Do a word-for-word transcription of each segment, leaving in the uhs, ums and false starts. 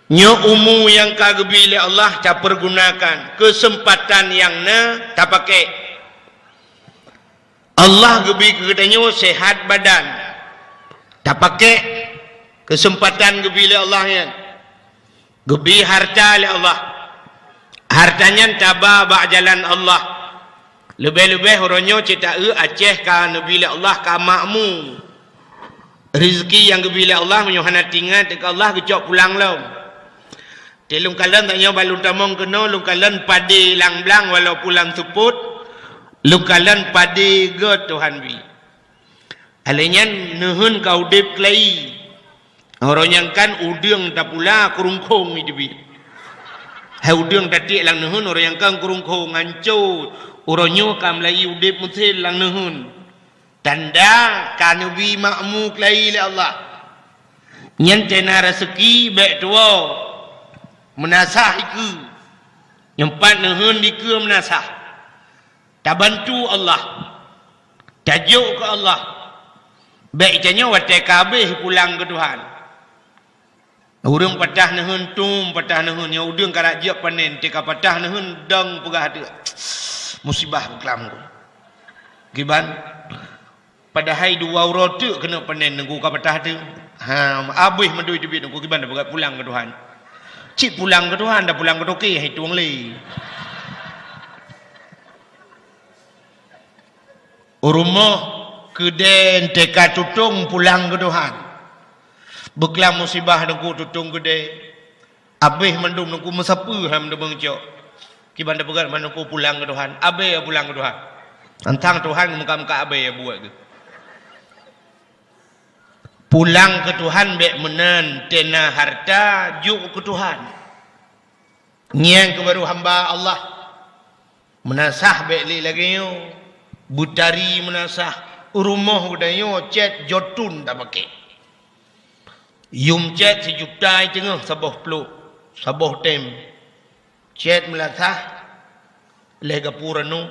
Nyoe umu nyang ka geubi lé Allah tapeurgunakan, keuseumpatan nyang na tapakék. Allah geubi keu geutanyoe seuhat badan, tapakék keuseumpatan geubi lé Allah nyan. Geubi hareuta lé Allah, hareuta nyan taba bak jalan Allah. Leubeh-leubeh uroe nyoe cit taeu Aceh ka neubi lé Allah ka makmu. Rezeki nyang geubi lé Allah meunyoe hana teuingat keu Allah geucok pulang lom. Teuh lôn kalon tanyoe bak lôn tamong keunoe, lôn kalon padé lam blang walaupun lam seupôt, lôn kalon padé gét Tuhan bi. Alèh nyan neuheun ka udeb keulayi. Uroe nyang kan udeueng tapula keurungkhong iteubiet. Hai udeueng tatiek lam neuheun uroe nyang kan keurungkhong hanco. Uroe nyoe ka meulayi udeb meusen lam neuheun. Tanda ka neubi makmu keulayi lé Allah. Nyan teuh na raseuki bèk tuwoe. Meunasah dikeue. Nyoe pat neuheun dikeue meunasah. Tabantu Allah. Tajok keu Allah. Bèk tanyoe watèe ka habéh pulang keu Tuhan. Ureueng patah neuheun tum, patah neuheun, nyoe udeueng karab jeuet panen, teuka patah neuheun dong peugah teuk. Musibah beuklam ku. Kiban, padahai dua uroe teuk keuneuk panen nunggu ka patah teuk. Ha, abéh mandum teubiet nunggu kiban da peugah pulang keu Tuhan. Cit pulang keu Tuhan, da pulang keu toke, hai tueng lé. Rumoh keudè teuka tutong pulang keu Tuhan. Beuklam musibah nunggu tutong keudè. Abéh mandum nunggu meusapeue ham deungon cok. Kiban da peugah mandum nunggu pulang keu Tuhan. Abéh pulang keu Tuhan. Antang Tuhan muka-muka abéh buet geuh. Pulang keu Tuhan bèk meunan, teuh na hareuta jok keu Tuhan. Nyan keuh baru hamba Allah. Meunasah bèk lé lagèe nyoe. Beutari meunasah, rumoh geutanyoe cèt jotun tapakék. Yum cèt sijuta i teungoh saboh plôk, saboh tem. Cèt meulasah lé gapura nu.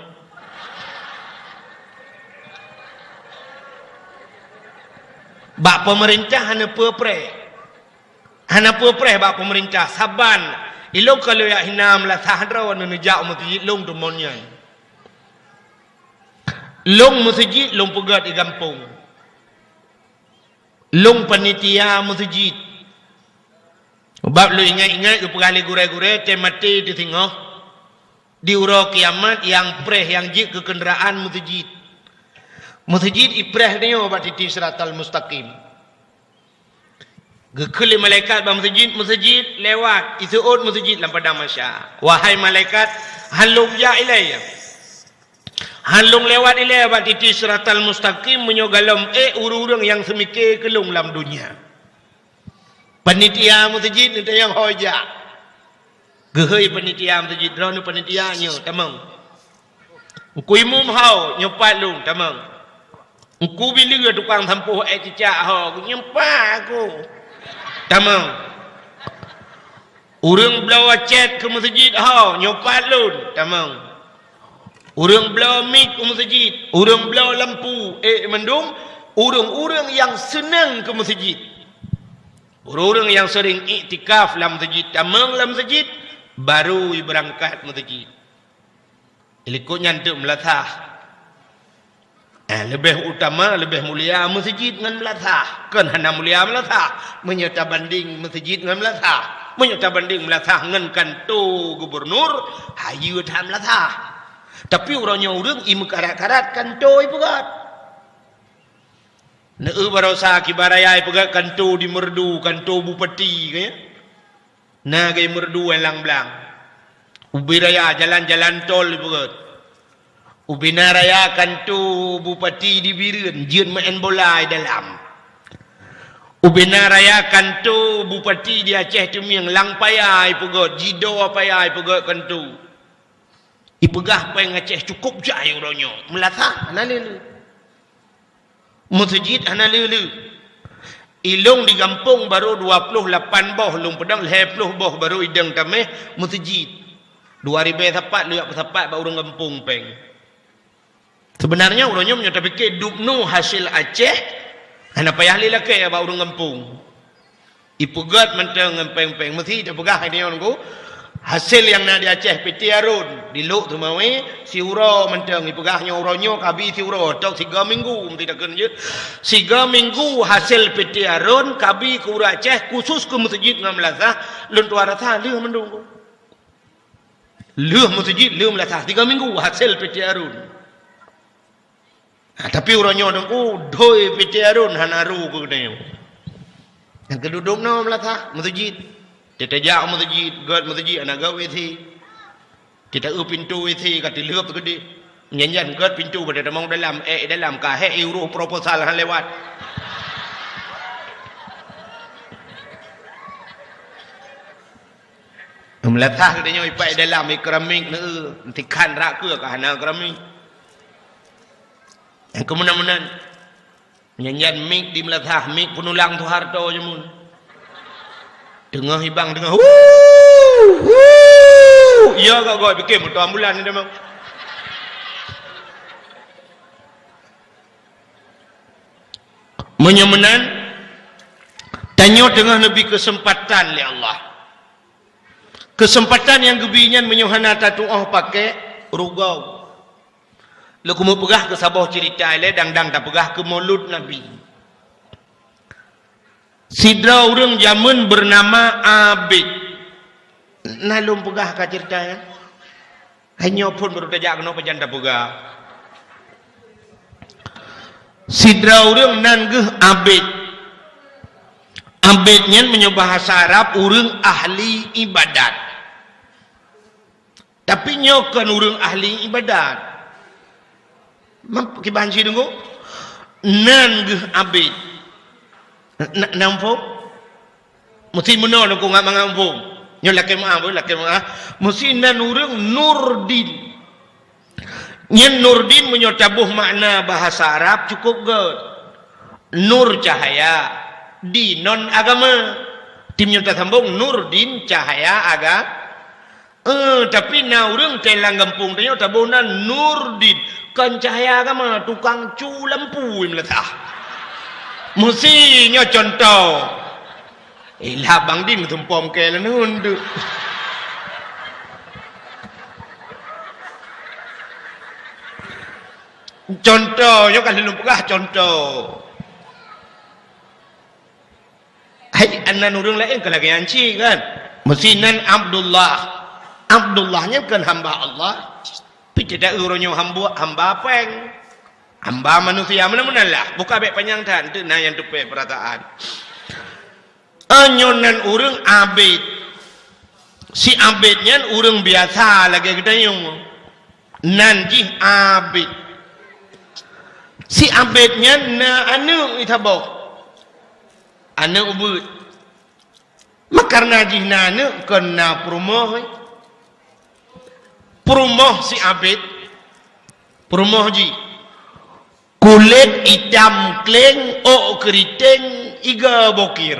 Bak peumeurintah hana peue preh. Hana peue preh bak peumeurintah saban ilôn ka lôn jak hina meulasah droe neuneujak u meuseujid lôn teumon nyan. Lôn meuseujid lôn peugèt di gampông. Lôn panitia meuseujid. Sabab lôn ingat-ingat geupeugah lé gurèe-gurèe teuh maté teuh singoh. Di uroe kiamat nyang preh nyang jeuet keu keundaraan meuseujid. Meuseujid ipreh tanyoe bak titi siratal mustaqim. Geukheun lé malaikat bak meuseujid, meuseujid lewat, iseuôt meuseujid lam padang mahsyar. Wahai malaikat, han lôn jak ilèe. Han lôn lewat ilèe bak titi siratal mustaqim meunyoe gohlom ék ureueng-ureueng nyang seumike keu lôn lam donya. Panitia meuseujid neutanyong ho jak. Geuhôi panitia meuseujid, "Droeneuh panitia nyoe, tamong." "Teungku Imum ho, nyoe pat lôn, tamong." "Teungku Bileue tukang sampôh èk cicak ho, nyoe pat aku, tamong." "Ureueng bloe cèt keu meuseujid ho, nyoe pat lôn, tamong." Ureueng bloe mik u meuseujid, ureueng bloe lampu, ék mandum, ureueng-ureueng nyang seunang keu meuseujid. Ureueng-ureueng nyang seuring iktikaf lam meuseujid, tamong lam meuseujid, baru ibeurangkat meuseujid. Likot nyan teuk meulasah. Eh, leubeh utama, leubeh mulia meuseujid ngon meulasah. Kon hana mulia meulasah, meunyoe tabandeng meuseujid ngon meulasah. Meunyoe tabandeng meulasah ngon kanto gubernur, hayeue that meulasah. Tapi uroe nyoe ureueng imeukarat-karat kanto ipeugöt. Neueu barosa kiban raya ipeugöt kanto di Meureudu, kanto bupati, ka nyan? Na gei Meureudu lam blang. Ubé raya jalan-jalan tol ipeugöt. Ubé na raya kanto bupati di Bireuen, jeuet meu'en bola i dalam. Ubé na raya kanto bupati di Aceh Teumieng, lam paya ipeugöt, jidoe paya ipeugöt kanto. Ipeugah péng Aceh cukôp jai uroe nyoe, meulasah hana le-le. Meuseujid hana le-le. Ilông di gampông barô dua ploh lapan boh, lông peudong lhèe ploh boh barô idong tamèh meuseujid. Dua ribèe sapat lôn jak peusapat bak ureueng gampông péng. Seubeunarnya uroe nyoe meunyoe tapike dubnu hasé Aceh, hana payah lé lakèe bak ureueng gampông. Ipeugét mantong ngon péng-péng, meusti tapeugah hai nyoe nunggu. Hasé nyang na di Aceh, Piti Arun, di Lhok Teumawe, siuroe mantong ipeugah nyoe, uroe nyoe kabi siuroe, tok siga minggu, meusti takheun jeuet. Siga minggu hasé Piti Arun kabi keu ureuëng Aceh, khusus keu meuseujid ngon meulasah, lôn tuan rasa lheueh mandum. Lheueh meuseujid, lheueh meulasah, siga minggu hasé Piti Arun. Ha, tapi uroe nyoe teungku, doi Piti Arun hana ru keu geutanyoe. Nyang keududuk noe meulasah meuseujid. Teutajak meuseujid, gét meuseujid hana gét W C. Teuta eu pintoe W C ka teuleueb teukeudeh. Nyan-nyan gét pintoe bak tamong dalam, ék dalam ka hék, i uroe proposal hana lewat. Meulasah geutanyoe ipat dalam, i keramik neu, tikhan rak keue ka hana keramik. Nyang keumeunan-meunan. Nyan-nyan mik di meulasah, mik peunulang Soeharto jameun. Teungoh ibang teungoh, "Huu! Huu!" Ya, gak-gak, pikir moto ambulan ni memang. Meunyoe meunan, tanyoe teungoh neubi keuseumpatan lé Allah. Keuseumpatan nyang geubi nyan meunyoe hana tatuoh pakék, rugoe. Lôn keumeung peugah keu saboh ceurita ilée dang-dang tapeugah keu Maulud Nabi. Sidroe ureuëng jameun beunama Abid. Na lôn peugah ka ceurita nyan? Hai nyoe phon baru tajak keunoe pajan tapeugah. Sidroe ureuëng nan geuh Abid. Abid nyan meunyoe bahasa Arab ureuëng ahli ibadat. Tapi nyoe kon ureuëng ahli ibadat. Meukiban cit teungku, nan geuh Abid. Na, na muphom? Meusti meunoe teungku ngat mangat muphom. Nyoe lakée meuáh, boh, lakée meuáh. Meusti nan ureuëng Nurdin. Nyan Nurdin meunyoe taboh makna bahasa Arab cukup gét. Nur cahaya, din non agama. Tim nyoe tasambong Nurdin cahaya aga-, Eh, tapi na ureuëng teuh lam gampông tanyoe taboh nan Nurdin, kon cahya agama, tukang cu lampu meulatah. Meusi nyoe contoh. Eh, lah Bang Din meutumpom keu leuneun tu. Contoh, nyoe ka lôn peugah contoh. Hai, nan ureuëng laén ka lagée nyan cit kan? Meusi nan Abdullah. Abdullah nyan kon hamba Allah. Pi teuda uroe nyoe hamba, hamba péng. Hamba manusia, meunan-meunan lah. Buka bék panyang that, teuk na nyang teupée peurasaan. Nyoe nan ureuëng abéd. Si abéd nyan ureuëng biasa lagée geutanyoe. Nan jih abéd. Si abéd nyan na aneuëk saboh. Aneuëk ubeuet. Makareuna jih na aneuëk kon na peurumoh, eh. Peurumoh si abéd, peurumoh jih kulét itam kléng, ôk keuriteng, iga bokir.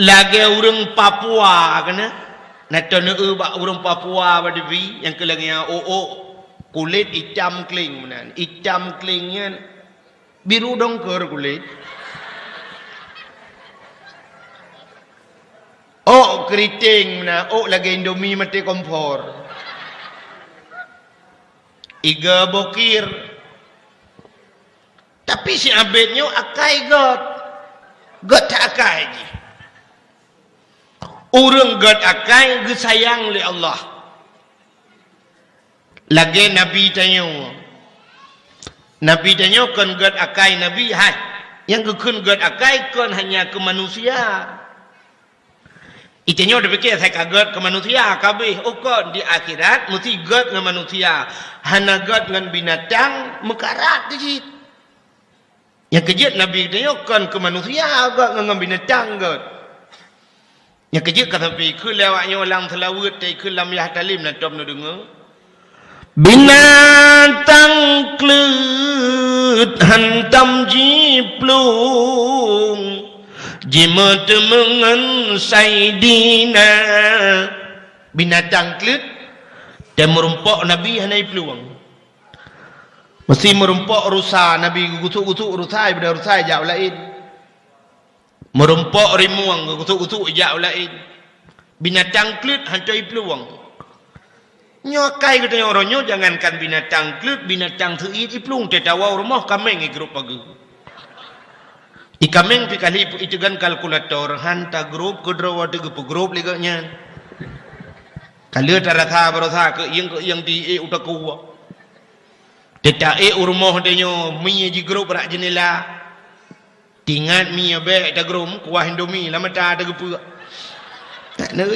Lagée ureuëng Papua keunan, na teuneue bak ureuëng Papua bak dibi nyang keu lagée nyan ôk-ôk kulét itam kléng meunan. Itam kléng nyan biru dongker kulét. Ôk keuriteng meunan, ôk lagée Indomie maté kompor. Iga bokir. Tapi si abéd nyoe akai gét. Gét that akai jih. Ureuëng gét akai geusayang lé Allah. Lagée Nabi tanyoe. Nabi tanyoe kon gét akai Nabi, hai. Nyang geukheun gét akai kon hanya keu manusia. Itanyoe tapike asai ka gét keu manusia, ka abéh, oh kon di akhirat meusti gét ngon manusia, hana gét ngon binatang meukarat di cit. Nyang keu jeuet Nabi geutanyoe kon keu manusia gét ngon, ngon binatang gét. Nyang keu jeuet ka sabe ikheun lé awak nyoe lam seulaweuet, ta ikheun lam yah talim na tom neudeungoe. Binatang kleuet hantom jiplueng, jimeuteumeung ngon Saidina. Binatang kleuet, teumeurumpok Nabi hana jiplueng. Meusti meurumpok rusa, Nabi geugusuk-gusuk rusa, ibada rusa ijak u laén. Meurumpok rimueng geugusuk-gusuk ijak u laén. Binatang kleuet hantom iplueng. Nyoe akai geutanyoe uroe nyoe, jangankan binatang kleuet, binatang seuiet iplueng, teuh tawoe u rumoh kaméng igrôp pageue. Ié kaméng pih ka lheueh iteugan kalkulator, han tagrôp keudroe watèe geupeugrôp lé gobnyan. Ka lheueh tarasa baroesa keuieng-keuieng di ék u takue. Teuh taék u rumoh tanyoe, mie jigrôp bak jeundela. Teuingat mie bèk tagrôp, kuah Indomie lam mata teugeupeuek.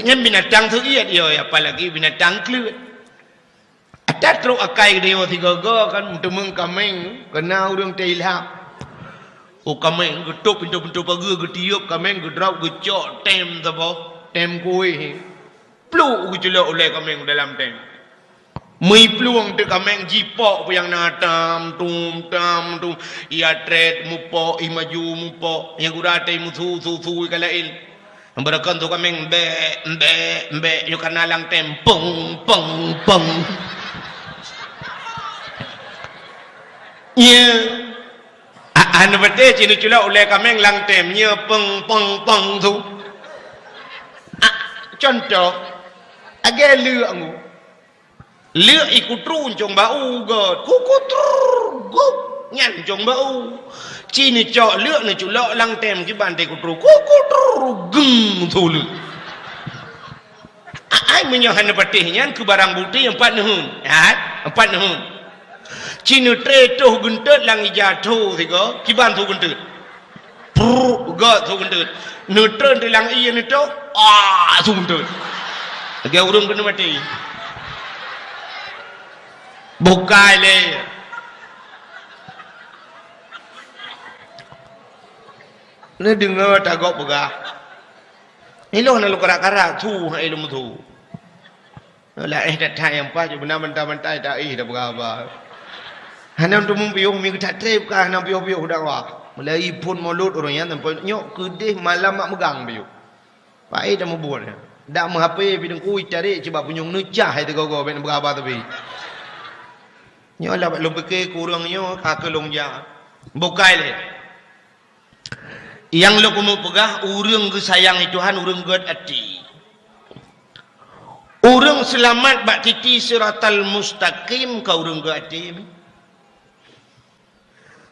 Nyan binatang seuiet, yo, apalagi binatang kleuet. Ata trok akai geutanyoe sigoe-goe kan, meuteumeung kaméng, keu na ureueng teuilham. Oh, kaméng geutôp pintoe-pintoe pageue, geutiôp kaméng, geudrop, geucok tem saboh, tem kuéh. Pluek geuculok ulèe kaméng dalam tem. Meuplueng teuk kaméng jipok peue nyang na tam, tum, tam, tum. Ia trét mupok, i maju mupok. Nyang gura teuh musu, su, su, ka laén. Beureukan su kaméng, bèk, bèk, bèk. Nyoe ka na lam tem. Peng, peng, peng. Nyoe. A-, hana patéh ci neuculok ulèe kaméng lam tem. Nyoe peng, peng, peng su. A, contoh. Lagèe leuek ngu. Leuek ikutru ncong bak u gèt. Kukutrrr, gup. Nyan ncong bak u. Ci neucok leuek neuculok lam tem kiban teuh ikutru. Kukutrrr, geng su leuek. A-, ai meunyoe hana patéh nyan keu barang bukti, nyan pat neuheun. Hai, nyan pat neuheun. Ci neutré toh geunteut lam ija tho sigoe, kiban su geunteut. Prrr, gèt su geunteut. Neutreun di lam ié neutoh, ah, su geunteut. Lagèe ureueng keuneuk maté. Bukai lé. Neudeungö tagob peugah. Ilôn na lôn karak-karak, su hai lôn su. Laén that-that nyang paih, beuna bantai-bantai taéh tapeugah haba. Hana teumeung piôh, mi geutak trép ka hana piôh-piôh dakwah. Mulai phôn mulod ureueng nyan sampoe nyoe keudeh malam mak meugang piôh. Paéh tamubuet nyan. Dak meu-H P pih teungku itarek cit bak punyueng neucah hai teugogo bèk neupeugah haba teubi. Nyoe lah bak lôn pike keu ureueng nyoe ka keu lôn jak. Bukai lé. Nyang lôn keuneuk peugah, ureueng geusayang lé Tuhan, ureueng gèt até. Ureueng seulamat bak titi siratal mustaqim ka ureueng gèt até.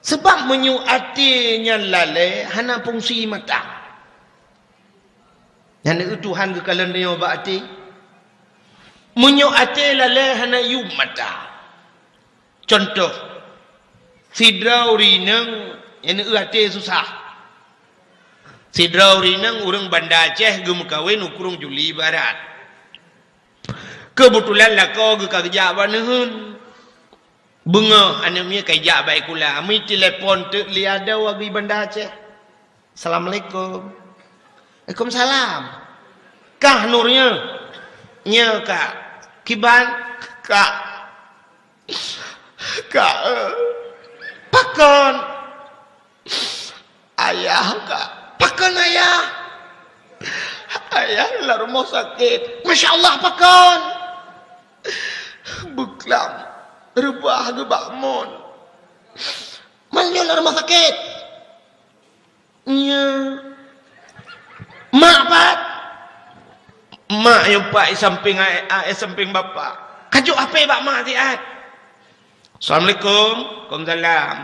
Sabab meunyoe até nyan lalè, hana fungsi mata. Nyan Tuhan geukalon tanyoe bak até. Meunyoe até lalè, hana yuem mata. Contoh, sidroe ureueng inong nyang até susah. Sidroe ureueng inong ureueng Banda Aceh geumeukawen u Krueng Juli Barat. Keubeutulan lakoe geuh ka geujak bak neuheun. Beungoh aneuk miet ka ijak bak sikula, meutelepon teuk lé adoe geuh Banda Aceh. "Assalamualaikum." "Waalaikumsalam." "Kah Nur nyoe?" "Nyoe, Kak." "Kiban?" "Kak, Kak, eh." "Pakon?" "Ayah, Kak." "Pakon ayah?" "Ayah lam rumoh sakét." "Masya Allah, pakon?" "Beuklam reubah geuh bak mon." "Meunyoe lam rumoh sakét?" "Nyoe." "Mak pat?" "Mak nyoe pat i sampéng a-, a-, i sampéng bapak." "Kajok H P bak mak siat." "Assalamualaikum." "Waalaikumsalam."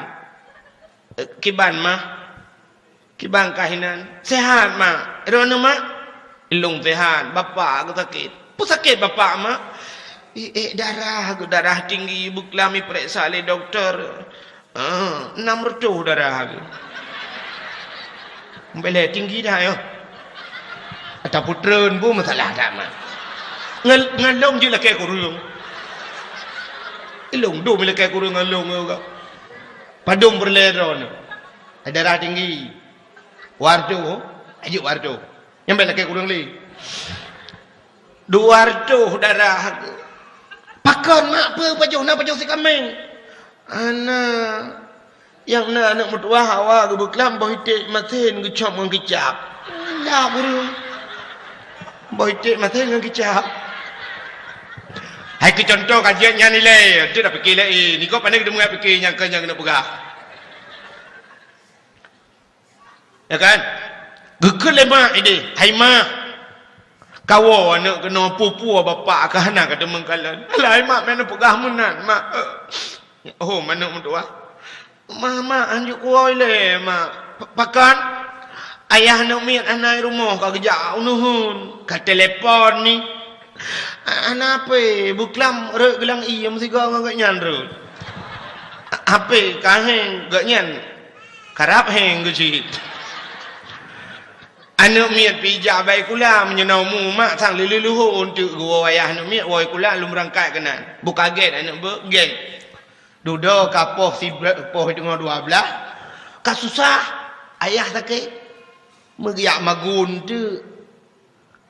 "Eh, kiban, Mah?" "Kiban kah inan?" "Sehat, Mak." "Droeneuh, Mak?" "Ilôn sehat, bapak geuh sakét." "Peue sakét bapak, Mak?" "I ék darah geuh, darah tinggi, beuklam ipeuriksa lé dokto." "Ah, nam reutôh darah geuh." "Bèk lé tinggi dah nyoe." "Ata peutreun bu masalah dak, Mak." "Ngon, ngon lôn jeuet lakèe kureueng." "Ilôn dum lakèe kureueng ngon lôn nyoe kah." "Padum peureulèe droeneuh?" "Darah tinggi." "Wak reutôh, ajeuk wak reutôh. Nyan bèk lakèe kureueng lé." "Dua reutôh darah geuh." "Pakon, Mak, peue pajoh na pajoh sikaméng?" "Hana. Nyang na aneuk meutuwah awak geuh beuklam boh iték masen geucop ngon kicap." "Alah, beureung. Boh iték masen ngon kicap." Hai keu contoh ka jeuet nyan ilée, jeuet dak pike laén. Niko pane geudeungoe pike nyang keu nyang keuneuk peugah. Ya kan? Geukheun lé mak idéh, "Hai mak, kawoe aneuëk keunoe, peue-peue bapak ka hana ka teumeung kalon." "Alah hai mak, meunan peugah meunan, mak." "Oh, manök meutuah." "Mak, mak, hanjeuet kuwoe ilée, mak." "Pakon?" "Ayah aneuëk miet hana i rumoh, ka geujak u neuheun." Ka telepon ni. "Hana hapé, beuklam rot geulang ié meusigoe ngon gobnyan rot." "Hapé ka héng gobnyan, karab héng geucit." Aneuëk miet pih jak bak sikula, meunyoe na umu mak sang lheueh-lheueh leuhô eunteuk geuwoe ayah aneuëk miet woe sikula lom beurangkat keunan. Beu ka gét aneuëk beuet, gét. Dudoe ka poh sibla-, poh teungoh dua blaih, ka susah, ayah sakét. Meugeuyak magun teuk,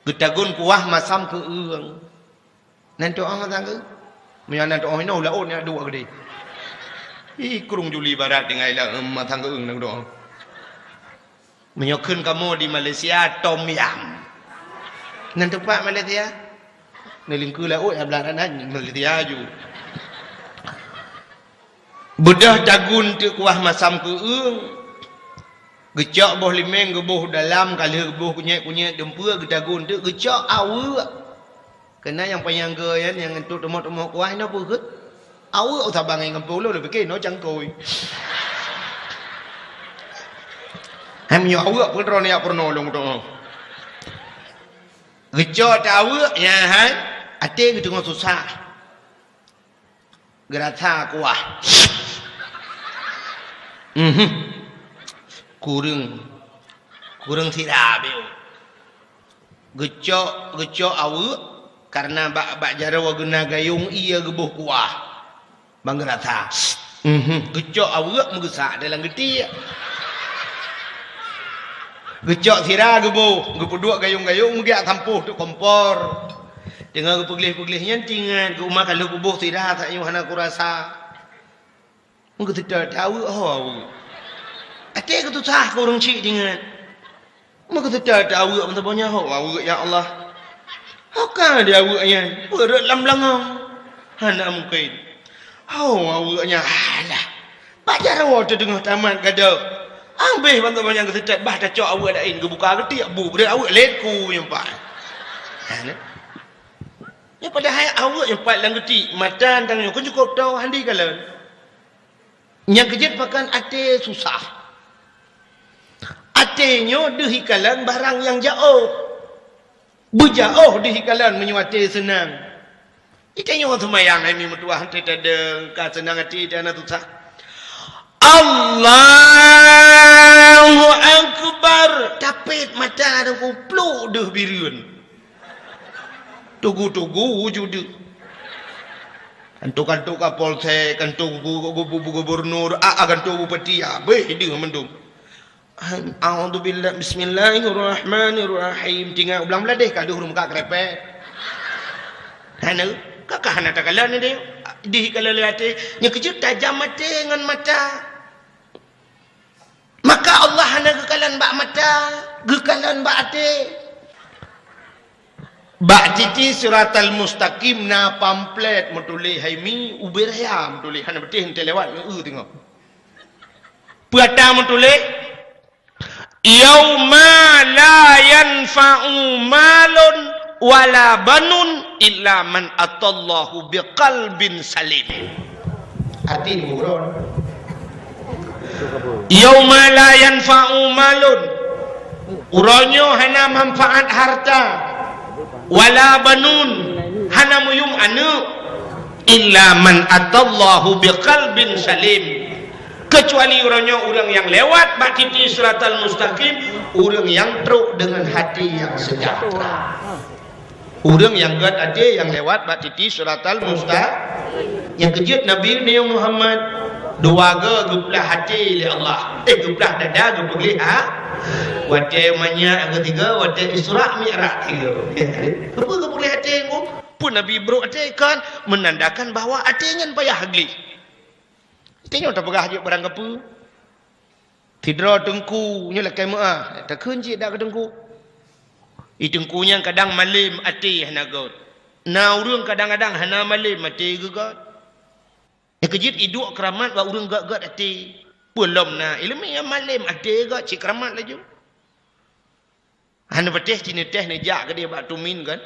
geutagun kuah masam keu eueng. Nan tuoh masam keu, meunyoe nan tuoh inoe laôt nyan duek geude. Ih, krueng Juli Barat tinggai lam masam keu eueng nan tuoh. Meunyoe kheun kamoe di Malaysia, tom yam. Nan teumpat Malaysia? Neulingkue laôt, ya blah nan Malaysia ju. Beudôh tagun teuk kuah masam keu eueng. Geucok boh limeng geuboh dalam, ka lheueh geuboh kunyét-kunyét dumpeue, geutagun teuk geucok aweuek. Keunan nyang panyang geu nyan, nyang entot teumok-teumok kuah inoe peue kheueh? Aweuek. Usah bangai ngon peue ulôn, lôn pike inoe cangkôi. Hai meunyoe aweuek, peue droeneuh jak peurunoe lôn tuoh. Geucok teuk aweuek, nyan hai, até geuteungoh susah. Geurasa kuah. Mhm. Kureueng, kureueng sira beu. Geucok, geucok aweuek, kareuna bak, bak jaroe geuna gayong ié geuboh kuah. Ban geurasa. Mhm. Geucok aweuek meugeusak dalam geutiek. Geucok sira geuboh, geupeuduek gayong-gayong meugeuyak sampôh teuk kompor. Teungoh geupeugleh-peugleh nyan teuingat, geuh uma ka lheueh kuboh sira, sak nyoe hana kurasa. Meugeuseutôt aweuek, ho aweuek. Até geutusah keu ureueng chik teuingat. Meugeuseutôt aweuek meusaboh nyan, ho aweuek, ya Allah. Ho ka di aweuek nyan, peureuet lam beulangong. Hana mungken. Ho aweuek nyan, alah. Bak jaroe teuh teungoh tamat gadôh. Abéh ban saboh nyan geuseutôt, bah tacok aweuek laén, geubuka geutiek bu, breueh aweuek lét ku nyang pat. Ha, nyan. Nyan padahai aweuek nyang pat lam geutiek, mata tanyoe kon cukôp toe handi kalon. Nyang keujeuet pakon até susah. Até nyoe deuh ikalon barang nyang jaoh. Beujaoh deuh ikalon meunyoe até seunang. Itanyoe seumayang hai mi meutuah, até tadeueng ka seunang até, até hana susah. Allahu Akbar. Tapét mata deuh kupluk deuh bireuen. Tugu-tugu wujud. Kanto-kanto Kapolsek, kanto gu-, gu-, gu-, gubernur, a, a, kanto bupati, abéh deuh mandum. A'udzubillah, bismillahirrahmanirrahim. Tinggai u blang bladeh ka deuh ureueng muka krepek. Hana, ka, ka hana takalon deh. Dih kalon lé até. Nyang keujeuet tajam até ngon mata. Maka Allah hana geukalon bak mata, geukalon bak até. Bak titi Siratal Mustaqim na pamflet meutuléh hai mi, ubé raya meutuléh, hana beutih enteuk lewat ngon eu teungoh. Peue ata meutuléh, "Yauma la yanfa'u malun wala banun illa man atallahu biqalbin salim." Arti ni buron. "Yauma la yanfa'u malun." Uroe nyoe hana manfaat harta, wala banun, hana meuyum aneuëk, illa man atallahu biqalbin salim. Keucuali uroe nyoe ureuëng nyang lewat bak titi Siratal Mustaqim, ureuëng nyang trok deungon hati nyang seujahteura. Ureuëng nyang gét até nyang lewat bak titi Siratal Mustaqim. Nyang keujeuet Nabi Muhammad, dua go geuplah até lé Allah. Eh, geuplah dada, geupeugléh ha. Watée manyak keusigo, watée Isra Mi'raj sigo. Keupeue geupeugléh até ngon? Peue Nabi brok até kan menandakan bahwa até nyan payah gleh. Tanyoe tapeugah jeuet barang kapeue. Sidroe teungku nyoe lakée meuáh, takheun cit dak keu teungku. I teungku nyan kadang malém até hana gét. Na ureuëng kadang-kadang hana malem até geuh gét. Nyang keujeuet iduek keuramat bak ureuëng gét-gét até. Peue lom na iéleumé nyang malem até gét cit keuramat laju. Hana patéh cit neutéh neujak keudeh bak tumin kan.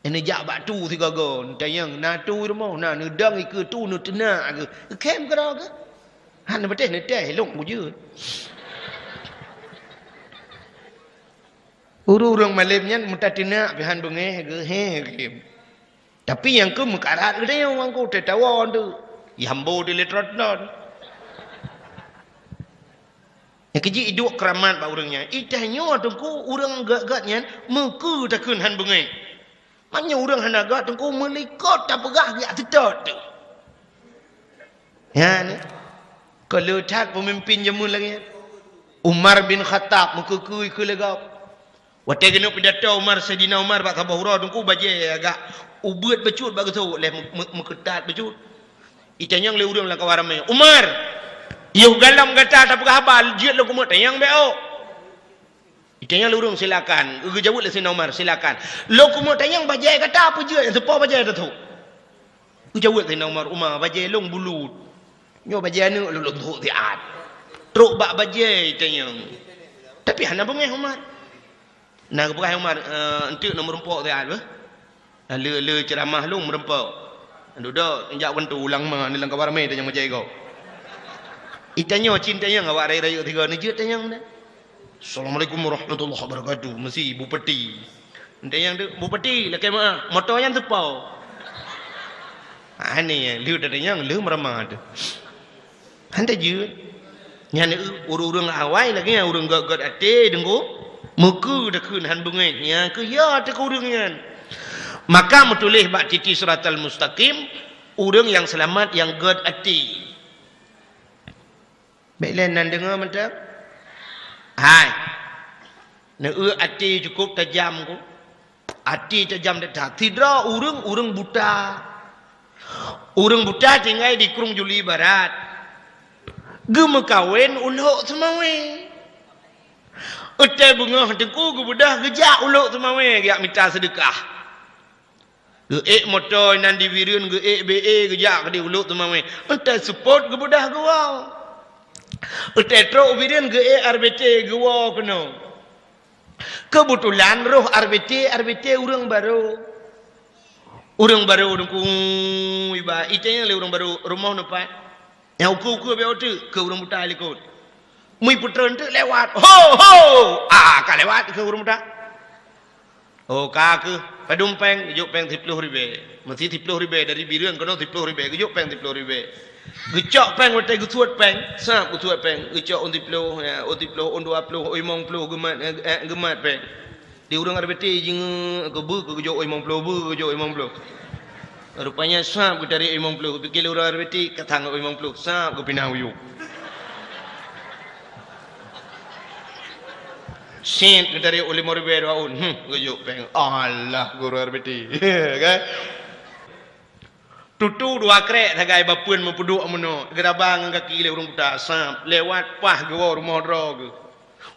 Neujak bak tu sigoe-goe, neutanyong na tu rumoh, na neudong ikeue tu neuteunak geuh. Khem keudroe geuh. Hana patéh neutéh lôn kujeuet. Ureuëng-ureuëng malem nyan meutateunak pih han beungéh geuh, he khem. Tapi nyang keu meukarat geutanyoe ngon ku teuh tawa tu. Yambo di letrot non. Nyang keujeuet iduek keuramat bak ureuëng nyan. Itanyoe teungku ureuëng gét-gét nyan meukeue takheun han beungéh. Meunyoe ureuëng hana gét teungku meulikot tapeugah geujak teutot tu. Nyan. Keu le that peumimpin jameun lagée nyan. Umar bin Khattab meukeue-keue ikeue lé gob. Watée geuneuk pidato Umar, Saidina Umar bak saboh uroe teungku bajée agak ubeuet bacut bak geuthok lé meu-, meu-, meukeutat bacut. Itanyong lé ureuëng lam kawan ramé, "Umar, yoh galom gata tapeugah haba jeuet lôn keumeuk tanyong bék ôk." Itanyong lé ureuëng, "Silakan." Geujaweueb lé Saidina Umar, "Silakan." "Lôn keumeuk tanyong bajée gata peue jeuet nyang teupo bajée teuthok?" Geujaweueb Saidina Umar, "Umar, bajée lôn bulut. Nyoe bajée aneuëk lôn, lôn thok siat." Trok bak bajée itanyong. Tapi hana beungéh Umar. Na geupeugah Umar, "Eh, enteuk nyoe meurumpok siat beuh." Le, le ceuramah lôn meurumpok. Dudoe jak bantu ulang ma ni lam kawan ramé tanyong bajée gob. Itanyoe cit tanyong awak rayeuk-rayeuk sigoe neujeuet tanyong deh. "Assalamualaikum warahmatullahi wabarakatuh." Meusi bupati. Tanyong tu, "Bupati, lakée meuah, moto nyan teupo?" Aneh, lheueh tatanyong, lheueh meuramah tu. Han tajeuet. Nyan ureuëng-ureuëng awai lagée nyan ureuëng gét-gét até teungku. Meukeue takheun han beungéh. Nyan keuh ya teungku ureuëng nyan. Maka meutuléh bak titi siratal mustaqim, ureuëng nyang seulamat nyang gét até. Bék lé nan deungoe mantong. Hai. Neueu até cukup tajam ku. Até tajam that-that. Sidroe ureuëng, ureuëng buta. Ureuëng buta tinggai di Krueng Juli Barat. Geumeukawen u Lhok Seumawé. Watée beungoh teungku geubeudôh geujak u Lhok Seumawé geujak mita seudeukah. Geuék moto inan di Bireuen, geuék B E geujak keudeh u Lhok Seumawé. Watée seupôt geubeudôh geuwoe. Watée trok u Bireuen geuék R B T geuwoe keunoe. Keubeutulan roh R B T, R B T ureuëng barô. Ureuëng barô teungku iba, itanyong lé ureuëng barô, "Rumoh neupat?" Nyang ukeue-ukeue bék teuk keu ureuëng buta likot. Meuipeutreun teuk lewat. "Ho, ho!" Ah, ka lewat keu ureuëng buta. "Oh, ka keuh, padum péng?" Geujok péng siploh ribée. Meusi siploh ribée dari Bireuen keunoe siploh ribée. Geujok péng siploh ribée. Geucok péng watée geusuet péng. Sab geusuet péng. Geucok ôn siploh, ya, ôn siploh, ôn dua ploh, ôn limong ploh geumat, eh, geumat péng. Di ureuëng R B T jingeuk keu beuh keu geujok ôn limong ploh, beuh geujok ôn limong ploh. Rupanya sab geutarék ôn limong ploh, geupike lé ureuëng R B T ka sang ôn limong ploh, sab geupinah u yup. Sét geutarék ôn limong ribée dua ôn, hmm, geujok péng. Alah, guru R B T. Kan? Tutu dua krék sagai bapeuen meupeuduek meunoe, geuraba ngon gaki lé ureuëng buta, sab, lewat paih geuwoe rumoh droe geuh.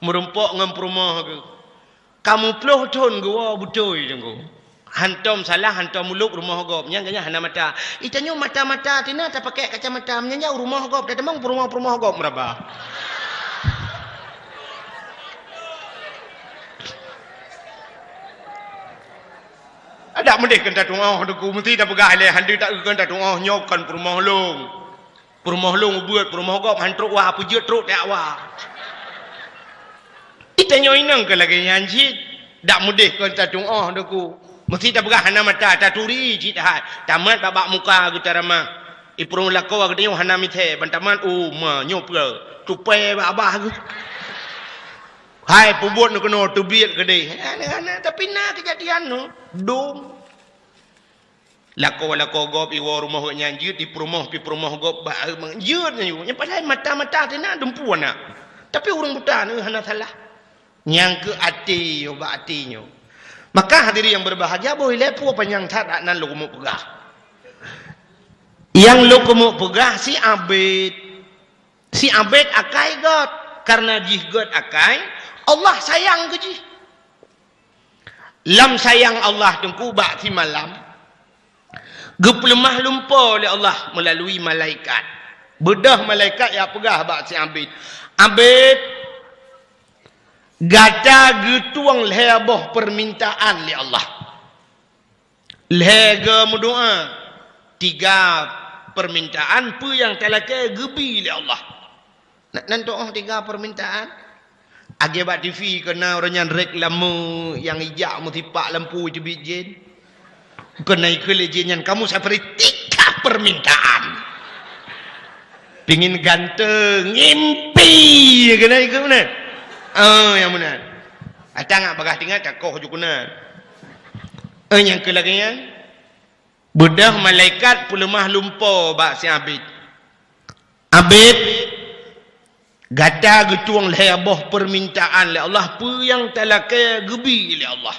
Meurumpok ngon peurumoh geuh. Ka meuploh thon geuwoe beutôi teungku. Hantom salah, hantom ulôb rumoh gob. Nyan geuhnyan hana mata. Itanyoe mata-mata tina tapakék kacamata. Meunyan jak u rumoh gob, tatamong peurumoh-peurumoh gob meuraba. Adak meudeh keu tatuoh teungku, meusti tapeugah ilée handi tak keu tatuoh nyoe kon peurumoh lôn. Peurumoh lôn ubeuet, peurumoh gob han trok wa, peujeuet trok tiak wa. Itanyoe inong keu lagée nyan cit, dak meudeh kon tatuoh teungku. Meusti tapeugah hana mata, taturi cit hai. Tamat babak muka geuh taramah. Ipeurumoh lakoe geutanyoe hana mithée, ban tamat, oh, ma, nyoe peue? Tupai bak babah geuh. Hai, peubuet nyoe keunoe teubiet keudeh. Hana, hana, tapi na keujadian nyoe. Dum. Lakoe-lakoe gob iwoe rumoh geuh nyan jeuet, ipeurumoh, pih peurumoh gob bak, eh, jeuet nyan, nyan padahai mata-mata teuh na dumpeue na. Tapi ureuëng buta na hana salah. Nyang keu até nyoe, bak até nyoe. Maka hadirin yang berbahagia, boh ilée peue panyang that nan lôn keumeuk peugah. Nyang lôn keumeuk peugah si abet. Si abet akai gét, karena jih gét akai, Allah sayang keu jih. Lam sayang Allah teungku bak simalam, Geupeuleumah lumpoe lé Allah meulalui malaikat. Beudôh malaikat jak peugah bak si Abid, "Abid, gata geutueng lhée boh peumintaan lé Allah. Lhée go meudoá, tiga peumintaan peue nyang talakée geubi lé Allah." Nak nan tuoh tiga peumintaan? Lagée bak T V keu na ureuëng nyan reklame nyang ijak meusipak lampu teubiet jén. Keu na ikheun lé jén nyan, "Kamu saya beri tiga permintaan." Pingin ganteng, ngimpi keu na ikheun meunan. Oh, nyang meunan. Ata ngat bagah tingat takoh ju keunan. Eh, nyang keu lagée nyan. Beudôh malaikat peuleumah lumpoe bak si Abid. "Abid, gata geutueng lhée boh peumintaan lé Allah, peue nyang talakée geubi lé Allah."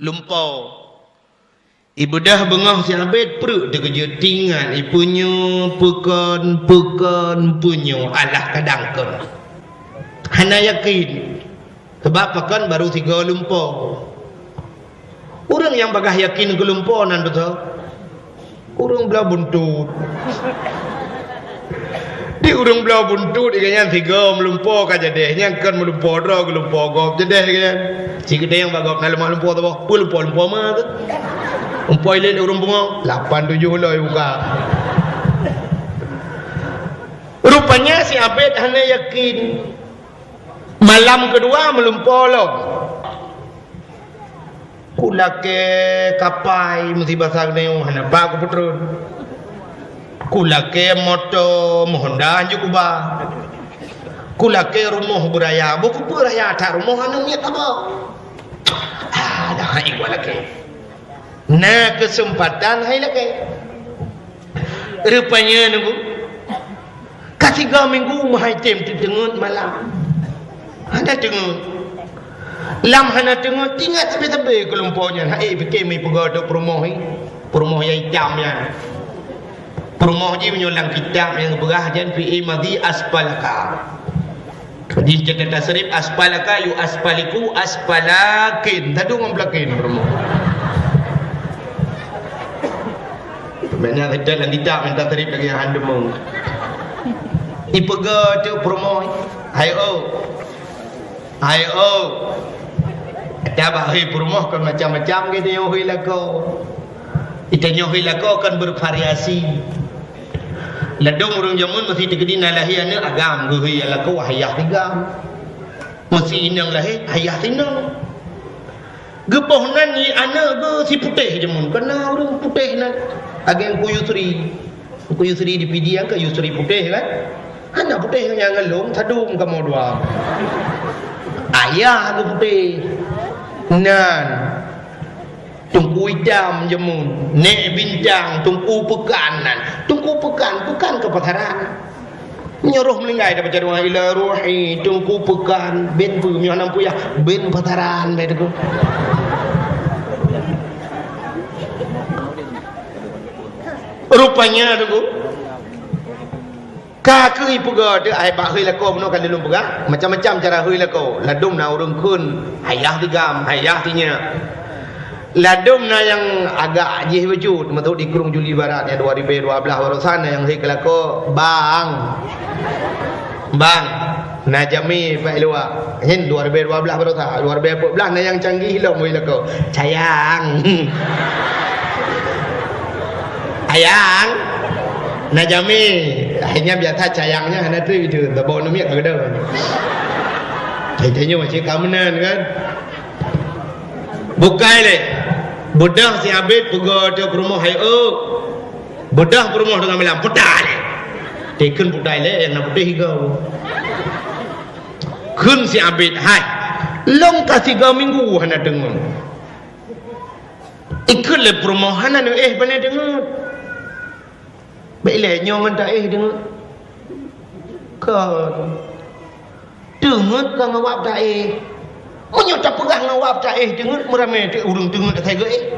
Lumpoe. Ibeudôh beungoh si Abid preuek teukeujot tingat ipeunyoe peukon, peukon, peunyoe alah kadang kon. Hana yakin. Sabab pakon barô sigoe lumpoe. Ureuëng nyang bagah yakin keu lumpoe nan beutôi ureuëng bloe buntut. Di ureuëng bloe buntut, ikan nyan sigoe meulumpoe ka jadeh, nyang kon meulumpoe droe keu lumpoe gob jadeh ikan nyan. Sigeudeh nyang bak gob na leumah lumpoe saboh, peue lumpoe-lumpoe ma tu? Lumpoe ilét ureuëng pungo, lapan tujoh loi buka. Rupanya si Abid hana yakin. Malam keudua meulumpoe lom. Kulakée kapai meusi basa geuneuk hana pat kupeutreun. Kulakée moto meuhonda hanjeuet kuba. Kulakée rumoh beuraya, bukon beuraya that rumoh hana miet haba. Ah, dah hai walakée. Na keuseumpatan hai lakée. Rupanya nunggu. Ka tiga minggu meuhai tem teuteungeut malam. Hana teungeut. Lam hana teungeut, ingat sabe-sabe keu lumpoe nyan. Hai pike mi peugah tu peurumoh ni. Peurumoh nyang itam nyan. Peurumoh jih meunyoe lam kitab nyang geupeugah jan fi'i madhi asfalaka. Di catatan tasrif, asfalaka yu asfaliku asfalakin. Tadu ngon pelakin peurumoh. Makna kita lam kitab minta tasrif lagi handeumu. Ipeugah tu peurumoh. Hai oh. Hai oh. Tabah hei peurumoh kan macam-macam gitu yo hei lako. Itanyoe hei lako kan bervariasi. Ladom ureuëng jameun meusi teukeudi na lahé aneuëk agam geuhei lako ayah tigam. Meusi inong lahé ayah sinong. Geuboh nan nyi aneuëk geuh si putéh jameun, kana ureuëng putéh nan. Ageng ku Yusri. Ku Yusri di Pidie kan Yusri putéh kan? Hana putéh nyang ngelong sadum kamoe dua. Ayah geuh putéh. Nan. Teungku itam jameun, Nek Bintang, Teungku Peukan nan. Teungku Peukan, Peukan keu pasaran. Meunyoe roh meuninggai tabaca doa ila ruhi, Teungku Peukan, ben peue meunyoe hana peuyah, ben pasaran, ben teungku. Rupanya teungku. Ka keuh ipeugah teuh ai bak hei lakoe bunoe ka lôn peugah, macam-macam cara hei lakoe. Ladom na ureuëng kheun, ayah tigam, ayah tinyak. Ladom na nyang agak jih bacut, masuk di Krueng Juli Barat nyang dua ribu dua belas barosan na nyang hei keu lakoe, "Bang." "Bang, na jamé bak luwa." Nyan dua ribu dua belas barosan, dua ribu empat belas na nyang canggih lom hei lakoe. "Sayang." Ayang, na jamé. Akhirnya biasa cayangnya hana tu itu. Tabau namiet ka keudeuh. Tanyoe cit ka meunan kan. Bukai lé. Beudôh si Abid peugah teuh peurumoh hai oh. Beudôh peurumoh teungoh malam. Putai lé. Teukheun putai lé, nyang na putéh igoe. Kheun si Abid, "Hai. Lôn ka tiga minggu hana deungoe." Ikheun lé peurumoh hana neuéh bane deungeut. Bék ilée nyoe ngon taéh deungeut. Kon. Deungeut ka ngawab taéh. Meunyoe tapeugah ngawab taéh deungeut, meuramé teuk ureuëng deungeut asai geuéh.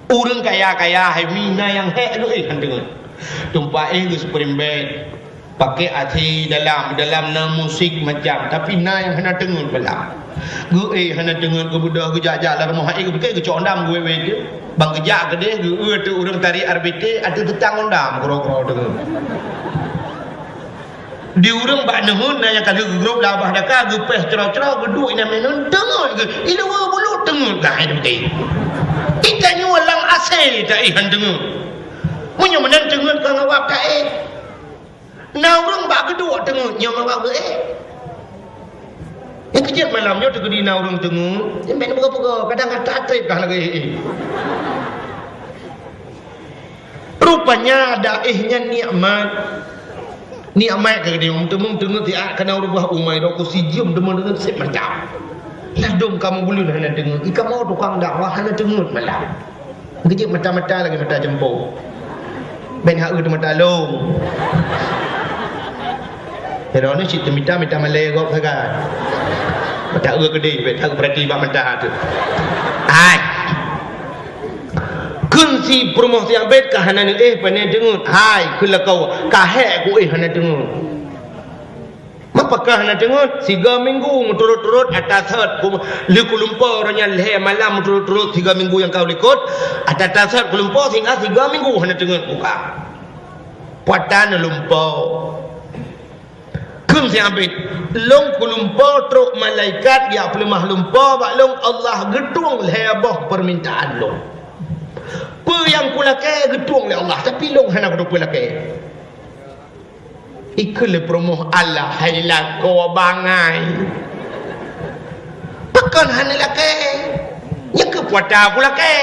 Ureuëng kaya-kaya hai mina nyang hék geuéh han deungeut. Tumpah éh geuh spring bed. Pakai A C dalam, dalam na musik macam, tapi na nyang hana teungeut malam. Geuéh hana teungeut, geubeudôh, geujak-jak lam rumoh, éh, geupike geucok dam geuwéh-wéh tu. Ban geujak keudeh, geuéh tu ureuëng tari R B T, ateueh teutang ngon dam, keudroe-keudroe teungeut. Di ureuëng bak neuheun na nyang ka lheueh geugrôp lam babah daka, geupéh cro-cro, geuduek inan meunan, teungeut geuh, i luwa bulut teungeut geuh, hai teubiet. Di tanyoe lam A C taéh han teungeut. Meunyoe meunan teungeut ka ngawab taéh. Na ureuëng bak geuduek teungeut nyoe ngawab geuéh. Nyang keujeuet malam nyoe teukeudi na ureuëng teungeut, nyan bèk neupeugah-peugah, kadang ata trép kah lagèe éh. Rupanya ada éh nyan nikmat. Nikmat ka geutanyoe, meuteumé teungeut siat kana u rubah umai, droe ku sijeuem teuma teungeut sép mantap. Ladôm kamoe buleuen hana teungeut, i kamoe tukang dakwah hana teungeut malam. Geujeuet mata-mata lagèe mata jeumpô. Bèk hana eu teumata lôn. Sidroe nyoe cit teumita, mita malèe gob sagai. Mata eu keudéh, bèk tapeurati bak mata teuh. Hai. Kheun si peurumoh siabét ka hana neuéh pane teungeut. Hai, kheun lakoe, ka hék kuéh hana teungeut. Mapakah hana teungeut? Sigoe minggu meuturot-turot ata sot ku, lheueh kulumpo uroe nyan lhèe malam meuturot-turot sigoe minggu nyang ka u likot, ata-ata sot kulumpo sehingga sigoe minggu hana teungeut kuka. Puatan lumpo. Kheun si abét, lôn kulumpo trok malaikat geujak peuleumah lumpo bak lôn, Allah geutueng lhèe boh peumintaan lôn. Peue nyang kulakèe geutueng lé Allah, tapi lôn hana kuteupeue lakèe. Ikheun lé peurumoh, "Alah hai lakoe bangai. Pakon hana lakèe? Nyan keuh puata kulakèe."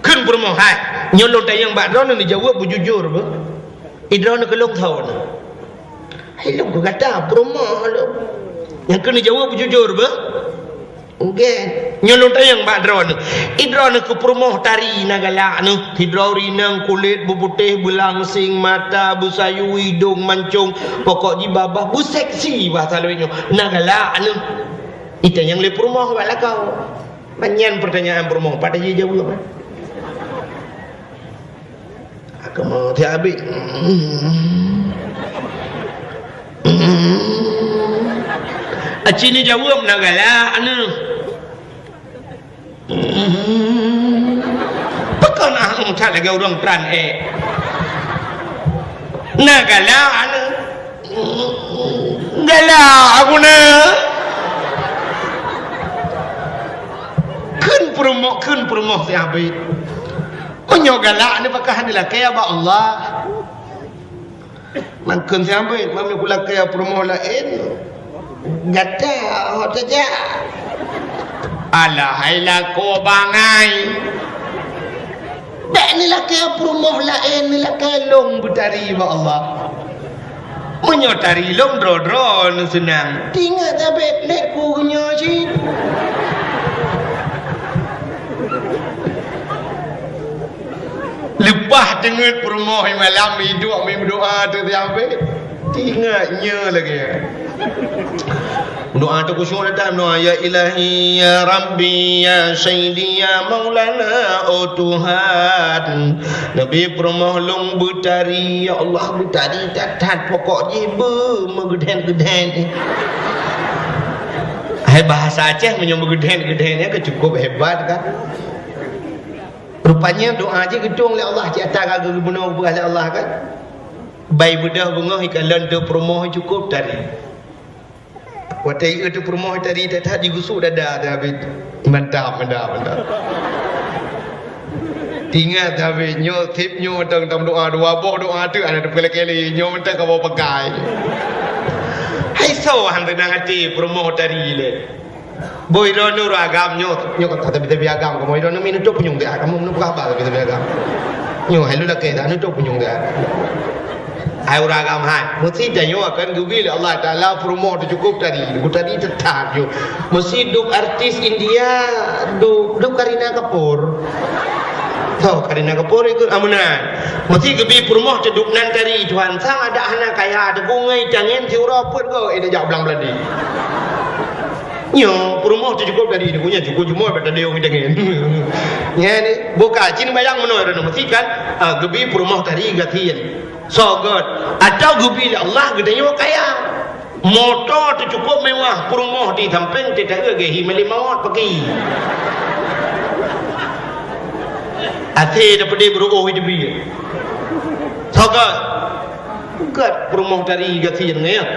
Kheun peurumoh, "Hai, nyoe lôn tanyong bak droeneuh neujaweueb beujujur beuh. I droeneuh keu lôn soe nyoe?" "Hai lôn keu gata, peurumoh lôn." "Nyan keuh neujaweueb beujujur beuh." "Nggèe." "Nyoe lôn tanyong bak droeneuh. I droeneuh keu peurumoh tari na galak neuh. Sidroe ureueng inong kulét beuputéh, beulangseng mata, beusayue idông mancông. Pokok jih babah beuseksi bahasa lôn nyoe. Na galak neuh." Itanyong lé peurumoh bak lakoe. Manyang peutanyaan peurumoh, pat jijaweueb. Kamoe tiap abéh. Aci neujaweueb na galak neuh. Pakon ah that lagèe ureueng pran ék. Na galak neuh. Galak aku na. Kheun peurumoh, kheun peurumoh si abét. Meunyoe galak neuh pakon hana lakèe bak Allah. Mangkheun si abét, meunyoe kulakèe peurumoh laén. Gata hot saja. Alah hai lakoe bangai. Bèk neulakèe peurumoh laén, neulakèe lôn beutari bak Allah. Meunyoe tari lôn droe-droe neuseunang. Tingat sabé lét ku geunyoe cit. Leupah teungeut peurumoh malam iduek meudoa teuh si abét. Tingat nyoe lagèe. Doa tu khusyuk datang doa, "Ya Ilahi, ya Rabbi, ya Sayyidi, ya Maulana, oh Tuhan." Neubi peurumoh lôn beutari, ya Allah, beutari that-that, pokok jih beu meugeudhen-geudhen. Hai bahasa Aceh meunyoe meugeudhen-geudhen nyan ka cukup hebat kan. Rupanya doa jih geutueng lé Allah, cit ata ka geubunoe geupeugah lé Allah kan. Bai beudôh beungoh ikalon teuh peurumoh cukup tari. Watèe ié teuh peurumoh tari that-that jigusuk dada teuh abéh. Mantap, mantap, mantap. Tingat teuh abéh, nyoe sép nyoe mantong tam doa, dua boh doa teuh hana teupeulakèe lé, nyoe mantong kamoe pakai. Hai soe han teunang até peurumoh tari lé. Boh droeneuh ureueng agam nyoe, nyoe ka tabi-tabi agam kamoe droeneuh mi neutôp punyueng teuh, kamoe meuneupeue haba tabi-tabi agam. Nyoe hai lôn lakèe dah neutôp punyueng teuh. Hai ureueng agam hai, meusti tanyoe akan geubi lé Allah Taala peurumoh teuh cukup tari, tari teutap nyoe. Meusti duek artis India, duek, duek Kareena Kapoor. Soe Kareena Kapoor ikôt ameunan. Meusti geubi peurumoh teuh duek nan tari Tuhan. Sang adak hana kaya, teugungai tangen siuroe peuet goe, eh, jak blang beuladi. Nyoe peurumoh teuh cukôp tari, nyoe cukôp jumoe bak tadayong tangen. Nyan, buka cit bayang meunoe, meusikan, ah, geubi peurumoh tari gasien. Soe gèt? Atau geubi lé Allah geutanyoe kaya. Moto teuh cukôp mewah, peurumoh di sampéng teuh taeu geuhi malée mawöt paki. Até dapeude beuruoh di teubiet. Soe gèt? Gèt peurumoh tari gasien nyan.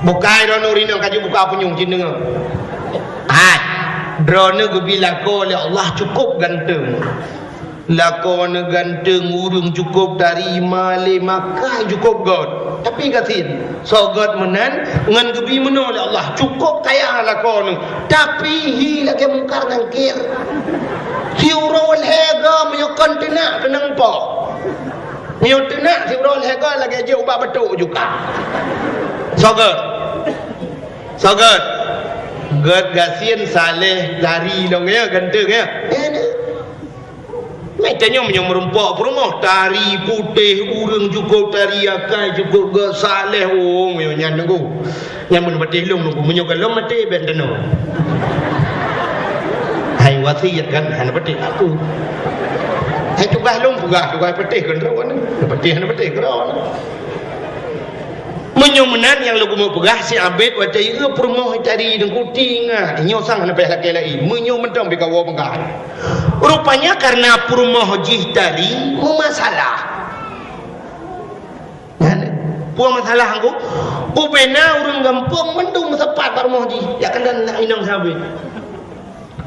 Bukai droeneuh rinong kaju buka punyueng cit deungoe. Hai, droeneuh geubi lakoe lé Allah cukôp ganteng. Lakoe neuh ganteng, ureueng cukôp tari, malée makai cukôp gèt. Tapi gasien, soe gèt meunan ngon geubi meunoe lé Allah, cukôp kaya lakoe neuh. Tapi hi lagèe Mungkar Nangkir. Siuroe lhèe go meunyoe kon teunak keunong po. Meunyoe teunak siuroe lhèe go lagèe jeuet ubak batuk juga. Soe gèt? Soe gèt? Gèt gasien saleh tari lom ya, ganteng ya. Meutanyoe meunyoe meurumpok peurumoh tari putéh, ureueng cukôp tari, akai cukôp gèt, saleh, oh, meunyoe nyan nunggu. Nyan meunyoe patéh lôn nunggu, meunyoe gohlom maté ben teunoe. Hai wasiet kan, hana patéh aku. Hai tugaih lôn peugah, tugaih patéh keudroe, patéh hana patéh keudroe. Meunyoe meunan nyang lôn keumeung peugah, si Abed watèe ieu peurumoh tari deungon kuti ingat, nyoe sang hana payah lakèe laén. Meunyoe mantong bikawoe peugah. Rupanya kareuna peurumoh jih tari meumasalah. Nyan, peue masalah ngku? Ubena ureueng gampông mandum meusapat bak rumoh jih, jak keunan inong si Abed.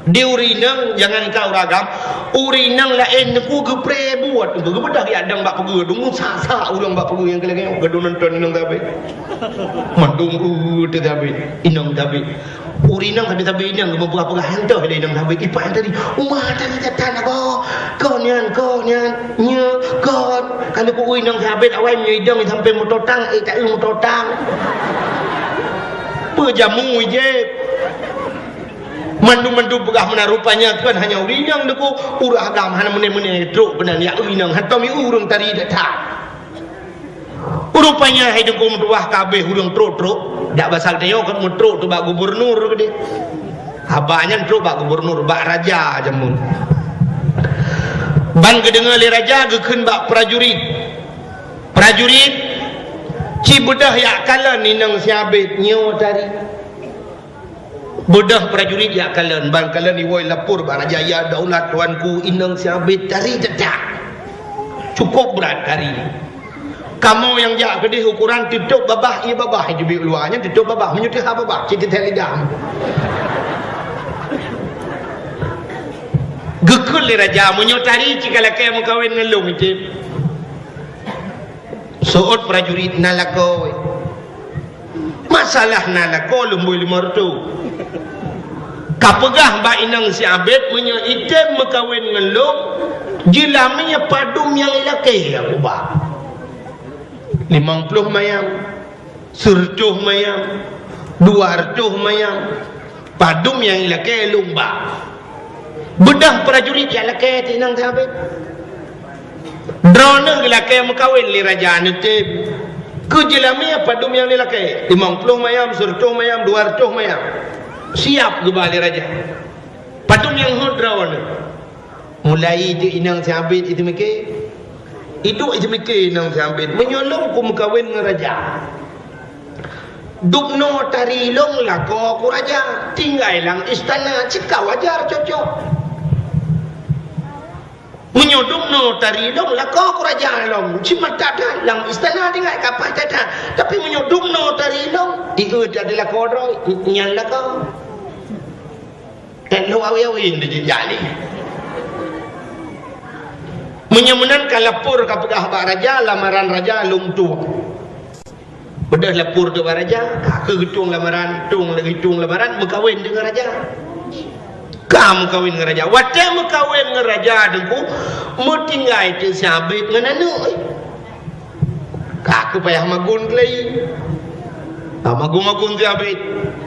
Di ureueng inong, jangankan ureueng agam, ureueng inong laén nyoe geupreh buet, geubeudoh jak dong bak peugöt, deungon sa-sa ureueng bak peugöt nyang keu lagèe nyoe, geudoe nonton inong si Abed. Mandum, uh, teuh si Abed, inong si Abed. Ureueng inong sabe-sabe inong geumeupeugah-peugah, han toh lé inong si Abed, ipak tadi, uma tadi tatan apa? Kon nyan, kon nyan, nyoe, kon. Ka lheueh ku inong si Abed awai meunyoe idong sampoe meutotang, eh, taeu meutotang. Peue jamu ijép? Mandum-mandum peugah meunan, rupanya kon hanya ureueng inong deungon ureueng agam hana meuné-meuné trok keunan jak ureueng inong, hantom ureueng tari that-that. Rupanya hai deungon meutuwah ka abéh ureueng trok-trok, dak basa geutanyoe kon meutrok teuh bak gubernur keudéh. Haba nyan trok bak gubernur, bak raja jameun. Ban geudeungoe lé raja geukheun bak prajurit. Prajurit, ci beudôh jak kalon inong si Abed nyoe tari. Beudôh prajurit jak kalon, ban kalon iwoe lapor bak raja, "Ya daulat tuanku, inong si Abed tari that-that. Cukôp brat tari. Kamoe nyang jak keudéh ukoran teutôp babah, ié babah, ié teubiet luwa nyan teutôp babah, meunyoe teuhah babah, cit teuthèe lidah." Geukheun lé raja, "Meunyoe tari ci ka lakèe meukawen ngon lôn, item." Seuôt prajurit, "Na lakoe." "Masalah na lakoe lôn bri lima reutôh. Ka peugah bak inong si Abed meunyoe item meukawen ngon lôn, jeulamé padum nyang ilakèe aku ba. Limong ploh mayam, seureutôh mayam, dua reutôh mayam. Padum nyang ilakèe lôn ba." Beudôh prajurit jak lakèe teuh inong si Abed. Droeneuh geulakèe meukawen lé raja neutem. Keu jeulamé padum nyang ilakèe? Limong ploh mayam, seureutôh mayam, dua reutôh mayam. Siap geuba lé raja. Padum nyang hot droeneuh? Mulai teuk inong si Abed iteumike. Iduek iteumike inong si Abed. Meunyoe lôn kumeukawen ngon raja, dubnoe tari lôn lakoe ku raja, tinggai lam istana cit ka wajar cocok. Meunyoe dubnoe tari lôn lakoe ku raja lôn, cit mantap that lam istana tinggai ka paih that-that. Tapi meunyoe dubnoe tari lôn, ieu jadi lakoe droe, nyan lakoe. Ék lôn awe-awe di jih jak lé. Meunyoe meunan ka lapor ka peugah bak raja, lamaran raja lôn tueng. Beudôh lapor teuk bak raja, ka kheueh geutueng lamaran, tueng lagèe tueng lamaran, meukawen deungon raja. Ka meukawen ngon raja. Watèe meukawen ngon raja teungku, meutinggai teuk si Abed ngon aneuk, eh. Ka kheueh payah magun keulai. Ka magun-magun si Abed.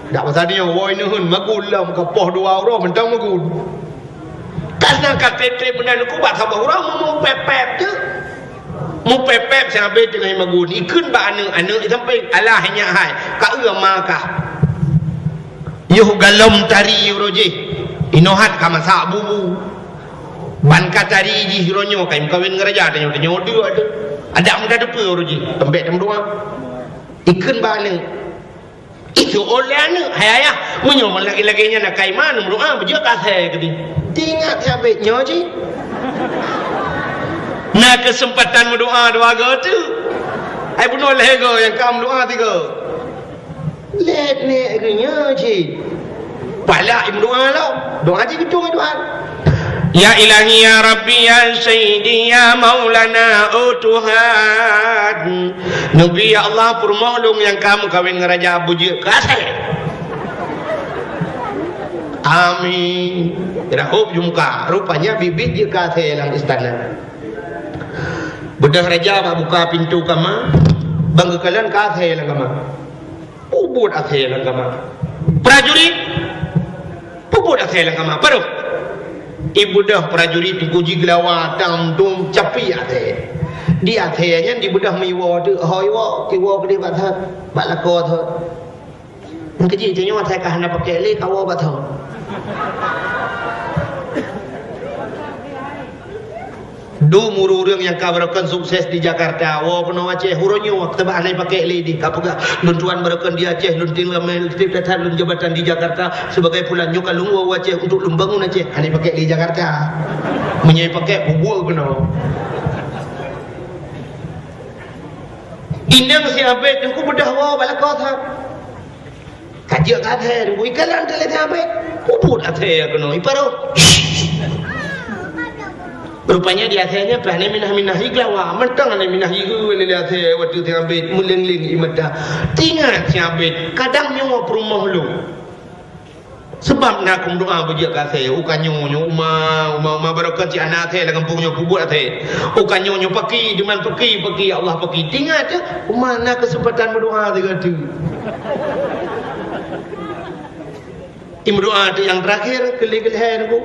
Dak pasal nyoe, woe neuheun magun lom, ka poh dua uroe mantong magun. Ka na ka trép-trép meunan ku bak saboh uroe meupép-pép teuk. Meupép-pép si Abed teungoh magun. Ikheun bak aneuk-aneuk di sampéng, "Alah nyak hai, ka eu ma kah." Yoh galom tari uroe jih, inoe hat ka masak bubu. Ban ka tari jih uroe nyoe ka meukawen ngon raja, tanyoe-tanyoe dua tu. Adak muda depe uroe jih, teumbek teumeudoa. Ikheun bak aneuk. Itu oleh aneuk, "Hai ayah, meunyoe lagèe-lagèe nyan na kaiman, meudoa beujeuet ka asèe keudeh." Teuingat sabe nyoe jih. Na keuseumpatan meudoa dua go tu. Hai bunoe lhèe go nyang ka meudoa tiga. Lét-lét geuh nyoe cit. Palak imeudoa lom. Doa cit geucong doa. Ya Ilahi, ya Rabbi, ya Sayyidi, ya Maulana, oh Tuhan. Neubi, ya Allah, peurumoh lôn nyang ka meukawen ngon raja beujeuet keu asèe. Amin. Rahop jumka. Rupanya bit-bit jeuet keu asèe lam istana. Beudôh raja bak buka pintoe kama, ban geukalon keu asèe lam kama. Peubuet asèe lam kama. Prajurit, peubuet asèe lam kama. Padum. Ibeudôh prajurit teungku jigeulawa tam dum capi asèe. Di asèe nyan dibeudôh meuiwoe teuk, ho iwoe, iwoe keudeh bak thot, bak lakoe thot. Nyang keujih tanyoe asèe ka hana pakèk lé, kawoe bak thot. Dum ureueng-ureueng nyang ka barokon sukses di Jakarta, woe keunoe Aceh, uroe nyoe, teuma hana pakèk lé di, ka peugah, "Lôn tuan barokon di Aceh, lôn tinggai meulitik that lôn jabatan di Jakarta, sebagai pulan nyoe ka lôn woe u Aceh untuk lôn bangun Aceh." Hana pakèk lé Jakarta. Meunyoe pakèk, peubuet keunoe. Inong si Abed teungku beudôh woe bak lakoe that. Ka jeuet keu asèe, ikalon teuh lé si Abed. Peubuet asèe keunoe, iparoh. Rupanya di asèe nyan pih hana minah-minah igeulawa, mantong hana minah igeue lé asèe watèe si Abed meuleng-leng ie mata. Teuingat si Abed, kadang nyoe peurumoh lôn. Seubab na keu meudoa beujeuet keu asèe, u ka nyoe, nyoe uma, uma, uma barokon cit hana asèe lam gampông nyoe peubuet asèe. U ka nyoe, nyoe paki, diman paki, paki, ya Allah paki. Teuingat teuh, uma na keuseumpatan meudoa sigoe teuk. Imeudoa teuk nyang teurakhir, keu lhèe-keu lhèe teungku.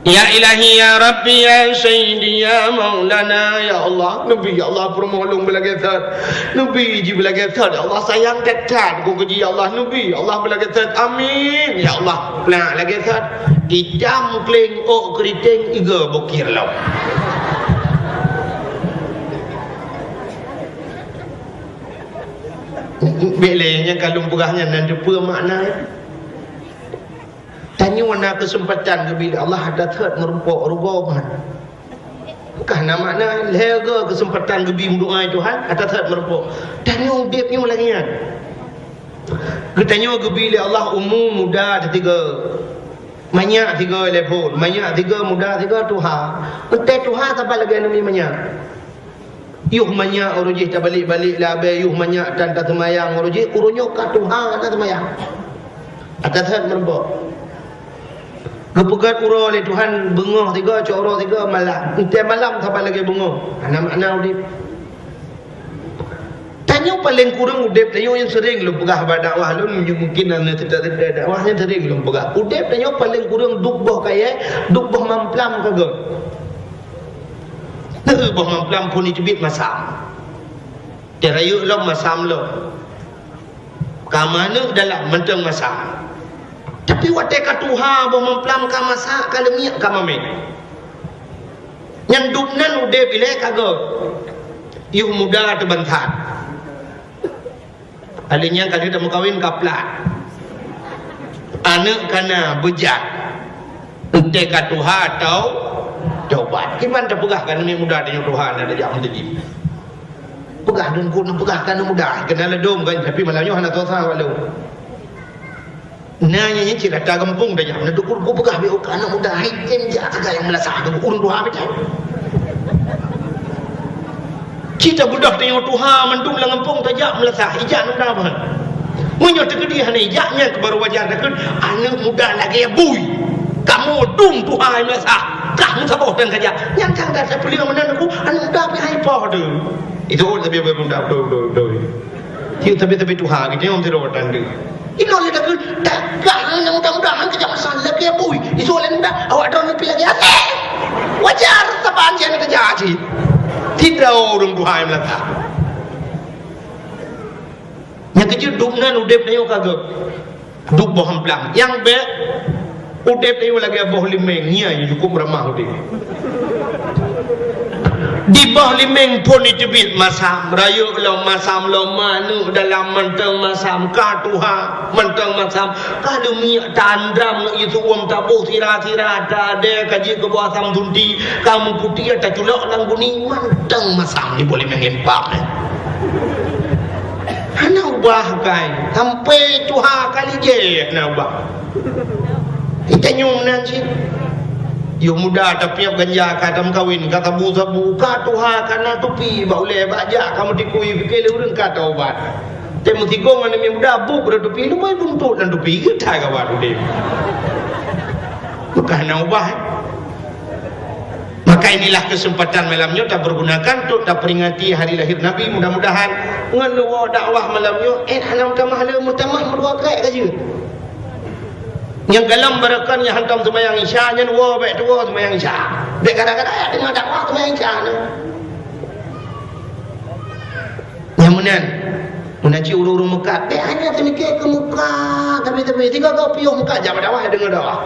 Ya Ilahi, ya Rabbi, ya Sayyidi, ya Maulana, ya Allah, neubi, ya Allah, peurumoh lôn beulagèe thot. Neubi jih beulagèe thot, ya Allah, sayang that-that keu jih, ya Allah, neubi, ya Allah, beulagèe thot. Amin, ya Allah. Nah, lagèe thot. Itam kleng ôk keuriteng iga bukir lom. Bèk lé nyang ka lôn peugah nyan nan teupeue makna. Tanyoe na keuseumpatan geubi lé Allah, ata thot meurumpok rugoe ban. Ka na makna lhèe go keuseumpatan geubi meudoa Tuhan, ata thot meurumpok. Tanyoe udép nyoe lagèe nyan. Geutanyoe geubi lé Allah umu muda teuh tiga. Manyak tiga lé phon, manyak tiga, muda tiga, tuha. Eunteuk tuha saban lagèe aneuk miet manyak. Yoh manyak uroe jih tabalek-balek lam abèe, yoh manyak tan taseumayang uroe jih, uroe nyoe ka tuha hana seumayang. Ata that meurumpok. Geupeugöt uroe lé Tuhan beungoh tiga, cot uroe tiga malam. Eunteuk malam saban lagèe beungoh. Hana makna udép. Tanyoe paleng kureueng udép tanyoe nyang seuring lôn peugah bak dakwah lôn, mungkin hana teuta-teuta dakwah nyang seuring lôn peugah. Udép tanyoe paleng kureueng duek boh kayèe, duek boh mamplam ka göt. Neu boh mamplam phôn jiteubiet masam. Teurayeuk lom masam lom. Ka manök dalam mantong masam. Tapi watèe ka tuha boh mamplam ka masak, ka leumiek, ka mamèh. Nyang duek nan udép ilèe ka göt. Yoh muda teuh ban that. Alèh nyan ka lheueh tameukawen ka plat. Aneuk ka na beujat. Eunteuk ka tuha tau tobat. Kiban tapeugah ka aneuk muda tanyoe tuha na tajak meuteujih. Peugah deungon keuneuk peugah ka aneuk muda. Keunan ladôm kan, tapi malam nyoe hana tuha walau. Na nyan cit rata gampông dah nyan. Na dukur ku peugah beu ka aneuk muda hai tem jak ka nyang meulasah tu ureueng tuha beu. Cit tabeudôh tanyoe tuha mandum lam gampông tajak meulasah, ijak aneuk muda ban. Meunyoe teukeudi hana ijak nyan keu baru wajar takheun aneuk muda lagèe bui. Kamoe dum tuha hai meulasah. Kah meusaboh tan kajak. Nyan kan dah tapeuleueng meunan aku aneuk muda pih hai poh tu. Itu oh tapi aneuk muda beutôi beutôi beutôi. Tiep tapi-tapi tuha gitu nyang sidroe tan tu. Inoe lé takheun, "Dak, dak, mudah-mudahan kejak masa lagèe bui." Isu laén mudah, awak droeneuh pih lagèe asèe. Wajar saban jih hana teujadi. Sidroe ureueng tuha nyang meulasah. Nyang keujeuet dum nan udép tanyoe ka göt. Duek boh amplang. Nyang bèk, udép tanyoe lagèe boh limeng, nyan nyang cukôp ramah udép. Di boh limeng phôn jiteubiet masam, rayeuk lom masam, lom aneuk dalam mantong masam, ka tuha mantong masam, ka leumiek ta-andram ngon ié su'uem, taboh sira-sira, ta-adèe ka jeuet keu boh asam sunti, ka meuputéh, taculok lam guni, mantong masam di boh limeng limpak nyan. Hana ubah kai, sampoe tuha ka lijéh hana ubah. Geutanyoe meunan cit. Yôh muda tapiôh ganja, ka tameukawen, ka sabu-sabu, ka tuha, ka na tupi bak ulèe, bak jak, ka meutikui, pike lé ureueng ka taubat. Teuh meusigong aneuk muda, buet rot tupi, lumbôi buntot lam tupi, geutai kawan udép. Maka hana ubah, eh. Maka inilah kesempatan malam nyoe tapergunakan untuk taperingati hari lahir Nabi. Mudah-mudahan ngon neuwoe dakwah malam nyoe, eh, hana meutamah le, meutamah meudua krek ka jeuet. Nyang galom barokon nyang hantom seumayang Isya, nyan woe bèk tuwoe seumayang Isya. Bèk kadang-kadang ya teungoh dakwah seumayang Isya nyoe. Nyang meunan, meunan cit ureueng-ureueng meukat, bèk hana teumike keu muka, tapi-tapi tiga kau piôh muka, jak bak dakwah, deungoe dakwah.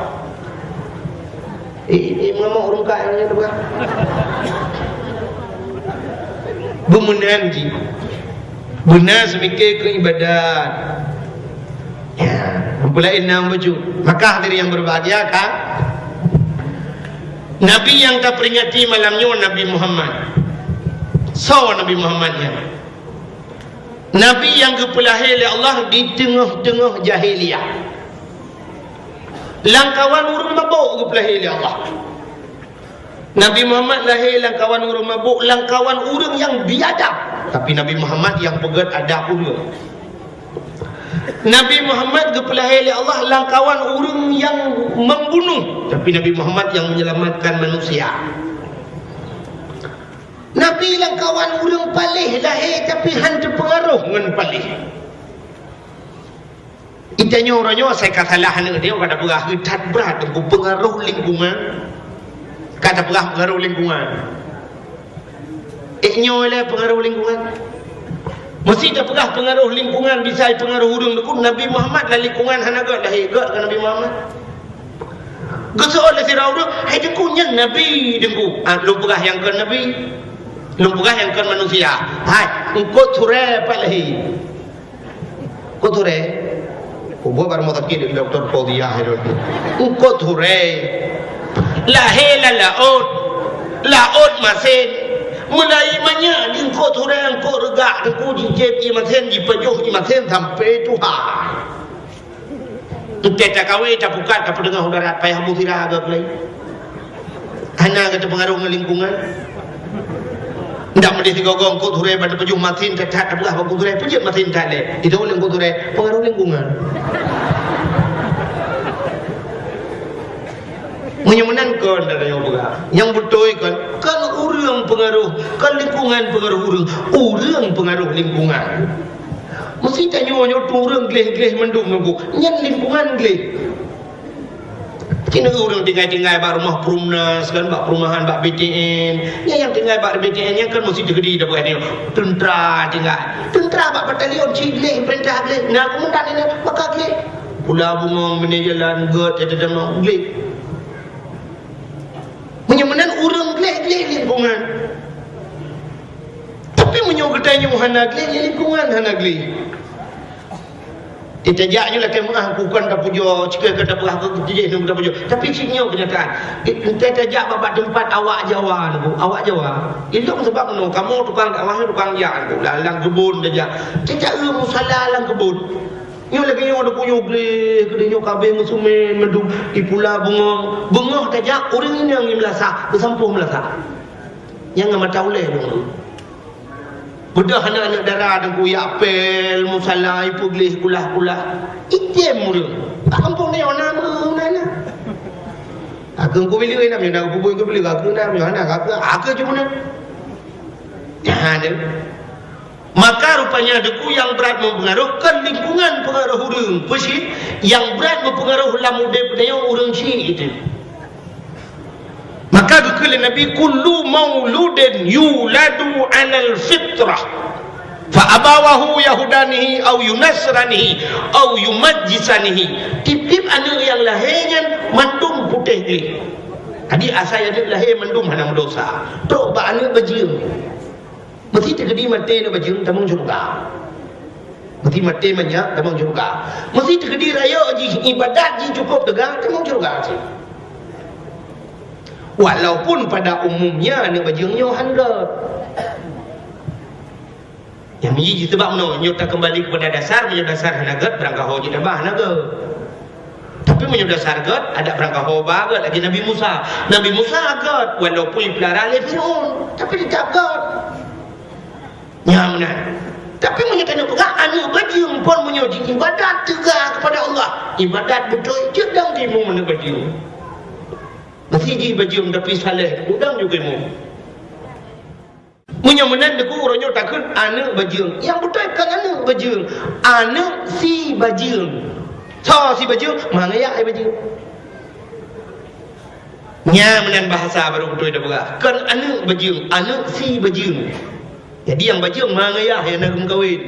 Eh, eh, eh, mengamuk ureueng meukat nyang tu, kan? Beumeunan jih. Beuna seumike keu ibadat. Ya, peulaén na bacut. Maka hadirin yang berbahagia, kan? Nabi nyang taperingati malam nyoe Nabi Muhammad. Soe Nabi Muhammad nyan? Nabi nyang geupeulahé lé Allah di teungoh-teungoh jahiliyah. Lamkawan ureueng mabök geupeulahé lé Allah. Nabi Muhammad lahé lamkawan ureueng mabök, lamkawan ureueng nyang biadab. Tapi Nabi Muhammad nyang peugèt adab ureueng. Nabi Muhammad geupeulahé lé Allah lamkawan ureueng nyang membunuh. Tapi Nabi Muhammad nyang menyelamatkan manusia. Nabi lamkawan ureueng paléh lahé, tapi han teupeungaroh ngon paléh. Geutanyoe uroe nyoe asai ka salah aneuk tanyoe ka tapeugah, that brat teungku, peungaroh lingkungan. Ka tapeugah peungaroh lingkungan. Eh, nyoe lé peungaroh lingkungan. Meusé tapeugah peungaroh lingkungan, bisa peungaroh ureueng teungku. Nabi Muhammad lam lingkungan hana gèt lahé, gèt keu Nabi Muhammad. Geuseuôt lé sidroe ureueng, "Hai teungku, nyan nabi teungku." Ah, lôn peugah nyang kon nabi. Lôn peugah nyang kon manusia. Hai, eungkôt surée pat lahé. Eungkôt surée. Kubuet bak rumoh sakét di Doktor Fauziah hai lôn. Eungkôt surée. Lahé lam laôt. Laôt masén. Meulai manyak di eungkôt surée, eungkôt reugak, teungku jicép ié masén, jipajoh ié masén sampoe tuha. Teuntèe takawe, tapukat, tapeuteungoh u darat, payah bu sira geuh lé. Hana geuh teupeungaroh ngon lingkungan. Ndak meudeh sigoe-goe eungkôt surée ban teupajoh masén that-that, tapeugah bak eungkôt surée, peujeuet masén that lé. Itu oleh eungkôt surée, peungaroh lingkungan. Meunyoe meunan kon, dak tanyoe peugah. Nyang beutôi kon, kon ureueng peungaroh, kon lingkungan peungaroh ureueng. Ureueng peungaroh lingkungan. Meusé tanyoe nyoe tu ureueng gleh-gleh mandum nunggu. Nyan lingkungan gleh. Cina ureueng tinggai-tinggai bak rumoh Perumnas kan, bak perumahan, bak B T N. Nyan nyang tinggai bak B T N nyan kan meusé teukeudi dak buet nyoe. Teuntra tinggai. Teuntra bak batalion cit gleh, peurintah gleh. Na komandan nyan maka gleh. Pula bungong, bini jalan, gèt, ya, teudamong, gleh. Meunyoe meunan ureueng gleh-gleh lingkungan. Tapi meunyoe geutanyoe hana gleh, ya lingkungan hana gleh. Teutajak nyoe lakèe meu'ah, bukan tapujoe, cukôp ka tapeugah keu tijih nyoe tapujoe. Tapi cit nyoe keunyataan. Teutajak bak teumpat awak Jawa nyoe, awak Jawa. Ilong sabab nyoe, kamoe tukang dakwah, tukang jak nyoe, lam, lam keubon tajak. Tajak eu musala lam keubon. Nyoe lagèe nyoe, ada kuyup gleh, keudeh nyoe kabeh meusumen, mandum ipula bungong. Beungoh tajak, ureueng inong i meulasah, beusampoh meulasah. Nyang ngon mata ulèe dong. Beudôh aneuk-aneuk dara dong, jak pèl, musala, ipeugleh, kulah-kulah. Item ureueng. Bak gampông nyoe na meunan na. Aku kubileue na, na kububuih kubileue, aku na, na, aku, aku cuma na. Nyan deh. Maka rupanya deungon nyang brat meupeungaroh kon lingkungan peungaroh ureueng. Peue cit? Nyang brat meupeungaroh lam udép tanyoe ureueng cit itu. Maka geukheun lé Nabi, "Kullu mauludin yuladu 'alal fitrah." Fa abawahu yahudanihi au yunasranihi au yumajjisanihi. Tieb-tieb aneuëk nyang lahé nyan mandum putéh gleh. Jadi asai aneuëk lahé mandum hana meudosa. Trok bak aneuëk bajeueng. Meusé teukeudi maté aneuëk bajeueng tamong syeuruga. Meusé maté manyak tamong syeuruga. Meusé teukeudi rayeuk jih, ibadat jih cukôp teuga, tamong syeuruga cit. Walaupun pada umumnya aneuëk bajeueng nyoe han gét. Nyang miji jih, sebab meunoe, nyoe takeumbali keupada dasar, meunyoe dasar hana gét, beurangkaho jih taba hana gét. Tapi meunyoe dasar gét, adak beurangkaho ba gét lagée Nabi Musa. Nabi Musa gét, walaupun jipeulara lé Fir'aun, tapi teutap gét. Nyan meunan. Tapi meunyoe tanyoe peugah aneuëk bajeueng phon meunyoe jiibadat teuga keupada Allah, ibadat beutôi jeuet dang timu aneuëk bajeueng. Meusé jih bajeueng tapi saleh, udang juga timu. Meunyoe meunan teungku, uroe nyoe takheun aneuëk bajeueng. Nyang beutôi kon aneuëk bajeueng, aneuëk si bajeueng. Soe si bajeueng? Ma ngayah si bajeueng. Nyan meunan bahasa barô beutôi tapeugah. Kon aneuëk bajeueng, aneuëk si bajeueng. Jadi nyang bajeueng ma ngayah nyang na geumeukawen.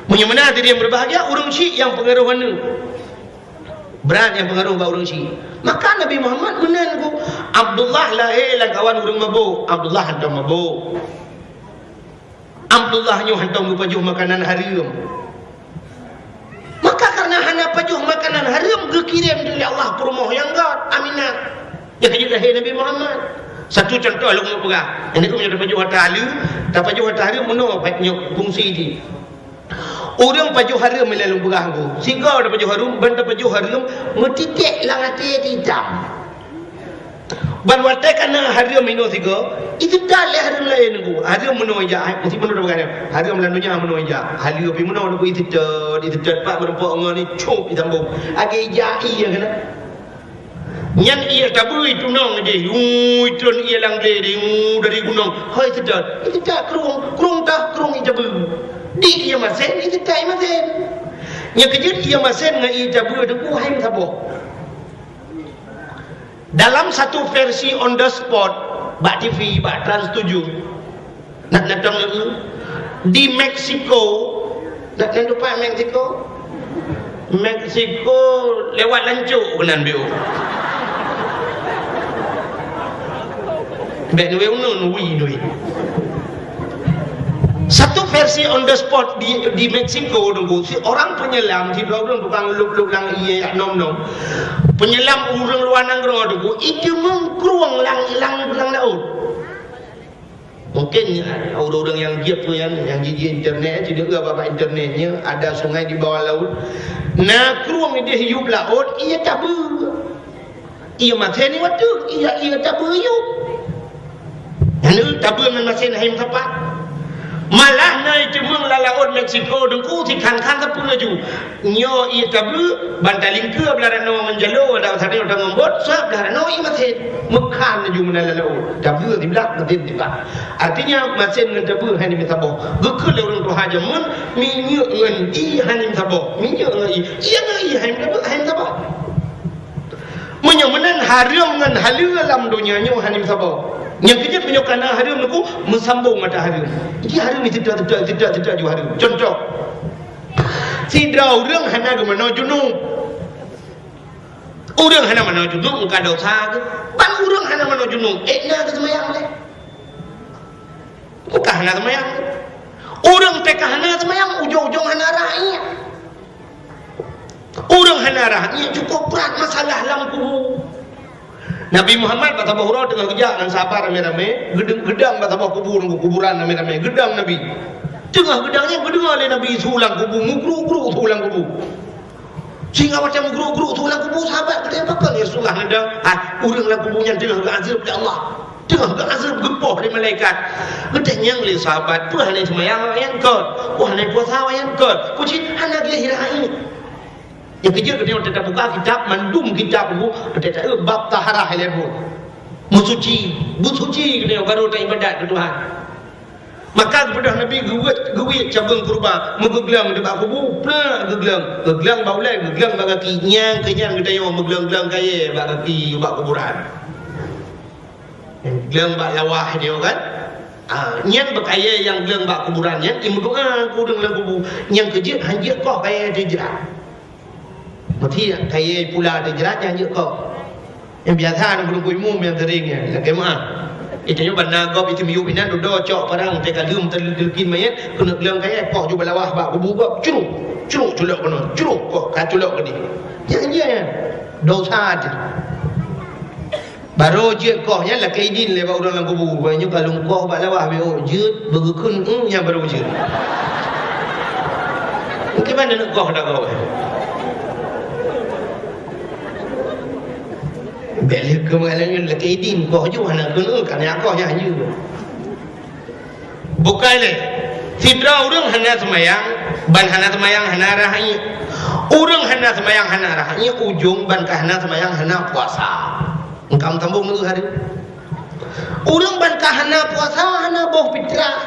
Meunyoe meunan hadirin berbahagia, ureuëng syiek nyang peungaroh aneuëk. Brat nyang peungaroh bak ureuëng syiek. Maka Nabi Muhammad meunan ku, Abdullah lahé lamkawan ureuëng mabôk, Abdullah hantom mabôk. Abdullah nyoe hantom geupajoh makanan hareuem. Maka kareuna hana pajoh makanan hareuem, geukirém lé Allah peurumoh nyang gét, Aminah. Nyang ka jeuet lahé Nabi Muhammad. Satu contoh lôn peugah. Nyang nyoe tapajoh ata hareuem, tapajoh ata hareuem meunoe, nyoe fungsi jih. Ureuëng pajoh hareuem ilée lôn peugah ku. Sigoe tapajoh hareuem, ban tapajoh hareuem, meutitek lam até itam. Ban watée ka na hareuem inoe sigoe, iteutat lé hareuem laén ku. Hareuem meunoe ijak, meusti meunoe tapeugah nyan. Hareuem lam donya meunoe ijak. Haleue pih meunoe ku iteutat, iteutat pat meurumpok ngon ni, cop itambong. Lagée ijak ié keunan. Nyan ié tabeue itunong jih, ui, tron ié lam glé di, u, dari gunong. Hoi, teutot, iteutat krueng, krueng tah, krueng ié tabeue. Di ié masén, iteutat ié masén. Nyang keujeuet ié masén ngon ié tabeue teungku hai meusaboh. Dalam satu versi on the spot, bak T V, bak Trans tujuh, Nak neutong ngon di Meksiko, nak neutong pat Meksiko? Meksiko lewat lancok keunan biôh. Bèk nui unun, wi nui. Satu versi on the spot di, di Meksiko dulu, si orang penyelam, si dua orang tukang lup-lup lang ié yak nom-nom. Penyelam ureuëng luwa nanggroe dulu, itu mengkrueng lang, lang, lang laôt. Mungkin ureuëng-ureuëng nyang jeuet peue nyan, nyang jijak internet, sideuh bak internet nyan, ada sungai di bawah laut. Na krueng idéh yup laôt, ié tabeue. Ié masén nyoe watèe, ié, ié tabeue yup. Nyan tabeue ngon masén hai meusapat. Malah na iteumèe lam laôt Meksiko, teungku, si khan-khan sapeue laju. Nyoe ié tabeue, ban talingkeue blah ranoe ngon jaloe, dan sabe ngon bot, sablah ranoe ié masén. Meukhan laju meunan lam laôt. Tabeue siblah, masén siblah. Artinya, masén ngon tabeue hana meusaboh. Geukheun lé ureuëng tuha jameun, minyeuk ngon ié hana meusaboh. Minyeuk ngon ié. Ié ngon ié hana meusaboh, hana meusaboh. Meunyoe meunan hareuem ngon haleue lam donya nyoe hana meusaboh. Nyang keujeuet meunyoe ka na hareuem, teungku, meusambong atra hareuem. Jadi hareuem siteuk-siteuk, siteuk-siteuk ju hareuem. Contoh, sidroe ureuëng hana geumeunoe junub. Ureuëng hana meunoe junub, meuka dosa geuh. Ban ureuëng hana meunoe junub, ék na geuseumayang lé. Meuka hana seumayang. Ureuëng teuka hana seumayang, ujong-ujong hana rhah ié. Ureuëng hana rhah ié cukôp brat masalah lam kubu. Nabi Muhammad bak saboh uroe teungoh geujak ngon sahabat ramé-ramé, geudang, geudang bak saboh kubu, kuburan ramé-ramé, geudang Nabi. Teungoh geudang nyan geudeungoe lé Nabi su lam kubu, meugruk-gruk su lam kubu. Sehingga watèe meugruk-gruk su lam kubu, sahabat geutanyong, "Pakon ya Rasulullah?" Geudang, "Ah, ureuëng lam kubu nyan teungoh geuazeueb lé Allah. Teungoh geuazeueb, geupoh lé malaikat." Geutanyong lé sahabat, "Peue hana seumayang awaknyan?" "Kon." "Peue hana puasa awaknyan?" "Kon." "Peue cit hana gleh rhah ié?" Nyang keujeuet geutanyoe tabuka kitab, mandum kitab buku, taeu bab taharah ilée buet. Meusuci, beusuci geutanyoe baru taibadat keu Tuhan. Maka geupeugah Nabi geuwét, geuwét cabeueng keureuba, meugeuglang nibak kubu, plak geuglang, geuglang bak ulée, geuglang bak gaki, nyang keu nyan geutanyoe meuglang-glang kayée bak gaki, bak kuburan. Glang bak lawah nyoe kan? Ah, nyan beukayée nyang gleueng bak kuburan nyan, imeudoá keu ureuëng lam kubu. Nyang keujeuet hanjeuet koh kayée teuh jrat. Meuti kayée pula teuh jrat nyan hanjeuet koh. Nyang biasa na ureuëng imum nyang sering nyan, lakée meuáh. Itu nyoe ban na gob itu miyup inan dudoe cok parang teuka lheuem teuleukien mayét, keuneuk gleueng kayée, poh ju balawah bak kubu gob, cruk, cruk culok keunoe, cruk koh ka culok keudeh. Nyan, nyan, nyan. Dosa jih. Barô jeuet koh nyan lakée idin lé bak ureuëng lam kubu. Bak nyoe ka lôn koh bak lawah beu jeuet, beugeukheun, hmm, nyan barô jeuet. Mungkin mana nak koh dah koh. Bèk lé keu malam nyoe lakée idin koh ju hana kheun, ka na koh nyan ju. Bukai lé. Sidroe ureuëng hana seumayang, ban hana seumayang hana rhah ié. Ureuëng hana seumayang hana rhah ié, ujong ban ka hana seumayang hana puasa. Engkam sambong neu hari. Ureuëng ban ka hana puasa hana boh fitrah.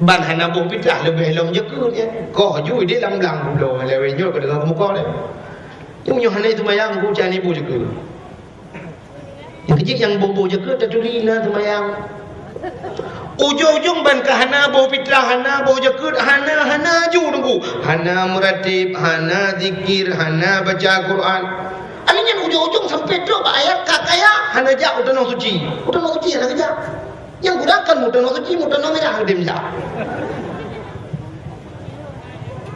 Ban hana boh fitrah leubeh lom jakeuet nyan. Koh ju idéh lam blang bulo lewée nyoe ka deungoe muka lé. Nyoe hana seumayang ku cani boh jakeuet. Nyang keujeuet nyang boh-boh jakeuet taturi na seumayang. Ujong-ujong ban ka hana boh fitrah, hana boh jakeuet, hana, hana ju teungku. Hana meuratéb, hana zikir, hana baca Quran. Akhé nyan ujong-ujong sampai trok bak ayat ka kaya, hana jak u tanoh suci. U tanoh suci hana geujak. Nyang guna kan mu tanoh suci, mu tanoh mirah geudeh jak.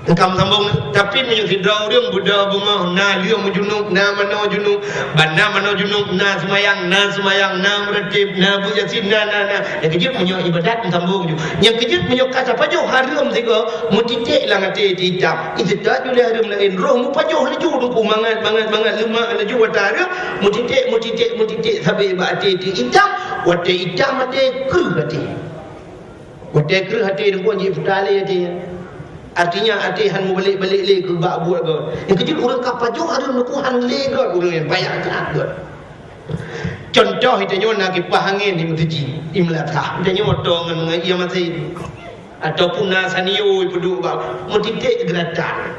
Engkam sambong, tapi meunyoe sidroe ureuëng beudoh beungoh, na lheueh meujunub, na manoe junub, ban na manoe junub, na seumayang, na seumayang, na meuratéb, na beuet Yasin, na, na, na. Nyang keujeuet meunyoe ibadat meusambong ju. Nyang keujeuet meunyoe ka tapajoh hareuem sigoe, meutiték lam até itam. Iseutôt ju lé hareuem laén, roh meupajoh laju teungku mangat, mangat, mangat leumak laju watée hareuem, meutiték, meutiték, meutiték sabe bak até itam, watée itam até kreueh até. Watée kreueh até teungku jih puta lé até. Artinya até han meubalek-balek lé keu bak buet gob. Nyang keujeuet ureuëng ka pajoh hareuem teungku han lé gob ureuëng nyang payah that gob. Contoh, geutanyoe na kipah angén di meuseujid, di meulasah. Geutanyoe moto ngon, ngon ié masin. Ataupun na sanio ipeuduek bak meutiték geuratan.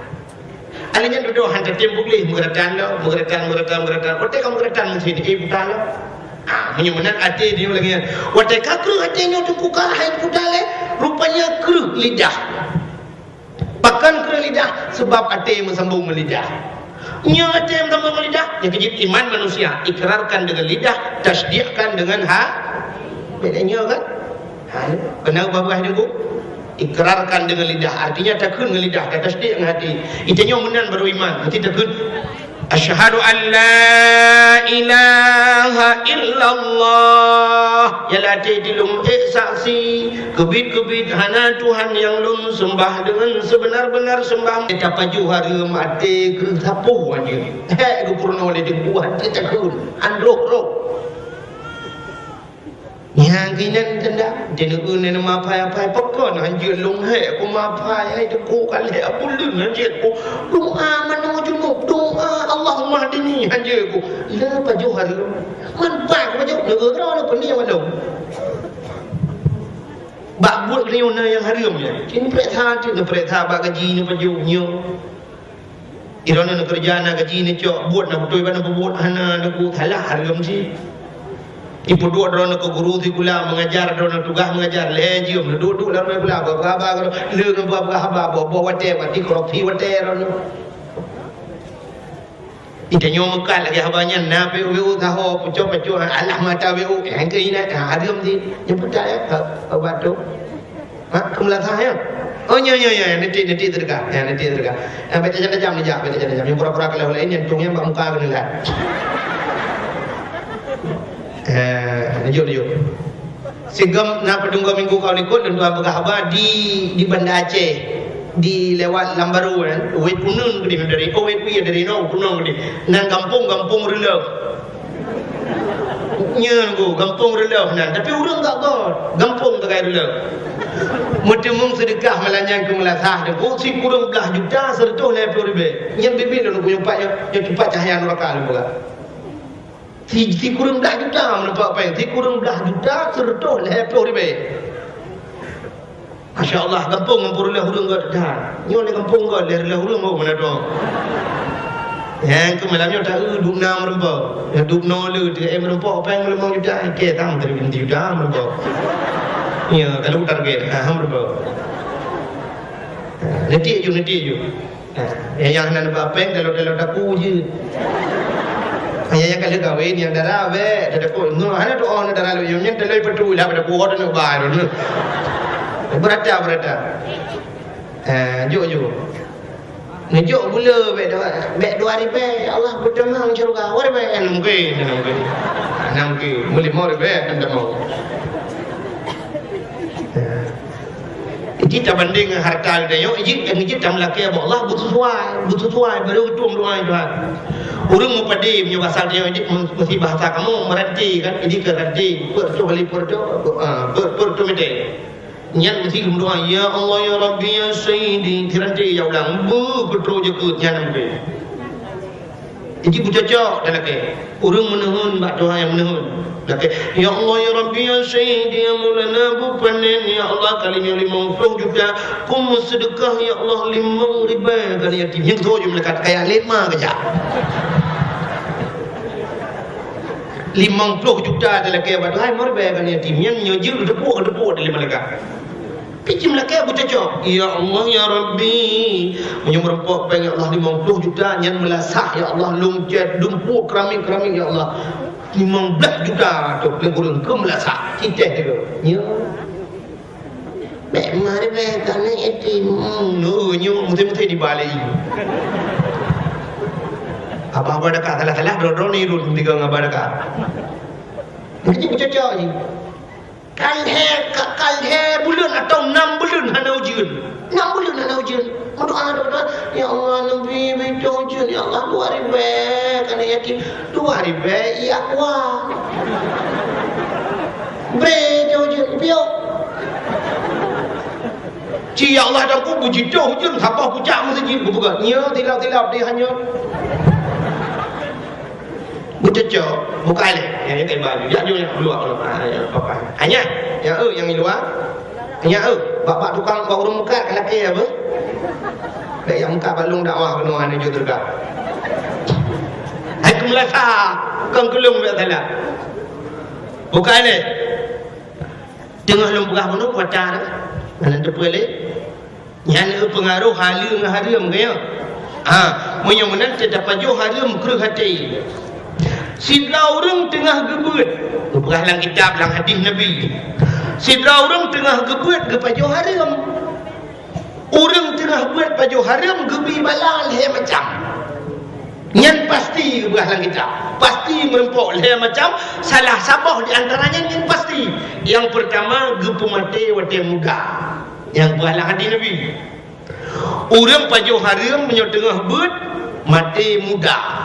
Akhé nyan dudoe han tatem puléh, meugeuratan lom, meugeuratan, meugeuratan, meugeuratan. Watée ka meugeuratan meuseuti, eh, buta lom. Ah, meunyoe meunan até di lagée nyan. Watée ka kreueh até nyoe teungku ka hai buta lé, rupanya kreueh lidah. Pakon kreueh lidah? Sebab até meusambong ngon lidah. Nyoe até meusambong ngon lidah, nyang keujeuet iman manusia, ikrarkan dengan lidah, tasdikkan dengan ha-, beda nyoe kan? Ha, keunan babah nyoe, Bu. Ikrarkan dengan lidah, artinya takheun ngon lidah, tatasdik ngon até. Geutanyoe meunan baru iman, meusti takheun, "Asyhadu an la ilaha illallah." Nyang lam até lôn ék saksi, keubiet-keubiet hana Tuhan nyang lôn seumbah deungon seubeuna-beuna seumbah. Tapajoh hareuem até keu sapeue anjeue. Hék geupeurunoe lé teungku, até takheun, han roh-roh. Nyang keunan teuntang, teuneuk neuneuk mapai-apai, pakon hanjeuet lôn hék ku mapai, hai teungku ka lheueh buleuen hanjeuet ku. Doa manoe junub, doa Allahumma hdini hanjeuet ku. Le pajoh hareuem. Man pai ku pajoh, neugeura le peuni wan lôn. Bak buet geutanyoe na nyang hareuem nyan. Cit neupareksa, cit neupareksa bak gaji neupajoh nyoe. Droeneuh neukeureuja na gaji neucok, buet na beutôi bak neupeubuet, hana neupeubuet, salah hareuem cit. Ipeuduek droeneuh keu guru sikula, meungajar droeneuh tugaih meungajar, lhée jeuem neuduek-duek lam sikula, bak haba, lheueh ngon bak haba, boh-boh watée, bak di korupsi watée droeneuh. Geutanyoe meukat lagée haba nyan, na W O W O saho, pucok-pucok, alah mata W O W O, nyang keu inan, ha, hareuem cit. Nyang peucaya, ha, ha, bak tu. Ha, keu meulasah, ya? Oh, nyo, nyo, nyo, nanti, nanti sedekah. Ya, nanti sedekah. Ya, baca jam-jam ni, jak, baca jam-jam. Yang pura-pura kalau lain, yang tung yang bak muka kena lihat. Eh, lanjut, lanjut. Sigom na peudunggo minggu ka likot, lôn tuan peugah haba di, di Banda Aceh, di lewat Lambaru kan, Wet Punun keudeh dari, oh, Wet Wie dari no, Punun keudeh. Nan gampông, Gampông Reuleuh. Nyan ku, Gampông Reuleuh nan. Tapi ureueng gak got, gampông Tegai Reuleuh. Meuteumong seudeukah malam nyan keu meulasah, ku sikureueng blah juta seureutôh lhèe plôh ribèe. Nyan bibi lôn ku nyoe pat, nyoe, nyoe cupat cahya nuraka lôn peugah. Si, sikureueng blah juta meuneupak péng, sikureueng blah juta seureutôh lhèe plôh ribèe. Masya Allah, gampông Gampông Reuleuh ureueng gèt that. Nyoe lé gampông gèt, lé Reuleuh ureueng, oh, meunan dong. Nyang keu malam nyoe ta-eu dub na meureumpok. Nyang dub noe le teu, eh, meureumpok péng limong juta, oke, tam tadi binti juta meureumpok. Ya, kalau target, ha, meureumpok. Ha, nanti ju, nanti ju. Ha, nyang, nyang hana neuba péng, dalam-dalam daku je. Ha, nyang, nyang ka lheueh kawin, nyang dara bèk, dara ku, nyoe hana doa, hana dara lôn, nyang, nyang dalôi peutu lah pada ku, hana neuba lôn. Beurata, beurata. Ha, jok, jok. Neujok gula bèk dua, bèk dua ribèe, ya Allah, beutamong syeuruga. Dua ribèe, hana mungken, hana mungken. Hana mungken. Meulimong ribèe, hana tamong. Jadi tabandéng ngon harta geutanyoe, jih, jih tameulakèe bak Allah beusesuai, beusesuai, baro geutueng doa Tuhan. Ureueng mupadi meunyoe basa tanyoe jih, meusti bahasa kamoe, meurati kan, jih keu ranti, peuet reutôh kali peuet reutôh, ah, peuet, peuet reutôh mètè. Nyan meusti geumeudoa, "Ya Allah, ya Rabbi, ya Sayyidi." Siranti ya ulang, beuh, peutrok jeukeut nyan mungken. Jadi beucocok talakèe. Ureueng meuneuheun bak Tuhan nyang meuneuheun. Lakèe, "Ya Allah, ya Rabbi, ya Sayyidi, ya Maulana, beupanen, ya Allah, kali nyoe limong ploh juta, kum meuseudeukah, ya Allah, limong ribèe keu aneuk yatim." Nyang keudua jeuet meulakèe, kaya lé ma keujak. Limong ploh juta talakèe bak Tuhan, limong ribèe keu aneuk yatim. Nyan nyoe jeuet geuteupeue, geuteupeue di limong leukah. Pih cit meulakèe beucocok. Ya Allah, ya Rabbi, meunyoe meureumpok péng, ya Allah, limong ploh juta, nyan meulasah, ya Allah, lôn cèt, dumpuk keramik-keramik, ya Allah. Limong blah juta tu, lé ureueng keu meulasah, cicéh tu. Ya. Bèk ma ribèe keu aneuk yatim. Hmm, nyoe, nyoe, meuté-meuté dibalik. Abah-abah dakah, salah-salah, droe-droe ni rot tiga ngon abah dakah. Meusti beucocok jih. Ka lhèe, ka, ka lhèe buleuen atawa nam buleuen hana ujeuen. Nam buleuen hana ujeuen. Meudoa, doa, doa, "Ya Allah, neubi, bi ujeuen, ya Allah, dua ribèe keu aneuk yatim." Dua ribèe, iya kuah. Bré ujeuen, piôh. Ci, ya Allah, dan ku bujitoh ujeuen, saboh pucak meuseujid, geupeugah, "Nyoe tilap-tilap di hanyot." Beucocok, bukai lé. Nyang, nyang baju. Jak jôk nyang luwa, luwa. Ah, nyang papan. Hanya, nyang, eh, nyang luwa. Nyang, eh, bak-bak tukang, bak ureueng meukat, ka lakèe apa? Bèk nyang meukat bak lôn dakwah keunoe hana jeuet teuka. Hai keu meulasa, kon keu lôn bèk salah. Bukai lé. Teungoh lôn peugah bunoe, kuasa dah. Hana teupeue lé. Nyan le peungaroh haleue ngon hareuem, ka nyo? Ha, meunyoe meunan teuka tapajoh hareuem kreueh até. Sidroe ureueng teungoh geubeuet, geupeugah lam kitab, lam hadih Nabi. Sidroe ureueng teungoh geubeuet geupajoh hareuem. Ureueng teungoh beuet pajoh hareuem geubi bala lhèe macam. Nyan pasti geupeugah lam kitab. Pasti meurumpok lhèe macam, salah saboh di antara nyan, nyan pasti. Nyang peurtama, geupeumaté watèe muda. Nyang peugah lam hadih Nabi. Ureueng pajoh hareuem meunyoe teungoh beuet, maté muda.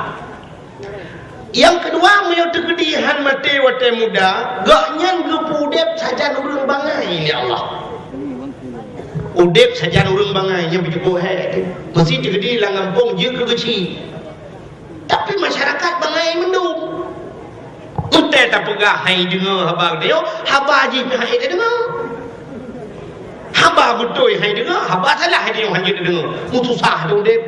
Nyang keudua, meunyoe teukeudi han maté watèe muda, gobnyan geupeuudép sajan ureueng bangai lé Allah. Udép sajan ureueng bangai, nyan beujeuet hék teuh. Meusti teukeudi lam gampông jeuet keu geuchik. Tapi masyarakat bangai mandum. Watèe tapeugah hai deungö haba geutanyoe, haba jih pih hai tadeungö. Haba beutôi hai deungö, haba salah hai deungö, han jeuet tadeungö. Meususah teuh udép.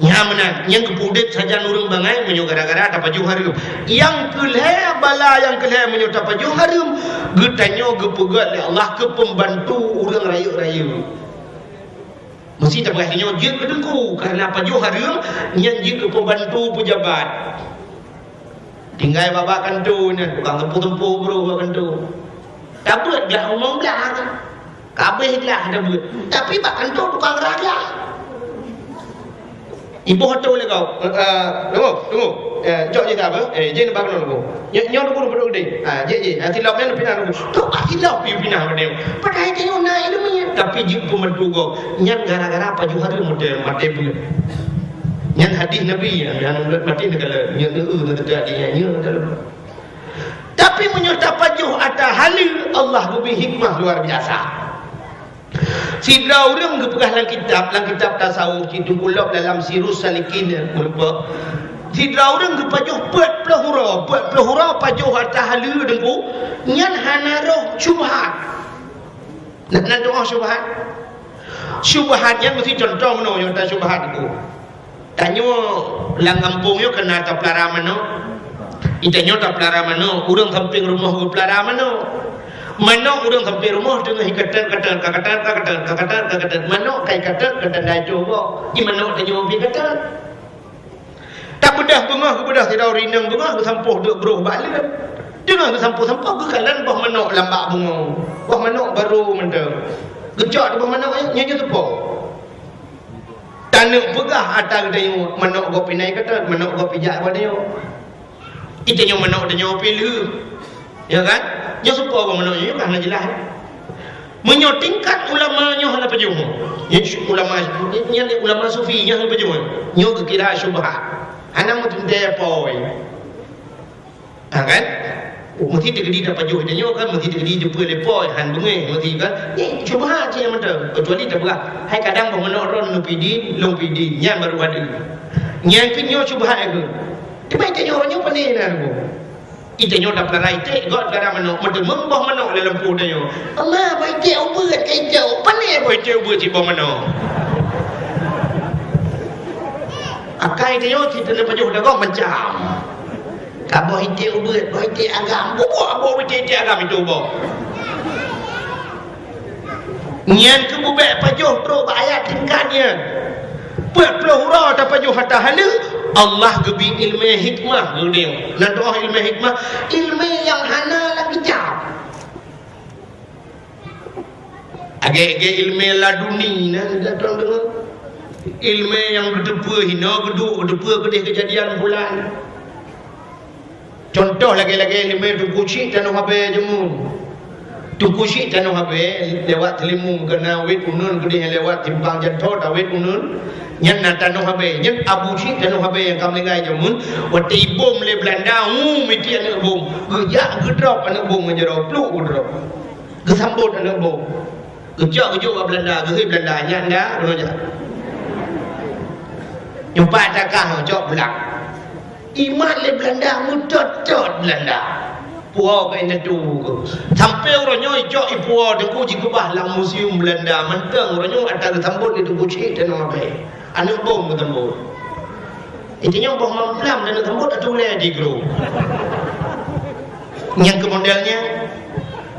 Nyan meunan, nyang geupeuudép sajan ureueng bangai meunyoe gara-gara tapajoh hareuem. Nyang keu lhèe, bala nyang keu lhèe meunyoe tapajoh hareuem, geutanyoe geupeugöt lé Allah keu peumbantu ureueng rayeuk-rayeuk. Meusti tapeugah nyoe jeuet keu teungku, kareuna pajoh hareuem nyan jeuet keu peumbantu peujabat. Tinggai bak-bak kantô nyan, tukang teumpo-teumpo brôh bak kantô. Tabeuet glah limong blah kan. Ka abéh glah tabeuet. Tapi bak kantô tukang rah glah. Iboh atô lé kau. Eh, eh, tunggu, tunggu. Eh, cok je ka apa? Eh, jén bak kantô tunggu. Nyoe, nyoe tunggu, tunggu, tunggu. Ah, jén, jén. Ah, silop nyan pinah tunggu. Tu ah silop pi pinah pada. Padahai tanyoe na ileumèe, tapi jeuet peumeudugong. Nyan gara-gara pajoh hareuem maté, maté beuet. Nyan hadih Nabi, nyan maté neukalon, nyan, eh, eh, nyan teuka hadih nyan, nyan dalam. Tapi meunyoe tapajoh ata haleue, Allah geubri hikmah luar biasa. Sidroe ureueng geupeugah lam kitab, lam kitab tasawuf, cit teukulop dalam Sirus Salikin, meureumpok. Sidroe ureueng geupajoh peuet ploh uroe, peuet ploh uroe pajoh ata haleue teungku, nyan hana roh syubhat. Nah, na doa syubhat. Syubhat nyan meusti contoh meunoe nyang ta syubhat tu. Tanyoe lam gampông nyoe keunan tapeulara manok. Di tanyoe tapeulara manok, ureuëng sampéng rumoh geupeulara manok. Manok ureuëng sampéng rumoh teungoh iketet-ketet, ka ketet, ka ketet, ka ketet, ka ketet. Manok ka iketet, ketet dacok gob. Di manok tanyoe pih ketet. Tabeudôh beungoh, geubeudôh sidroe rineueng beungoh, geusampôh duek broh bak leueb. Teungoh geusampôh-sampôh, geukalon boh manok lam bak beungoh. Boh manok barô mantong. Geucok di boh manok nyan, nyan jeuet seupôt. Taneuk peugah ata geutanyoe, manok gob pih na iketet, manok gob pih jak bak tanyoe. Di tanyoe manok tanyoe pih lheueh. Ya kan? Nyoe seupôt boh manok nyoe, nyoe ka hana jeulaih. Meunyoe tingkat ulama nyoe hana pajoh. Nyoe ulama, nyan ulama sufi nyoe hana pajoh. Nyoe geukira syubhat. Hana meuteuntèe poi. Ha kan? Oh, meusti teukeudi tapajoh tanyoe kan, meusti teukeudi jeuet peuleupoi, han beungéh, meusti kan? Nyan syubhat cit nyang mantong. Keucuali tapeugah, hai kadang boh manok droen lôn pih di, lôn pih di, nyan barô ada. Nyan keuh nyoe syubhat keuh. Teuma tanyoe nyoe pane na lôn. Di tanyoe tapeulara iték, gob tapeulara manok, meuteumé boh manok lam lampôh tanyoe. Allah, boh iték ubeuet ka icok, pane boh iték ubeuet cit boh manok. Akai tanyoe cit taneuk pajoh dagoe macam. Ka boh iték ubeuet, boh iték agam, bubuk boh iték-iték agam itu boh. Nyan keuh bubek pajoh trok bak ayat tingkat nyan. Peuet ploh uroe tapajoh ata haleue, Allah geubri ileumèe hikmah geude. Na tu'oh ileumèe hikmah, ileumèe nyang hana lam kitab. Agèe-agèe ileumèe laduni na, na tu'oh deungö. Ileumèe nyang geuteupeue hinoe geuduek, geuteupeue keudeh keujadian bulan. Cuntoh lagèe-lagèe ileumèe Teungku Chik Tanoh Abèe jameun. Teungku Chik Tanoh Abèe lewat Teulimu, keunan wet uneun keudeh lewat simpang jalan tol, tawet uneun. Nyan na Tanoh Abèe, nyan Abu Chik Tanoh Abèe nyang ka meuninggai jameun. Watèe ibom lé Beulanda, hu, meuti aneuk bom. Geujak geudrop aneuk bom ngon jaroe, pluk geudrop. Geusambot aneuk bom. Geucok geujok bak Beulanda, geuhôi Beulanda, nyan dah, keunoe jak. Nyoe pat takah cok pulang. Imat lé Beulanda, meutot-tot Beulanda. Puwoe keu indatu keuh. Sampoe uroe nyoe icok ipuwoe Teungku jikeubah lam museum Beulanda. Mantong uroe nyoe ata geusambot lé Teungku Chik Tanoh Abèe. Aneuk bom geusambot. Inti nyoe boh mamplam dan sambot atulèe di gru. Nyang keu model nyan,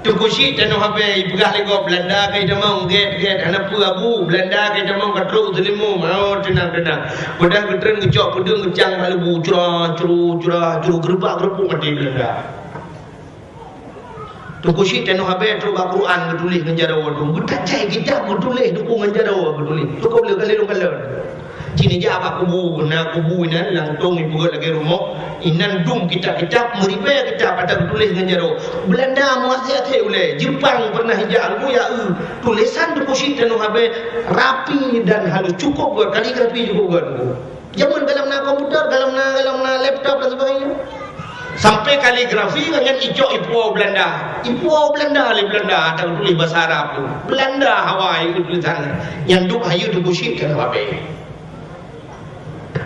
Teungku Chik Tanoh Abèe ipeugah lé gob Beulanda ka itamong gèt-gèt, hana peue Abu, Beulanda ka itamong ka trok Teulimu, oh, teunang-teunang. Padahai geutreun geucok peudeueng geucang bak leubu, cura, curu, cura, curu, geureubak-geureubuk maté Beulanda. Teungku Chik Tanoh Abèe trok bak Quran geutuléh ngon jaroe tu. Geutacai kitab geutuléh, Teungku, ngon jaroe geutuléh. Cukôp lé kali lôn kalon. Cit neujak bak kubu, na kubu inan, langsông ipeugöt lagèe rumoh. Inan dum kitab-kitab, meuribèe kitab ata geutuléh ngon jaroe. Beulanda meuaséh-aséh ulèe. Jeupang pernah ijak, Teungku, ya, eu. Tulésan Teungku Chik Tanoh Abèe rapi dan halus, cukôp göt, kaligrafi cukôp göt, Teungku. Jameun gohlom na komputer, gohlom na, gohlom na laptop dan sebagainya. Sampai kaligrafi nyan icok ipuwoe Beulanda. Ipuwoe Beulanda lé Beulanda, ata geutuléh basa Arab tu. Beulanda hawa tulésan nyan. Nyan duek hayeue Teungku Chik Tanoh Abèe.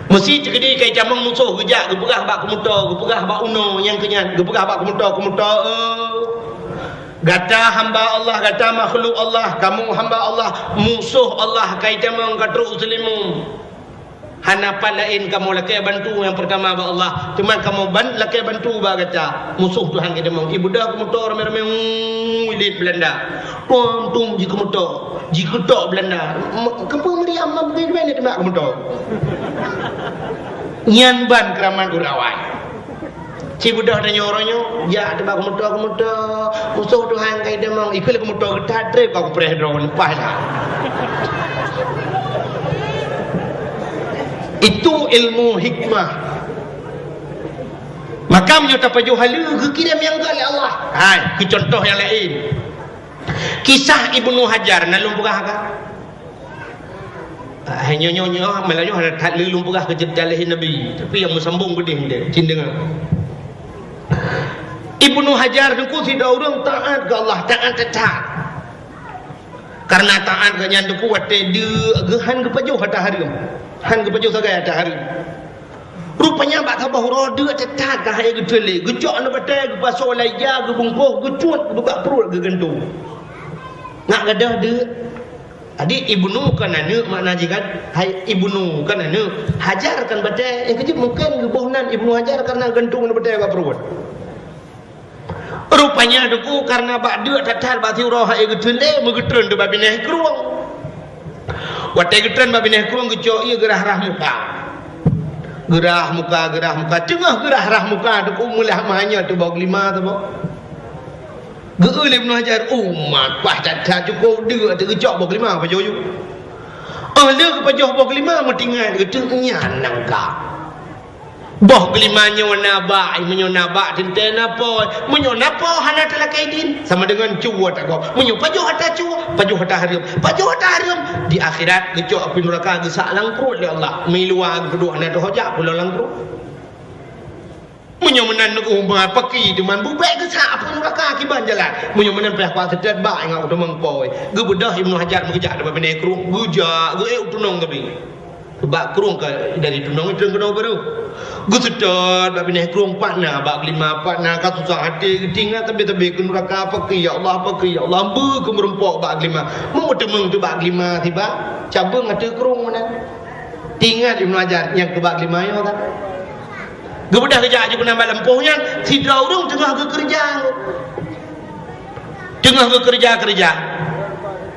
Meusi teukeudi ka itamong musoh geujak geupeugah bak keumoto, geupeugah bak unoe nyang keu nyan, geupeugah bak keumoto, keumoto, eh, gata hamba Allah, gata makhluk Allah, kamoe hamba Allah, musoh Allah ka itamong ka trok u Teulimu. Hana pat laén kamoe lakèe bantu nyang peurtama bak Allah, teuma kamoe ban-, lakèe bantu bak gata. Musoh Tuhan geudeungoe. Ibeudôh keumoto ramé-ramé, uu, ilét Beulanda. Tum-tum jikeumoto, jikeutok Beulanda. M-, keupeue Maryam ma beugèt-beugèt nibak keumoto? Nyan ban keuramat ureueng awai. Ci beudôh tanyoe uroe nyoe, jak teuba keumoto-keumoto, musoh Tuhan ka idamong, ikheun lé keumoto geutat trép ka kupreh droe leupah dah. Itu ilmu hikmah. Maka meunyoe tapajoh haleue geukirém nyang gèt lé Allah. Hai, keu contoh nyang laén. Kisah Ibnu Hajar na lôn peugah ka. Ah, nyoe, nyoe, nyoe, malah nyoe hana that lé lôn peugah keu ceurita lahé Nabi, tapi nyang meusambong beudeh deh, cit deungoe. Ibnu Hajar Teungku sidroe ureueng taat keu Allah, taat that-that. Kareuna taat geuh nyan Teungku watèe deuk geuh han geupajoh ata hareuem. Han geupajoh sagai ata hareuem. Rupanya bak saboh uroe deuk that-that ka han geuteulé, geucok aneuk batèe, geupasoe lam ija, geubungkôh, geucut, geubeuet bak pruet, geugantung. Ngat gadôh deuk. Jadi, Ibnu kan aneuk makna jih kan? Hai, Ibnu kan aneuk, Hajar kan batée. Nyang keujeuet mungken geuboh nan Ibnu Hajar karena gantung batée bak pruet. Rupanya Teungku karena bak deuk that-that bak siuroe hai geuteun lé, meugeutreun teuk bak binéh krueng. Watée geutreun bak binéh krueng geucok ié geurah-rah muka. Geurah muka, geurah muka. Teungoh geurah-rah muka Teungku meulah meuhanyot teuh boh geulima saboh. Geu-eu lé Ibnu Hajar, umat, paih that-that cukôp deuk teuh geucok boh geulima pajoh yue. Óh lheueh geupajoh boh geulima meutingat geuteuk nyan nangka. Boh geulima nyoe na bak, meunyoe na bak teuntée na po, meunyoe na po hana talakée idin, sama deungon cue tagob. Meunyoe pajoh ata cue, pajoh ata hareuem, pajoh ata hareuem, di akhirat geucok apui nuraka geusak lam pruet lé Allah. Miluwa geupeuduek hana teuhojak pulo lam pruet. Meunyoe meunan neuumat paki teuma bubek geusak apui nuraka kiban jalan. Meunyoe meunan payah kuat seutôt bak ingat u teumeng poi. Geubeudôh Ibnu Hajar meugeujak teuma binéh krueng, geujak geuék u tunong geubi. Bak krueng ka dari tunong itu keunoe baru. Geuseutôt bak binéh krueng pat na bak geulima pat na ka susah até geutingat sabe-sabe keu nuraka paki ya Allah paki ya Allah beu keu meurumpok bak geulima. Meumeuteumeng teuh bak geulima tiba cabeueng ateueh krueng meunan. Tingat Ibnu Hajar nyang keu bak geulima nyoe kan. Geubeudôh geujak jih keunan bak lampôh nyan, sidroe ureuëng teungoh geukeureuja. Teungoh geukeureuja-keureuja.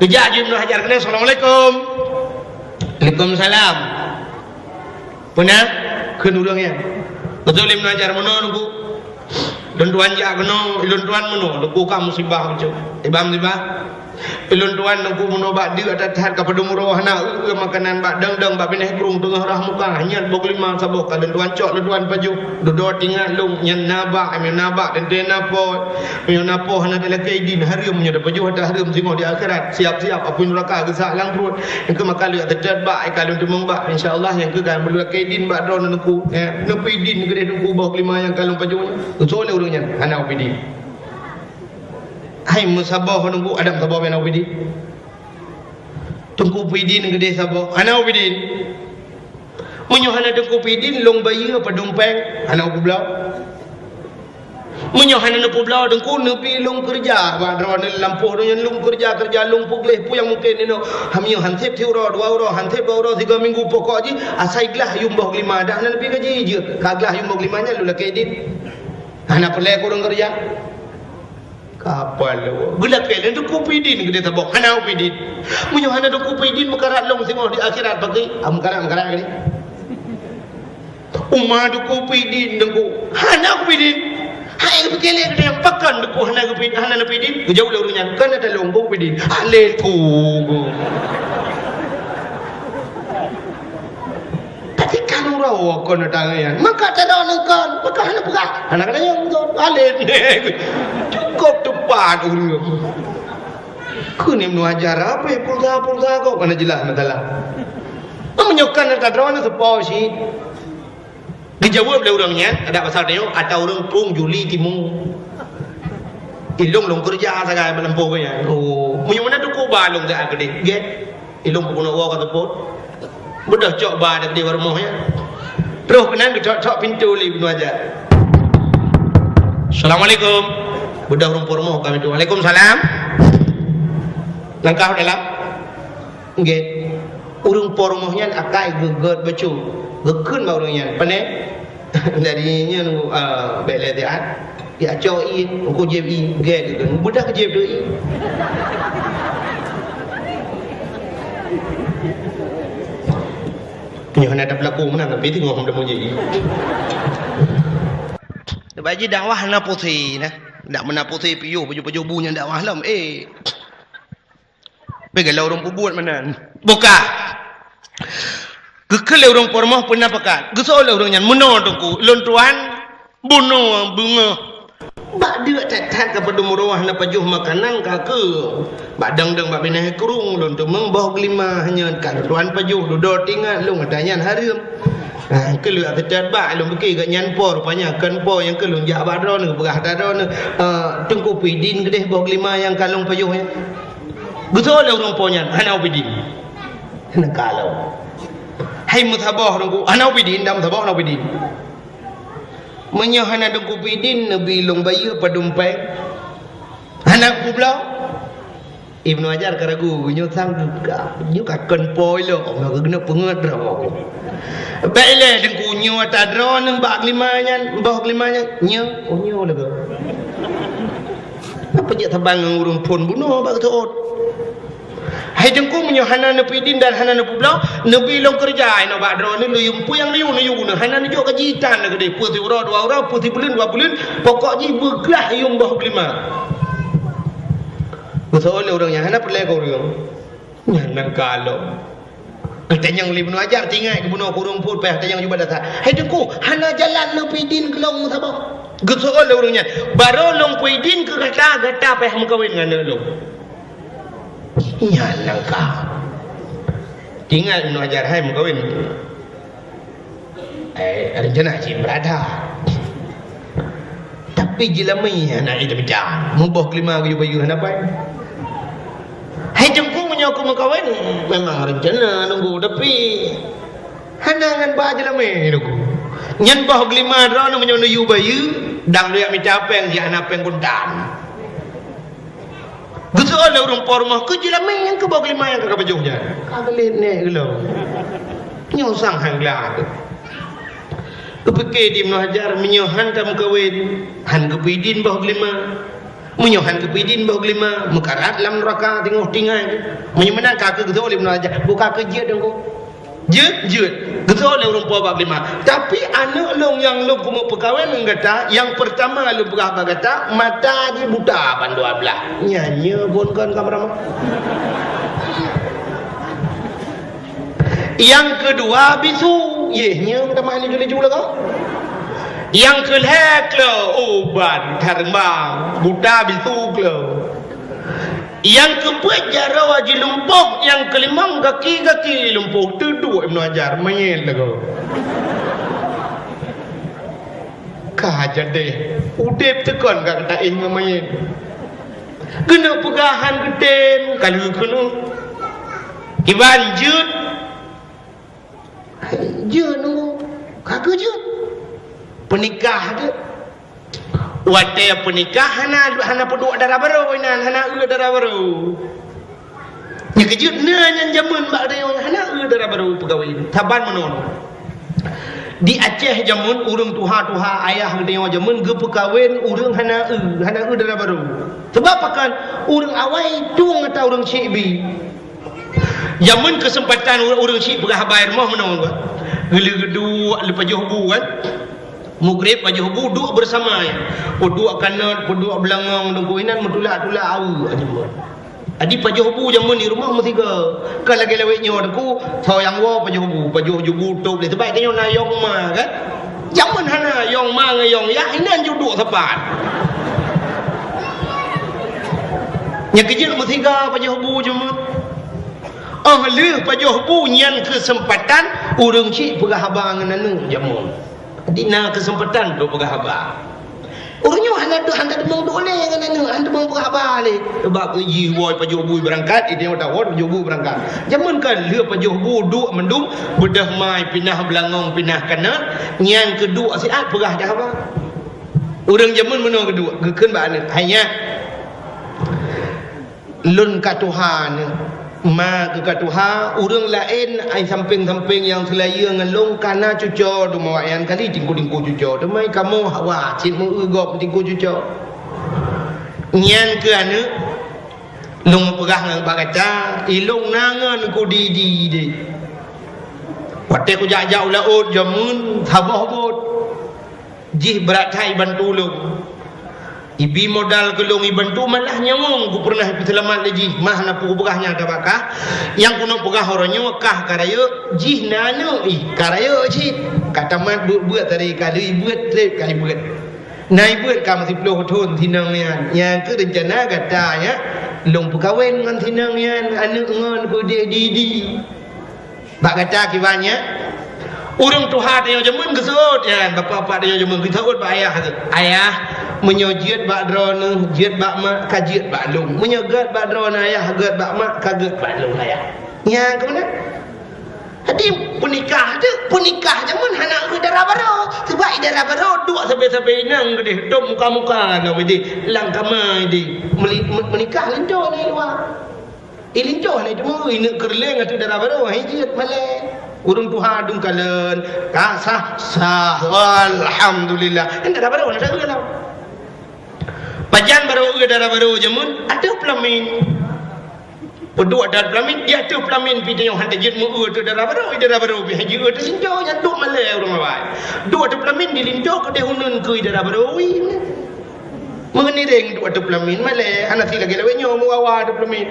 Geujak jih Ibnu Hajar keunan, "Assalamualaikum." "Waalaikumsalam." "Peue na?" kheun ureuëng nyan. Beutôi lé Ibnu Hajar, "Meunoe Teungku. Lôn tuan jak keunoe, lôn tuan meunoe, Teungku ka musibah bacut." "Iban musibah?" "Ilôn tuan Teungku meunoe bak deuk that-that ka padum uroe hana eu-eu makanan bak dang-dang bak binéh krueng teungoh rah muka, hanyot boh geulima saboh ka lôn tuan cok lôn tuan pajoh. Dudoe tingat lôn nyan na bak, meunyoe na bak teuntée na po, meunyoe na po hana talakée idin hareuem meunyoe tapajoh ata hareuem singoh di akhirat. Siap-siap apui nuraka geusak lam pruet. Nyang keu maka lôn seutôt bak, ka lôn teumong bak. Insya Allah nyang keu ka meulakée idin bak droeneuh Teungku. Eh, neupeu idin keudeh Teungku boh geulima nyang ka lôn pajoh nyan." Geusoe lé ureuëng nyan, "Hana upeu idin." Hai meusaboh Teungku, adam saboh bak na upeu idin. Teungku peuidin keudeh saboh, hana upeu idin. Meunyoe hana Teungku peuidin, lôn bayeue padum péng, hana upeu bloe. Meunyoe hana neupeu bloe Teungku, neubi lôn keureuja bak droeneuh lampôh donya lôn keureuja-keureuja lôn peugleh peue nyang mungken inoe. Hamiyuh han sép siuroe, dua uroe, han sép dua uroe, sigoe minggu pokok jih asai glah yuem boh geulima, dak hana neubi gaji jeuet. Ka glah yuem boh geulima nyan lôn lakée idin. Hana peureulée keu ureuëng keureuja. Kapal lewat. Geulakée lé Teungku peuidin keudeh saboh. Hana upeu idin. Meunyoe hana Teungku peuidin meukarat lôn singoh di akhirat paki. Ah, meukarat, meukarat keudeh. Uma Teungku peuidin Teungku. Hana upeu idin. Hai geupike lé keudeh pakon Teungku hana geupeu-, hana neupeu idin. Geujaweueb lé ureuëng nyan, "Kan ata lôn peuidin." "Alé Teungku." Tapi kan uroe kon datang nyan. Maka tadong kon, maka hana peugah. Hana kata nyang beutôi. Alet. Cukup tepat ureuëng. Keuneuk meuajar apa pulsa-pulsa kok hana jelas masalah. Meunyoe kan tadong seupôt cit. Geujaweueb lé ureuëng nyan, adak pasal tanyoe, ata ureuëng prueng Juli Timu. Ilong lôn keureuja sagai bak lampôh nyan. Oh, meunyoe meunan Teungku ba lôn geuh keudeh. Gét. Ilong peubunoe woe ka seupôt. Beudôh cok ba deuh di rumoh nyan. Troh keunan geucok-cok pintoe lé Ibnu Hajar. "Assalamualaikum." Beudôh ureuëng po rumoh ka pintoe. "Waalaikumsalam." Langkah dalam. Nggih. Ureuëng po rumoh nyan akai geugét bacut. Geukheun bak ureuëng nyan. Pane? Jadi nyan, ah, bék lé siat. Ya cok ié, engko jieb ié, gét gitu. Beudôh jieb tu ié. Nyoe hana ada pelaku meunan, tapi teungoh hom deungoe jieb ié. Bak jih dakwah hana pusé nah. Dak meunan pusé piôh, pajoh-pajoh bu nyan dakwah lom. Eh. Pih galak ureuëng peubuet meunan. Buka. Geukheun lé ureuëng po rumoh peuna pakat. Geusoe lé ureuëng nyan, "Meunoe Teungku, lôn tuan bunoe beungoh." Bak deuk that-that ka padum uroe hana pajoh makanan ka keu. Bak dang-dang bak binéh krueng lôn teumeung boh geulima hanyot ka lôn tuan pajoh dudoe tingat lôn ata nyan hareuem. Ha, keu lôn ata bak lôn pike gobnyan po rupanya kon po nyang keu lôn jak bak droeneuh peugah ata droeneuh, eh, Teungku peuidin keudeh boh geulima nyang ka lôn pajoh nyan. Geusoe lé ureuëng po nyan, hana ubidin. Hana kalau. Hai meusaboh Teungku, hana ubidin, dam saboh hana ubidin. Meunyoe hana Teungku peuidin, neubi lôn bayeue padum péng. Hana kubloe. Ibnu Hajar ka ragu, nyoe sang nyoe ka kon po ilok, maka keuneuk peungeut droe. Bèk ilèe Teungku, nyoe ata droeneuh bak glima nyan, boh glima nyan, nyoe, oh, nyoe lagèe. Apa jeuet saban ngon ureueng phôn bunoe bak geuseuôt? Hai Teungku, meunyoe hana neupeuidin dan hana neupeubloe, neubi lôn keureuja inoe bak droeneuh, neuyue peue nyang neuyue, neuyue keunoe. Hana neujok gaji tan lagèe deh, peue siuroe dua uroe, peue sibuleuen dua buleuen, pokok jih beuglah yuem boh glima. Geuseuôt lé ureueng nyan, hana peureulèe keu ureueng. Nyan nan ka lom. Geutanyong lé Ibnu Hajar, teuingat geubunoe keu ureueng phôn, payah tanyong jubah dasar. Hai Teungku, hana jalan neupeuidin keu lôn saboh. Geuseuôt lé ureueng nyan, barô lôn peuidin keu gata, gata payah meukawen ngon aneuk lôn. Nyan nan ka. Teuingat Ibnu Hajar, hai meukawen. Eh, rencana cit beurada. Tapi jeulamé hana idam-idam. Muboh glima geuyue bayeue hana pai. Hai Teungku, meunyoe ku meukawen, memang rencana nunggu, tapi hana ngon ba jeulamé nunggu. Nyan boh glima droeneuh meunyoe neuyue bayeue, dang lôn jak mita péng, jak hana péng kontan. Geuseuôt lé ureueng po rumoh, keu jeulamé nyang keu boh glima nyang ka geupajoh nyan. Ka geulet nèk geulom. Nyoe sang han glak. Geupike di Ibnu Hajar, meunyoe han tameukawen, han geupeuidin boh glima. Meunyoe han geupeuidin boh glima, meukarat lam neuraka teungoh tinggai. Meunyoe meunan ka keu geuseuôt lé Ibnu Hajar, buka keu jeuet Teungku. Jeuet, jeuet. Geuseuôt lé ureueng po bak glima. Tapi aneuk lôn nyang lôn keumeung peukawen ngon gata, nyang peurtama lôn peugah bak gata, mata jih buta ban dua blah. Nyan nyoe kon-kon ka meuramah. Nyang keudua bisu, yeh nyoe meutamah laju-laju lagoe. Nyang keulhèe kleu, oh ban, thareumbang, buta bisu kleu. Nyang keupeuet jaroe jilumpoh, nyang keulimong gaki-gaki lumpoh, teuduek Ibnu Hajar, manyét lagoe. Ka jadeh, udeb teukon ka geuta-éh ngon manyét. Keuneuk peugah han geutem, ka lheueh keunoe. Iban jeuet, Jeuet nunggu, ka keu jeuet. Peunikah jeuet. Watèe peunikah hana, hana peuduek dara barô inan, hana eu dara barô. Nyang keujeuet na nyan jameun bak tanyoe hana eu dara barô peugawé. Saban meunoe. Di Aceh jameun ureueng tuha-tuha ayah geutanyoe jameun geupeukawen ureueng hana eu, hana eu dara barô. Sabab pakon ureueng awai tueng ata ureueng syik bi. Jameun keuseumpatan ureueng, ureueng syik peugah haba i rumoh meunoe kan. Geuleuh geuduek lé pajoh bu kan. Mugreb pajoh bu duek beurasama nyan. Peuduek kanot, peuduek beulangong, deungon inan meutulak-tulak aweuk jameun. Jadi pajoh bu jameun di rumoh meusigoe. Kon lagèe lawét nyoe Teungku, soe nyang woe pajoh bu, pajoh bu tôb lé. Sabab tanyoe na yong ma kan. Jameun hana yong ma ngon yong yah, inan ju duek sapat. Nyang keujeuet meusigoe pajoh bu jameun. Óh lheueh pajoh bu nyan keuseumpatan ureueng syik peugah haba ngon aneuk jameun. Jadi na keuseumpatan untuk peugah haba. Ureueng nyoe hana, hana teumong duek lé ngon aneuk, hana teumong peugah haba lé. Sabab jih woe pajoh bu beurangkat, idéh watèe woe pajoh bu beurangkat. Jameun ka lheueh pajoh bu duek mandum, beudôh ma i pinah beulangong, pinah kanot, nyan keuduek siat peugah dah haba. Ureueng jameun meunoe keuduek, geukheun bak aneuk, "Hai nyak, lôn ka tuha nyoe, ma keuh ka tuha, ureueng laén ai sampéng-sampéng nyang seulayeue ngon lôn ka na cuco, teuma awaknyan kali tingku-tingku cuco, teuma kamoe hawa cit meu-eu gob tingku cuco. Nyan keuh aneuk, lôn peugah ngon bak gata, ilôn na ngon ku di-di deh. Watèe kujak-jak u laôt jameun, saboh bot." Jih brat that ibantu lôn. Ibi modal keu lôn ibantu malah nyawöng kupeureunah ipeuseulamat lé jih, mah na peue kupeugah nyan tabak kah. Nyang keuneuk peugah uroe nyoe kah ka rayeuk, jih na aneuk ih ka rayeuk cit. Ka tamat beuet-beuet tadi ka lheueh ibeuet trép ka ibeuet. Na ibeuet ka meusiplôh thon sinong nyan. Nyang keuh reuncana gata nyan lôn peukawen ngon sinong nyan aneuk ngon peudeh di-di. Bak gata kiban nyan, ureueng tuha tanyoe jameun geuseuôt nyan, bapak-bapak tanyoe jameun geuseuôt bak ayah geuh, "Ayah, meunyoe jeuet bak droeneuh, jeuet bak mak, ka jeuet bak lôn. Meunyoe gèt bak droeneuh ayah, gèt bak mak, ka gèt bak lôn ayah." Nyan keuh meunan. Jadi peunikah tu, peunikah jameun hana eu dara barô. Sabab i dara barô duek sabe-sabe inong keudeh, dum muka-muka ngon idéh, lam kama idéh. Meuli-, me-, meunikah linto ngon luwa. Ilinto lé teuma ineuk keureuléng ateueh dara barô, hai jeuet malée. Ureuëng tuha dum kalon, ka sah, sah, alhamdulillah. Kan dara barô na dara lom. Pajan barô eu dara barô jameun ateueh peulamin. Peuduek dara peulamin, di ateueh peulamin pih tanyoe hana jeuet meu eu ateueh dara barô, dara barô pih hai jeuet eu ateueh linto, nyan duek malée ureuëng awai. Duek ateueh peulamin di linto keudeh uneuen keu dara barô, ui. Meungiréng duek ateueh peulamin malée, hana si lagée lawét nyoe meuwawa ateueh peulamin.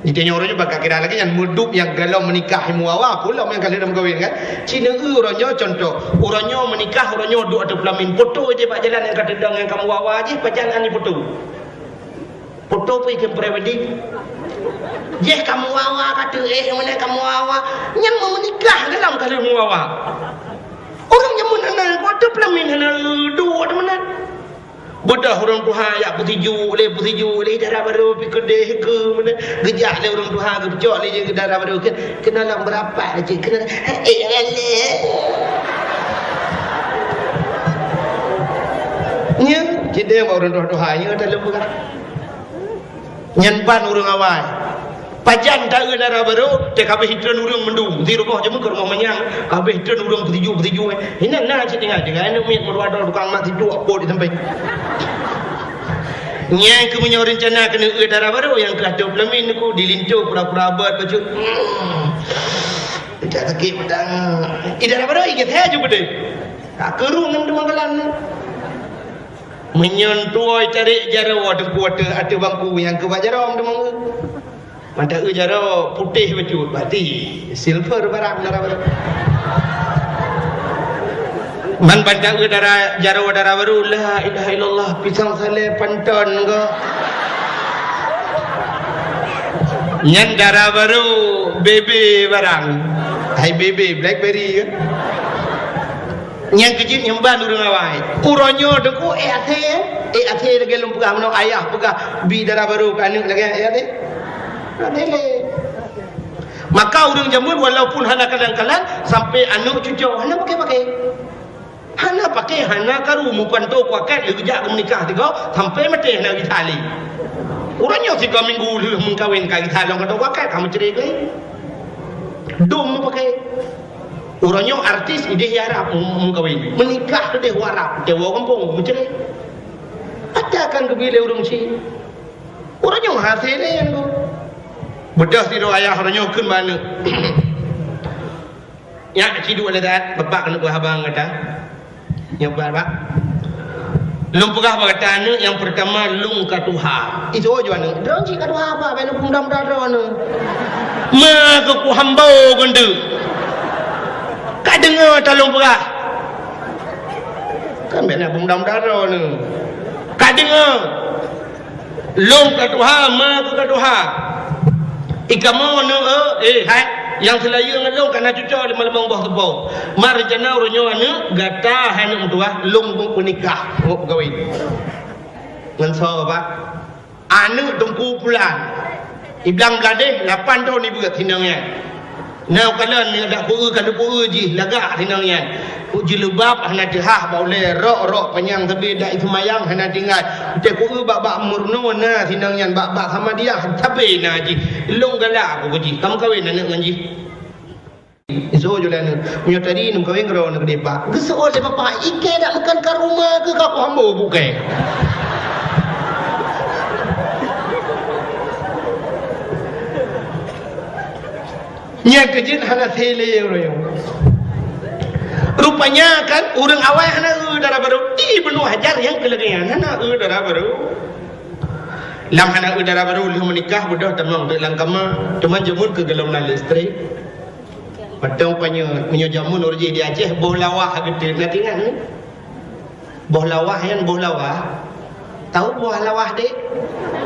Di tanyoe uroe nyoe bak kira lagée nyan, meuduek nyang galom meunikah meuwawa, peue lom nyang ka lheueh meukawen kan. Ci neu eu uroe nyoe contoh, uroe nyoe meunikah, uroe nyoe duek ateueh peulamin, poto jih bak jalan nyang ka teudong nyang ka meuwawa jih, pajan ani poto. Poto pih keu pre-wedding. Jih ka meuwawa ka teuéh, meunan ka meuwawa. Nyan meunikah galom ka lheueh meuwawa. Ureuëng jameun hana, watée peulamin hana eu duek ateueh meunan. Beudôh ureuëng tuha jak peusijuek lé, peusijuek lé, dara barô pih keudeh keu meunan. Geujak lé ureuëng tuha, geucok lé jih dara barô keu, keunoe lom beurapat cit, keunoe, eh, eh, eh. Nyan, cit deh bak ureuëng tuha-tuha nyoe taleueng peugah. Nyan ban ureuëng awai. Pajan ta eu dara barô, teuka beh itreun ureuëng mandum. Di rumoh jameun keu rumoh manyang, ka beh itreun ureuëng peusijuek-peusijuek. Inan na cit tinggai, tinggai aneuk miet meudua droe tukang mat sijuek pot di sampéng. Nyang keu meunyoe reuncana keuneuk eu dara barô nyang keu ateueh peulamin ku di linto pura-pura abot bacut. Hmm. Jak sakét pedang. I dara barô i geusé ju beudeh. Ka keurung ngon teumanggalan. Meunyoe tuwoe tarék jaroe teungku ateueh, ateueh bangku nyang keu bak jaroe teuma. Mata eu jaroe putéh bacut, berarti silver barang dara barô. Man ban ta eu dara, jaroe dara barô, la ilaha illallah, pisang salé panton go. Nyan dara barô, bebe barang. Hai bebe, blackberry ke? Nyang keujeuet nyang ban ureuëng awai. Uroe nyoe teungku, eh, asée, eh, asée lagée lôn peugah, meunoe ayah peugah bi dara barô keu aneuk lagée, eh, asée. Hana lé. Maka ureuëng jameun walaupun hana kalan-kalan, sampai aneuk cucoe hana pakai-pakai. Hana pakai, hana karu, meupanto kuakat lé geujak keu meunikah sigoe, sampai maté hana geutalé. Uroe nyoe sigoe minggu lheueh meukawen ka geutalong atau kuakat ka meucre lé. Dum meupakai. Uroe nyoe artis ideh i Arab meukawen. Meunikah keudeh u Arab, tewoe gampông, meucre. Ata kan geubi lé ureuëng ci. Uroe nyoe hase lé nyan go. Beudôh sidroe ayah uroe nyoe kheun bak aneuk. Nyak, ci duek lé that, bapak keuneuk beuhaba ngon gata. Nyoe bak, bak. Lôn peugah bak gata aneuk, nyang peurtama lôn ka tuha. Isoe ju aneuk, droe cit ka tuha apa, bèk neupeumadam droe aneuk. Ma keu kuhambo geundeuk. Ka deungoe ta lôn peugah. Kan bèk neupeumadam droe aneuk. Ka deungoe. Lôn ka tuha, ma keu ka tuha. I kamoe neu, eh, hai, nyang seulayeue ngon lôn ka na cucoe lima limong boh teupeu. Ma reuncana uroe nyoe aneuk gata hai aneuk meutuwah, lôn meunikah, ngon peugawe. Ngon soe, Pak? Aneuk Teungku Pulan. I blang Bladeh, lapan thon i beuet sinong nyan. Na kalon nyang dak peu-eu ka lheueh peu-eu jih lagak sinong nyan. Ku jilbab hana teuhah bak ulèe, rok-rok panyang sabe dak iseumayang hana tinggai. Teuh ku eu bak-bak meurunoe na sinong nyan, bak-bak Samadiyah sabe na jih. Lôn galak ku jih, ka meukawen aneuk ngon jih. Isoe ju lé aneuk, meunyoe tadi neumeukawen keudroe aneuk deh, Pak. Geuseuôt lé bapak, ikei dak meukan ka rumoh keu ka ku hambo bukée. Nyang keujeuet hana sélé ureuëng. Rupanya kan ureuëng awai hana eu dara barô. Ibnu Hajar nyang keu lagée nyan hana eu dara barô. Lam hana eu dara barô lheueh meunikah beudôh tamong teuk lam kama. Teuma jameun keu golom na listrik. Mantong panyöt, meunyoe jameun ureuëng jih di Aceh boh lawah geuteut, na teuingat ni? Boh lawah nyan, boh lawah. Tahu boh lawah dek?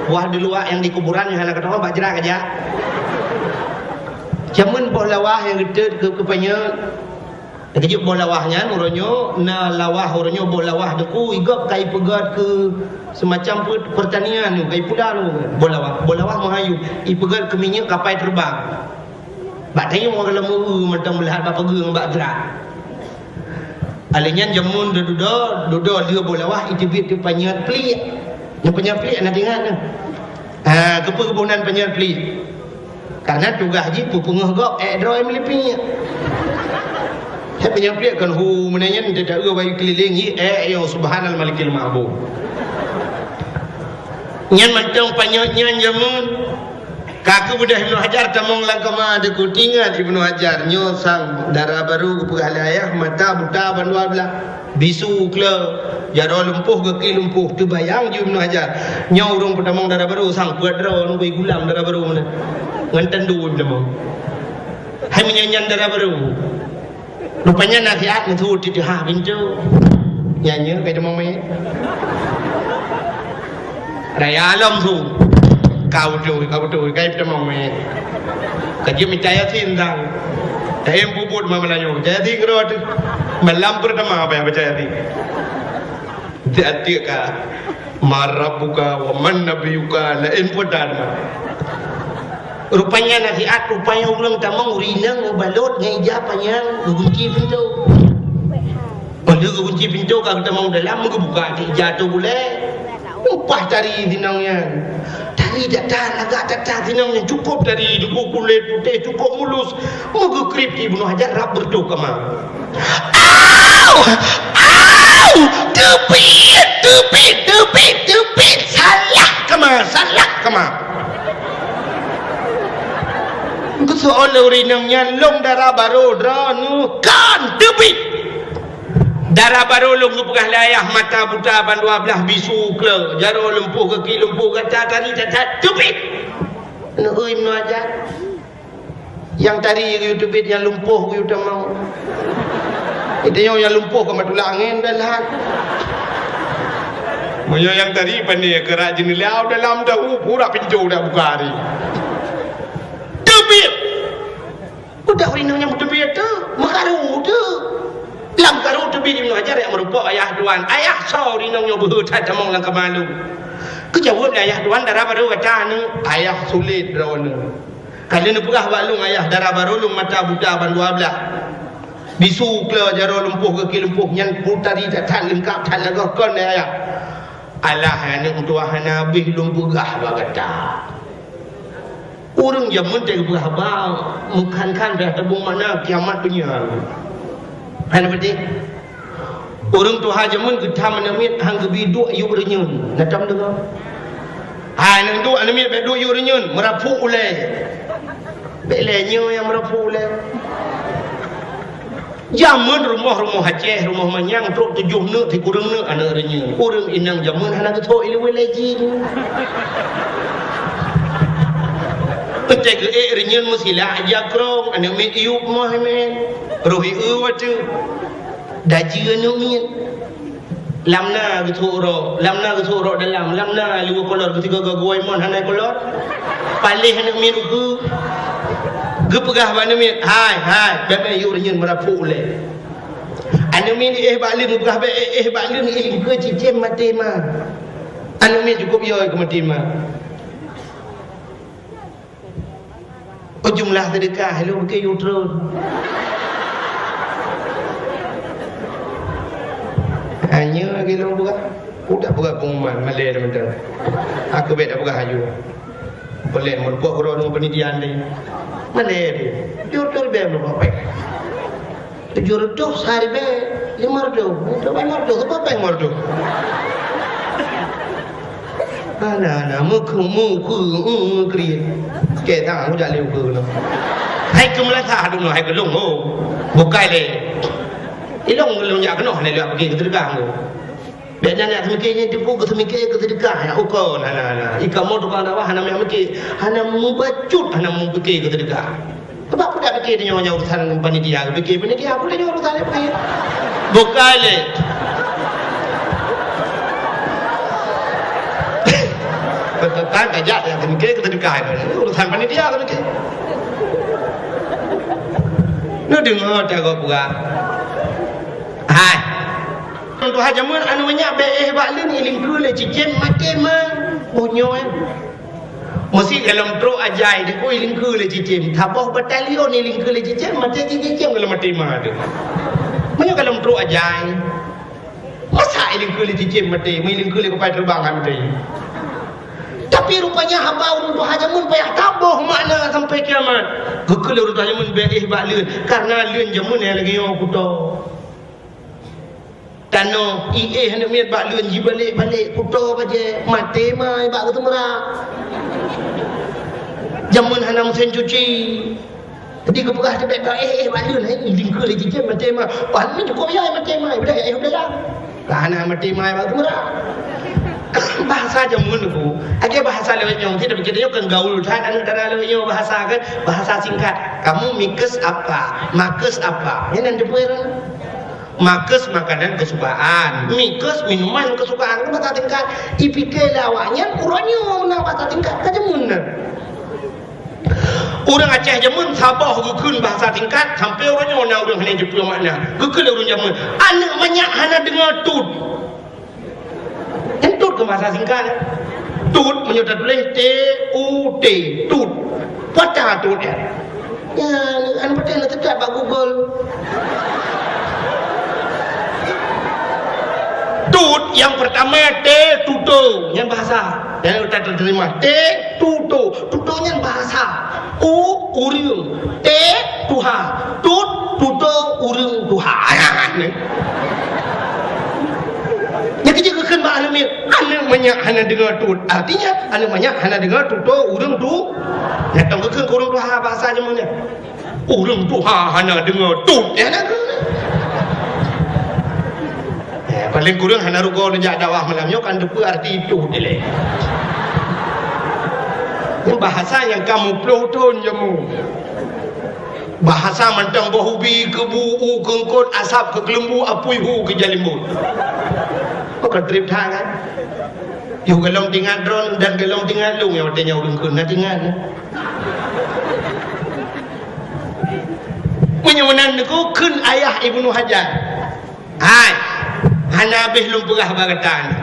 Boh di luwa nyang di kuburan nyang hana keudroe bak jrat aja. Jameun boh lawah nyang geuteut keu, keu panyöt. Keujeuet boh lawah nyan uroe nyoe na lawah, uroe nyoe boh lawah deku igop ka ipeugöt keu semacam pe-, pertanian nyoe, ka ipula nyoe boh lawah. Boh lawah meuhayu ipeugöt keu minyeuk kapai teubang. Bak tanyoe ka lom eu mantong beulat bak peugeueng bak jrat. Alèh nyan jameun dudoe, dudoe lheueh boh lawah iteubiet keu panyöt pliek. Nyang panyöt pliek na teuingat na? Ha, keupeue geuboh nan panyöt pliek? Karena tugaih jih peupeungeuh gob ék droe meulipik. Hai panyöt pliek kon hu meunan nyan, teuta eu bayu keulileng jih ék yo subhanal malikil ma'bud. Nyan mantong panyöt nyan jameun. Ka keubeudôh Ibnu Hajar tamong lam kama, teuku tingat Ibnu Hajar nyoe sang dara barô geupeugah lé ayah mata buta ban dua blah. Bisu kle, jaroe lumpoh, gaki lumpoh. Teubayang ju Ibnu Hajar. Nyoe ureuëng peutamong dara barô sang peuet droe ngon gulam dara barô meunan. Ngon tandu peutamong. Hai meunyan nyan dara barô. Rupanya nasihat meusu titeuha pintoe. Nyan nyoe kai tamong mé. Raya lom su. Kau tu, kau tu, kai peutamong mé. Ka jeuet mita Yasin sang. Taém pubut ma Meulayu. Mita Yasin keudroe tu. Malam pertama apa yang baca Yasin? Tiek-tiek ka. Man rabbuka wa man nabiyuka, laén peudan. Rupanya nasihat, rupanya ureuëng tamong ureuëng inong meubalot ngon ija panyang geugunci pintoe. Óh lheueh geugunci pintoe ka geutamong dalam, meugeubuka ija tu bulée. Upah tari sinong nyan. Tari that-that, lagak that-that sinong nyan, cukôp tari, dikeue kulét putéh, cukôp mulus, meugeukrip Ibnu Hajar rab beureutoh kama. Au! Au! Teubiet, teubiet, teubiet, teubiet! Salah kama, salah kama! Geuseuôt lé ureuëng inong nyan, lôn dara barô droeneuh, kon teubiet! Dara barô lôn geupeugah lé ayah mata buta ban dua blaih, bisu kle, jaroe lumpoh, gaki lumpoh, gata tari that-that, teubiet! Neueu Ibnu Hajar. Nyang tari geuyue teubiet, nyang lumpoh geuyue tamong. Geutanyoe nyang lumpoh ka matulak angén dan lahat. Meunyoe nyang tari pane keurak jeuneulia dalam tahu pura pintoe dak buka hari. Teubiet! Udah ureuëng inong nyang teubiet tu, meukaru tu. Lam karu teubiet Ibnu Hajar nyang meurumpok ayah tuan. Ayah, soe ureuëng inong nyoe beuhe that tamong lam kama lôn? Geujaweueb lé ayah tuan, dara barô gata nyoe. Ayah, sulet droeneuh. Ka lheueh neupeugah bak lôn ayah, dara barô lôn mata buta ban dua blaih. Bisu kle, jaroe lumpoh, gaki lumpoh, nyan putari that-that leungkap that lagée kon lé ayah. Alah, aneuëk meutuah, hana habéh lôn peugah bak gata. Ureuëng jameun teupeugah haba meukhan-khan beh tabong makna kiamat donya. Hana beutôi. Ureuëng tuha jameun geutam aneuëk miet han geubi duek yub reunyeun. Na tom deungoe? Hai, aneuëk duek, aneuëk miet bék duek yub reunyeun, meurapuk ulée. Bék lé nyoe nyang meurapuk ulée. Jameun rumoh-rumoh Aceh, rumoh manyang, trok tujoh neuk, sikureueng neuk aneuëk reunyeun. Ureuëng inong jameun hana geuthok ileue lé jih. Eunteuk geuék reunyeun meusilak jak krong, aneuëk miet yub moh mén. Roh ieu watée. Dajieue aneuëk miet. Lam na geusok rok, lam na geusok rok dalam, lam na liweue kolor, geusigoe-goe mon hana kolor. Paléh aneuëk miet ukeue. Geupeugah bak aneuëk miet, "Hai, hai, bék-bék yub reunyeun meurapuk ulée." Aneuëk miet éh bak leuen, geupeugah bék éh bak leuen, ilingkeue cicém maté ma. Aneuëk miet cukôp yo keu maté ma. Oh, jumlah seudeukah lôn bukée yub treun. Hanya lagée lôn peugah. Udah peugah pengumuman, malée teumantong. Aku bék dah peugah aju. Boleh meureumpok keudroe deungon panitia deh. Malée deh. Yub treun bék meureumpok péng. Tujoh reutôh sehari bék, lima reutôh. Untuk lima reutôh, siapa péng lima reutôh? Hana, hana, meukeue, meukeue, meukeue. Keu sang, aku jak lé ukeue keunoe. Hai keu meulasa dulu, hai keu lôn, ho. Bukai lé. Ilong lôn jak keunoe, lé lôn pike keu seudeukah, ho. Bék nyan jak seumike nyan teupeu keu seumike keu seudeukah, ya, ukeue, hana, hana. Ikamoe tukang dakwah hana meuyak mike, hana meubacut, hana meupike keu seudeukah. Sebab peue dak pike tanyoe nyang urusan panitia, pike panitia pun tanyoe urusan laén pike. Bukai lé. Beutôi kan tajak nyang pike keu seudeukah, urusan panitia keu pike. Neudeungoe tagoe peugah. Hai. Tuha jameun anu nyak bék éh bak leuen ilingkeue lé cicém maté ma. Meunyoe Meusi golom trok ajai, dikui lingkeue lé cicém. Saboh batalion ilingkeue lé cicém, maté cicém golom maté ma teuh. Meunyoe golom trok ajai, masa ilingkeue lé cicém maté, meulingkeue lé kupai teubang han maté. Tapi rupanya haba ureuëng tuha jameun payah taboh makna sampai kiamat. Geukheun lé ureuëng tuha jameun bèk éh bak leuen, kareuna leuen jameun nyang lagèe nyoe kuto. Tanoh, iéh aneuk miet bak leuen jibalek-balek kuto bajèe, maté mai bak geuteumeurak. Jameun hana meusén cuci. Jadi geupeugah teubiet bak éh, éh, bak leuen, hai, lingkeu lé cicém maté mai. Wah, ni cukup ya maté mai, udah ya, udah ya. Lah, hana maté mai bak geuteumeurak. Bahasa jameun tu, akhé bahasa lewat nyoe, kita pikir nyoe kan gaul that, aneuk dara lewat nyoe bahasa kan, bahasa singkat. Kamu mikes apa? Makes apa? Nyan nan teupeue. Makes makanan kesukaan, mikes minuman kesukaan, kan bahasa tingkat. Ipike lé awaknyan uroe nyoe na bahasa tingkat ka jameun na. Ureuëng Aceh jameun saboh geukheun bahasa tingkat, sampai uroe nyoe na ureuëng hana jipeu makna. Geukheun lé ureuëng jameun, aneuk manyak hana deungoe tut. Nyan tut keu bahasa singkat. Tut, meunyoe tatuléh T U T, tut. Peue tut nyan? Ya, an patéh na teutab bak Google. Tut nyang pertama T, tuto, nyan bahasa. Nyan utak teurimong. T, tuto. Tuto nyan bahasa. U, ureuëng. T, tuha. Tut, tuto, ureuëng tuha. Nyan keuh geukheun bak aneuk miet, aneuk manyak hana deungoe tut. Artinya, aneuk manyak hana deungoe tuto ureuëng tu. Nyan tong geukheun keu ureuëng tuha bahasa jameun nyan. Ureuëng tuha hana deungoe tut. Ya, hana deungoe. Eh, paling kurang hana rugoe neujak dakwah malam nyoe kan teupeue arti tut ilèe. Nyan bahasa nyang ka muplôh thon jameun. Bahasa mantong boh ubi keu bu, u keu eungkôt, asab keu keuleumbu, apui hu keu jalimbôt. Oh, ka trép that kan? Yoh golom tingat droen dan golom tingat lôn nyang watèe nyan ureuëng kheun na tingat. Meunyoe meunan Teungku kheun ayah Ibnu Hajar. Hai, hana habéh lôn peugah bak gata nyoe.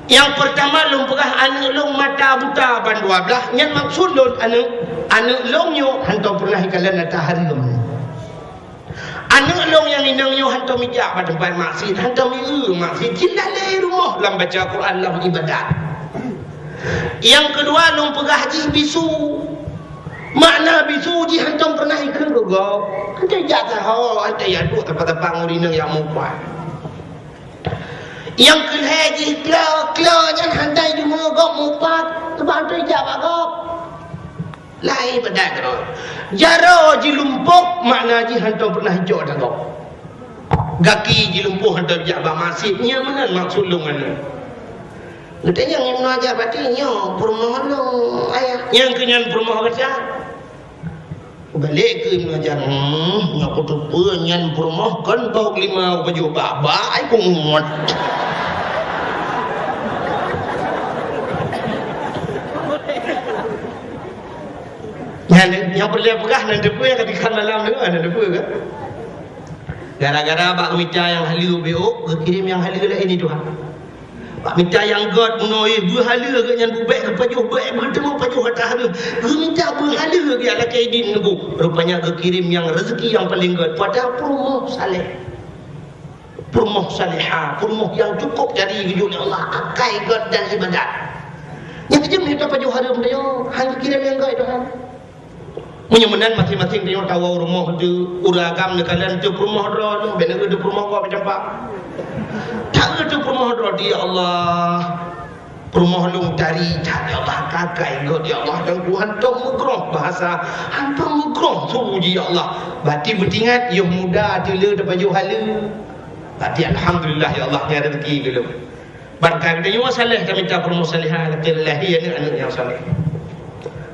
Nyang peurtama lôn peugah aneuk lôn mata buta ban dua blaih, nyan maksud lôn aneuk, aneuk lôn nyoe hantom peureunah ikalon ata hareuem. Aneuk lôn nyang inong nyoe hantom ijak bak teumpat maksiet, hantom ieu maksiet, cit lalé rumoh lam baca Quran, lam ibadat. Nyang keudua lôn peugah jih bisu. Makna bisu jih hantom peureunah ikheun keu gob. Hantom ijak saho, hantom iduek teumpat-teumpat ngon inong nyang mupat. Nyang keulhèe jih klo, klo nyan hana deungoe gob mupat, teuma hantom ijak bak gob. Laén ibadat keudroe. Jaroe jilumpoh makna jih hantom peureunah ijok ata gob. Gaki jilumpoh hantom ijak bak maksiet, nyan meunan maksud lôn nyan. Geutanyong Ibnu Hajar, "Berarti nyoe peurumoh lôn, Ayah?" Nyang keu nyan peurumoh gata. Balek keu Ibnu Hajar, "Hmm, nyoe kuteupeue nyan peurumoh kon boh limau pajoh bak-bak, ai kungot." Nyan, nyang peureulèe peugah nan teupeue nyang ka dikan malam tu, nan teupeue kan? Gara-gara bak mita nyang haleue beuh, geukirém nyang haleue laén di Tuhan. Bak mita nyang gèt bunoe, beuhaleue geuh nyan bubèk geupajoh bèk, beuteumu pajoh ata hareuem. Geumita beuhaleue geuh lakèe idin Teungku. Rupanya geukirém nyang rezeki nyang paleng gèt. Padahai peurumoh saleh. Peurumoh salehah, peurumoh nyang cukup dari geujok lé Allah, akai gèt dan ibadat. Nyang keujeuet mita pajoh hareuem tanyoe, han geukirém nyang gèt Tuhan. Meunyoe meunan maséng-maséng tanyoe tawoe rumoh teuh, ureueng agam neukalon teuh peurumoh droe, bèk na teuh peurumoh gob campak. Taeu teuh peurumoh droe, "Ya Allah, peurumoh lôn tari that, ya Allah, kakai gèt, ya Allah, dan ku hantom meugroh bahasa, hantom meugroh su jih, ya Allah." Bati beutingat, yoh muda teuh le tapajoh haleue. Bati alhamdulillah, ya Allah, nyan rezeki lôn. Ban ka geutanyoe saleh, tamita peurumoh salehah, lakèe lahé aneuk-aneuk nyang saleh.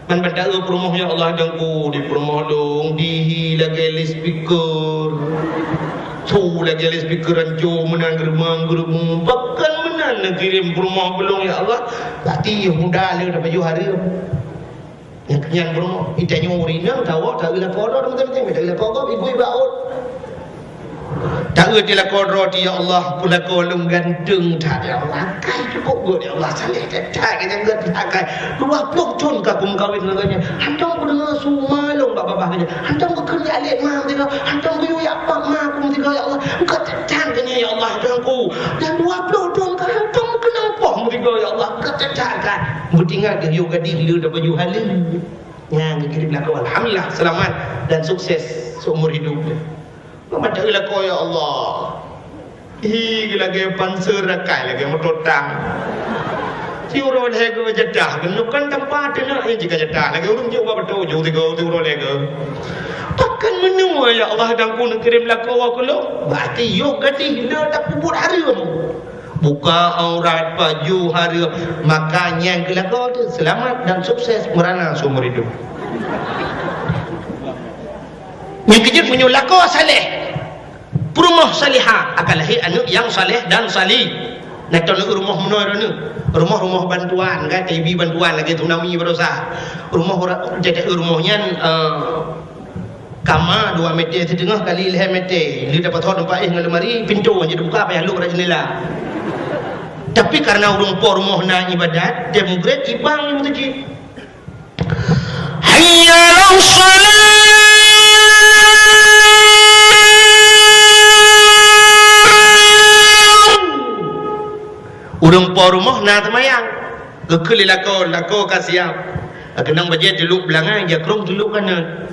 Ban, ban taeu peurumoh, ya Allah, Teungku, di peurumoh lôn, dihi lagèe loudspeaker. Su lagèe loudspeaker ranco meunan, geureumeung-geureumeung. Pakon meunan neukirém peurumoh keu lôn, ya Allah. Bati yoh muda le tapajoh hareuem. Nyan, nyan peurumoh. Itanyoe ureueng inong tawoe, taeu lakoe droe, teuma-teuma, taeu lakoe gob, ibu iba ôt. Taeu di lakoe droe, "Ya Allah, peurumoh lôn ganteng that, ya Allah. Akai cukup gèt, ya Allah, saleh that, that, gèt, gèt, akai. Dua ploh thon ka kumeukawen ngon gobnyan. Hantom kudeungö su ma lôn bak babah gobnyan. Hantom kukheun jak lé ma meusigoe. Hantom kuyue jak pat ma kumeusigoe, ya Allah. Gèt that, that, gobnyan, ya Allah, Teungku. Dan dua ploh thon ka hantom keuneuk poh meusigoe." Ingat geuh, yôh gadih le dapajoh haleue. Nyan geukirém lakoe. Alhamdulillah, seulamat dan sukses seumur hidup. Mata lakoe, ya Allah. Hi, lagèe panser rakai, lagèe moto tang. Siuroe lhèe go jadah, keunoe kan tampa teunak nyan jika jadah. Lagèe ureueng jok bak beutôi, jok tiga, siuroe lhèe go. Pakon meunoe, ya Allah, dan ku neukirém lakoe keu lôn? Berarti yôh gadih le tapeubuet hareuem. Buka aurat, pajoh hareuem, maka nyan keu lakoe teuh seulamat dan sukses meurana seumur hidup. Nyang keujeuet meunyoe lakoe saleh, peurumoh salihah, akan lahé aneuk nyang saleh dan sali. Nah, contoh rumoh meunoe droeneuh. Rumoh-rumoh bantuan, kan, ibi bantuan lagèe tsunami baroesa. Rumoh ora-, jadi rumoh nyan, eh, Kama dua meter siteungoh kali lhèe meter, le dapat thon teumpat éh ngon lemari, pintoe nyang teubuka payah lôk rot jeundela. Tapi karena ureueng po rumoh na ibadat, tiep meugrét ibang meuseujid. Hayya 'alas shalah. Ureueng po rumoh na seumayang. Geukheun lé lakoe, lakoe ka siap. Keunong bajèe teulôk beulangai, jakrong teulôk kanan.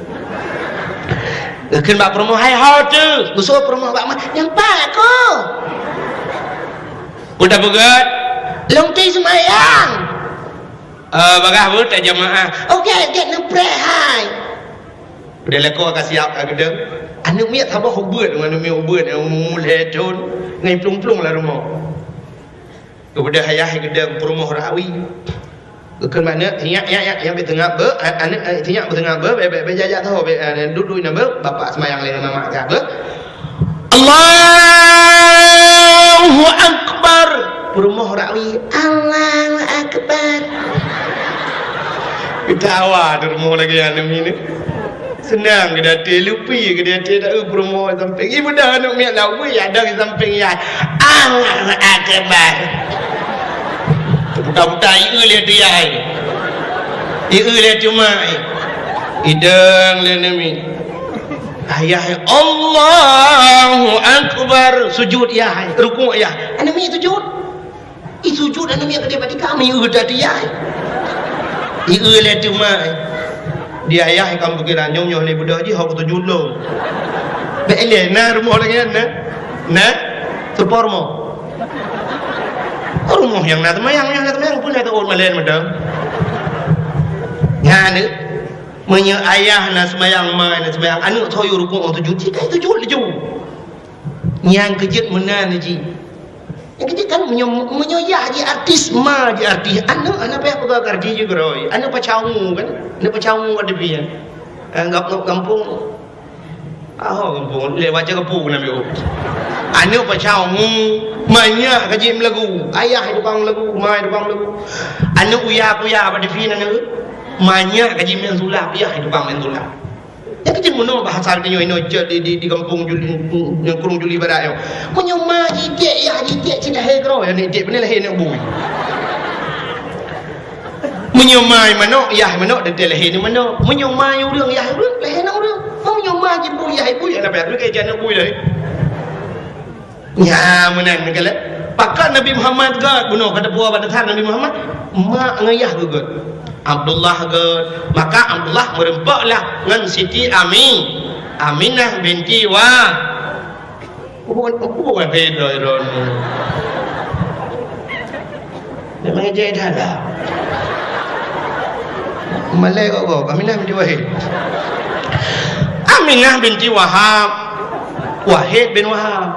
Geukheun bak peurumoh, "Hai ho teuh?" Geusoe peurumoh bak ma, "Nyang pat ko?" Peue tapeugèt? "Lôn teuh seumayang." "Eh, bagah beuet tajamaah." "Oke, gèt neupreh hai." Udah lakoe ka siap ka geudong. Aneuk miet saboh ubeut, aneuk miet ubeut, nyang umu lhèe thon, ngai plueng-plueng lam rumoh. Geubeudôh ayah geudong peurumoh rawi. Geukheun bak aneuk, "Nyak, nyak, nyak, nyak, bèk teungab beuh, a-, aneuk, eh, nyak bèk teungab beuh, bèk, bèk, bèk jak-jak saho, bèk, eh, duek-duek inan beuh, bapak seumayang lé ngon mamak ka beuh." Allahu Akbar. Peurumoh rawi, "Allahu Akbar." Geutawa di rumoh lagèe aneuk miet. Seunang geuh di até, lupi geuh di até, dak eu peurumoh sampéng. Ié beudôh aneuk miet lawi, ada di sampéng yah. Allahu Akbar. Buta-buta ié lé tu yah. Ié lé tu mak. Idong lé nami. Ayah, Allahu Akbar. Sujud yah, rukuk yah. Aneuk miet sujud. Ih, sujud aneuk miet keudéh bak tika, miyueb that yai. Ié lé teuma. Di ayah kam pikiran nyoe, nyoe lé beudôh jih, hok sujud lom. Bèk ilèe, na rumoh lagèe nyan, na? Na? Seupôt rumoh. Rumoh nyang na seumayang, nyang na seumayang, peue na teuôt malèe mantong. Nyan, meunyoe ayah na seumayang, ma na seumayang, aneuk soe yue rukuk ngon sujud, cit ka sujud laju. Nyang keujeuet meunan jih. Nyang keujeuet kan, meunyoe, meunyoe yah jih artis, ma jih artis, aneuk hana payah peugah keu artis jih keudroe. Aneuk pacau ngu kan? Aneuk pacau ngu ada pih, ya. Eh, gam-, gam-, gampông. Aho gampông, lé baca gampông na meu. Aneuk pacau ngu, manyak ka jih meulagu. Ayah tukang meulagu, ma tukang meulagu. Aneuk uya-kuya bak T V na neu. Manyak ka jih meusulap, ayah tukang meusulap. Nyan keuh cit meunoe bahasa geutanyoe inoe cok di, di, di gampông Juli, ngon krueng Juli Barat nyoe. Meunyoe ma jitiek, yah jitiek, cit lahé keudroe, nyan jitiek, beuna lahé aneuk bui. Meunyoe ma manok, yah manok, teuntèe lahé aneuk manok. Meunyoe ma ureueng, yah ureueng, lahé aneuk ureueng. Meunyoe ma jibui, yah bui, hana payah, keu jih aneuk bui lahé. Nyan meunan meukalon. Pakon Nabi Muhammad gèt, bunoe ka teupeue bak dasar Nabi Muhammad, mak ngon yah geuh gèt. Abdullah gèt. Maka Abdullah meurumpok lah ngon Siti Ami-, Aminah binti Wah-, Wahab. Memang ejek dah lah. Malèe kok, kok. Aminah binti Wahid. Aminah binti Wahab. Wahid bin Wahab.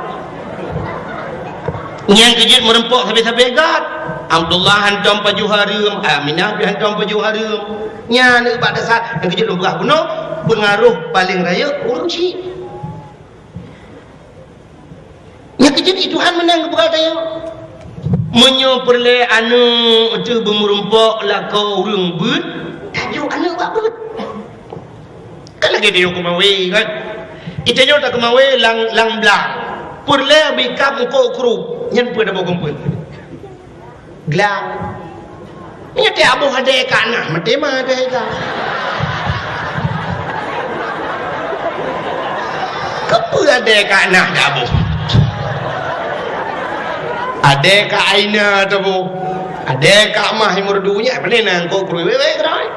Nyang keujeuet meurumpok sabe-sabe gèt. Abdullah hantom pajoh hareuem, Aminah pih hantom pajoh hareuem. Nyan bak dasar nyang keujeuet lôn peugah bunoe, peungaroh paleng rayeuk ureueng chik. Nyang keujeuet di Tuhan meunan geupeugah tanyoe. Meunyoe peureulèe aneuk teuh beumeurumpok lakoe ureueng beuet, tajok aneuk bak beuet. Kan lagèe tanyoe keumawe kan? Di tanyoe takeumawe lam, lam blang. Peureulèe bri kab eungkôt krup, nyan peue taboh keu beuet. Glang. Nyan teuh aboh adèe ka na, maté ma adèe ka. Keupeue adèe ka na taboh? Adèe ka Aina taboh. Deh, kak mah imur dunia, pane nangkok krui wewe kerai.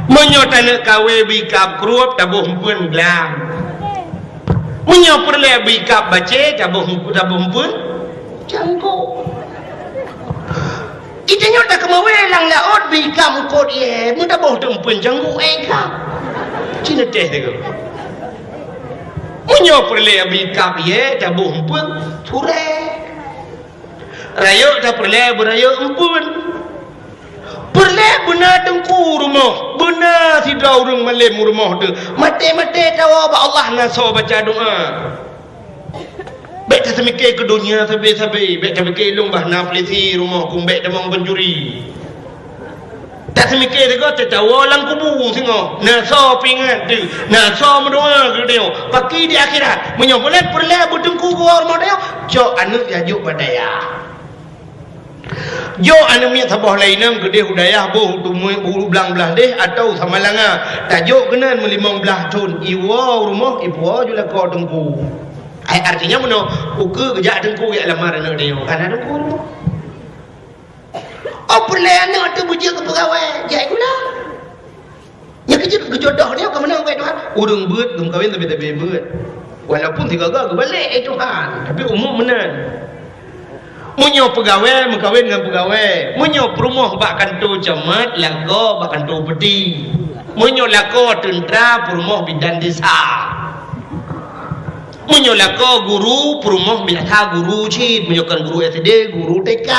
Meunyoe taneuk kawé bikap krup, taboh empeuen glam. Meunyoe peureulée bikap bacé, taboh empu-, taboh empeuen cangkok. Ita nyoe takeumawé lam laôt bikap eungkot ié, meutaboh teumpeuen cangkok éh kap. Cina teh teuka. Meunyoe peureulée bikap ié, taboh empeuen surée. Rayeuk tapeureulée beurayeuk empeuen. Peureulée beuna teungku rumoh, beuna sidroe ureuëng malém rumoh teuh. Maté-maté tawoe bak Allah na soe baca doa. Bék taseumiké keu donya sabé-sabé, bék taseumiké lôn bah na peulisi rumoh keumbék tamong pancuri. Taseumiké sigoe teuh tawoe lam kubu singoh, na soe peuingat teuh, na soe meudoa keu tanyoe. Paki di akhirat, meunyoe buleuen peureulée beuteungku geuwoe rumoh tanyoe, cok aneuëk jajok bak dayah. Jok aneuëk miet saboh lainang keudeh u dayah boh u Tumui, u Blang Blaih deh atawa Samalanga. Tajok keunan meulimong blaih thon, iwoe u rumoh, ipuwoe ju lakoe teungku. Ai artinya meunoe, ukeue geujak teungku jak lamar aneuëk tanyoe, ka na teungku u rumoh. Oh, peureulée aneuëk teuh beujeuet keu peugawée, jai gula. Nyang keujeuet geujodoh nyoe ka meunan, wahai Tuhan. Ureuëng beuet geumeukawen sabé-sabé beuet. Walaupun sigaga geubalek, eh Tuhan, tapi umum meunan. Meunyoe peugawée meukawen ngon peugawée, meunyoe peurumoh bak kantô camat, lakoe bak kantô peuti. Meunyoe lakoe teuntra, peurumoh bidan desa. Meunyoe lakoe guru, peurumoh biasa guru cit. Meunyoe kon guru S D, guru T K.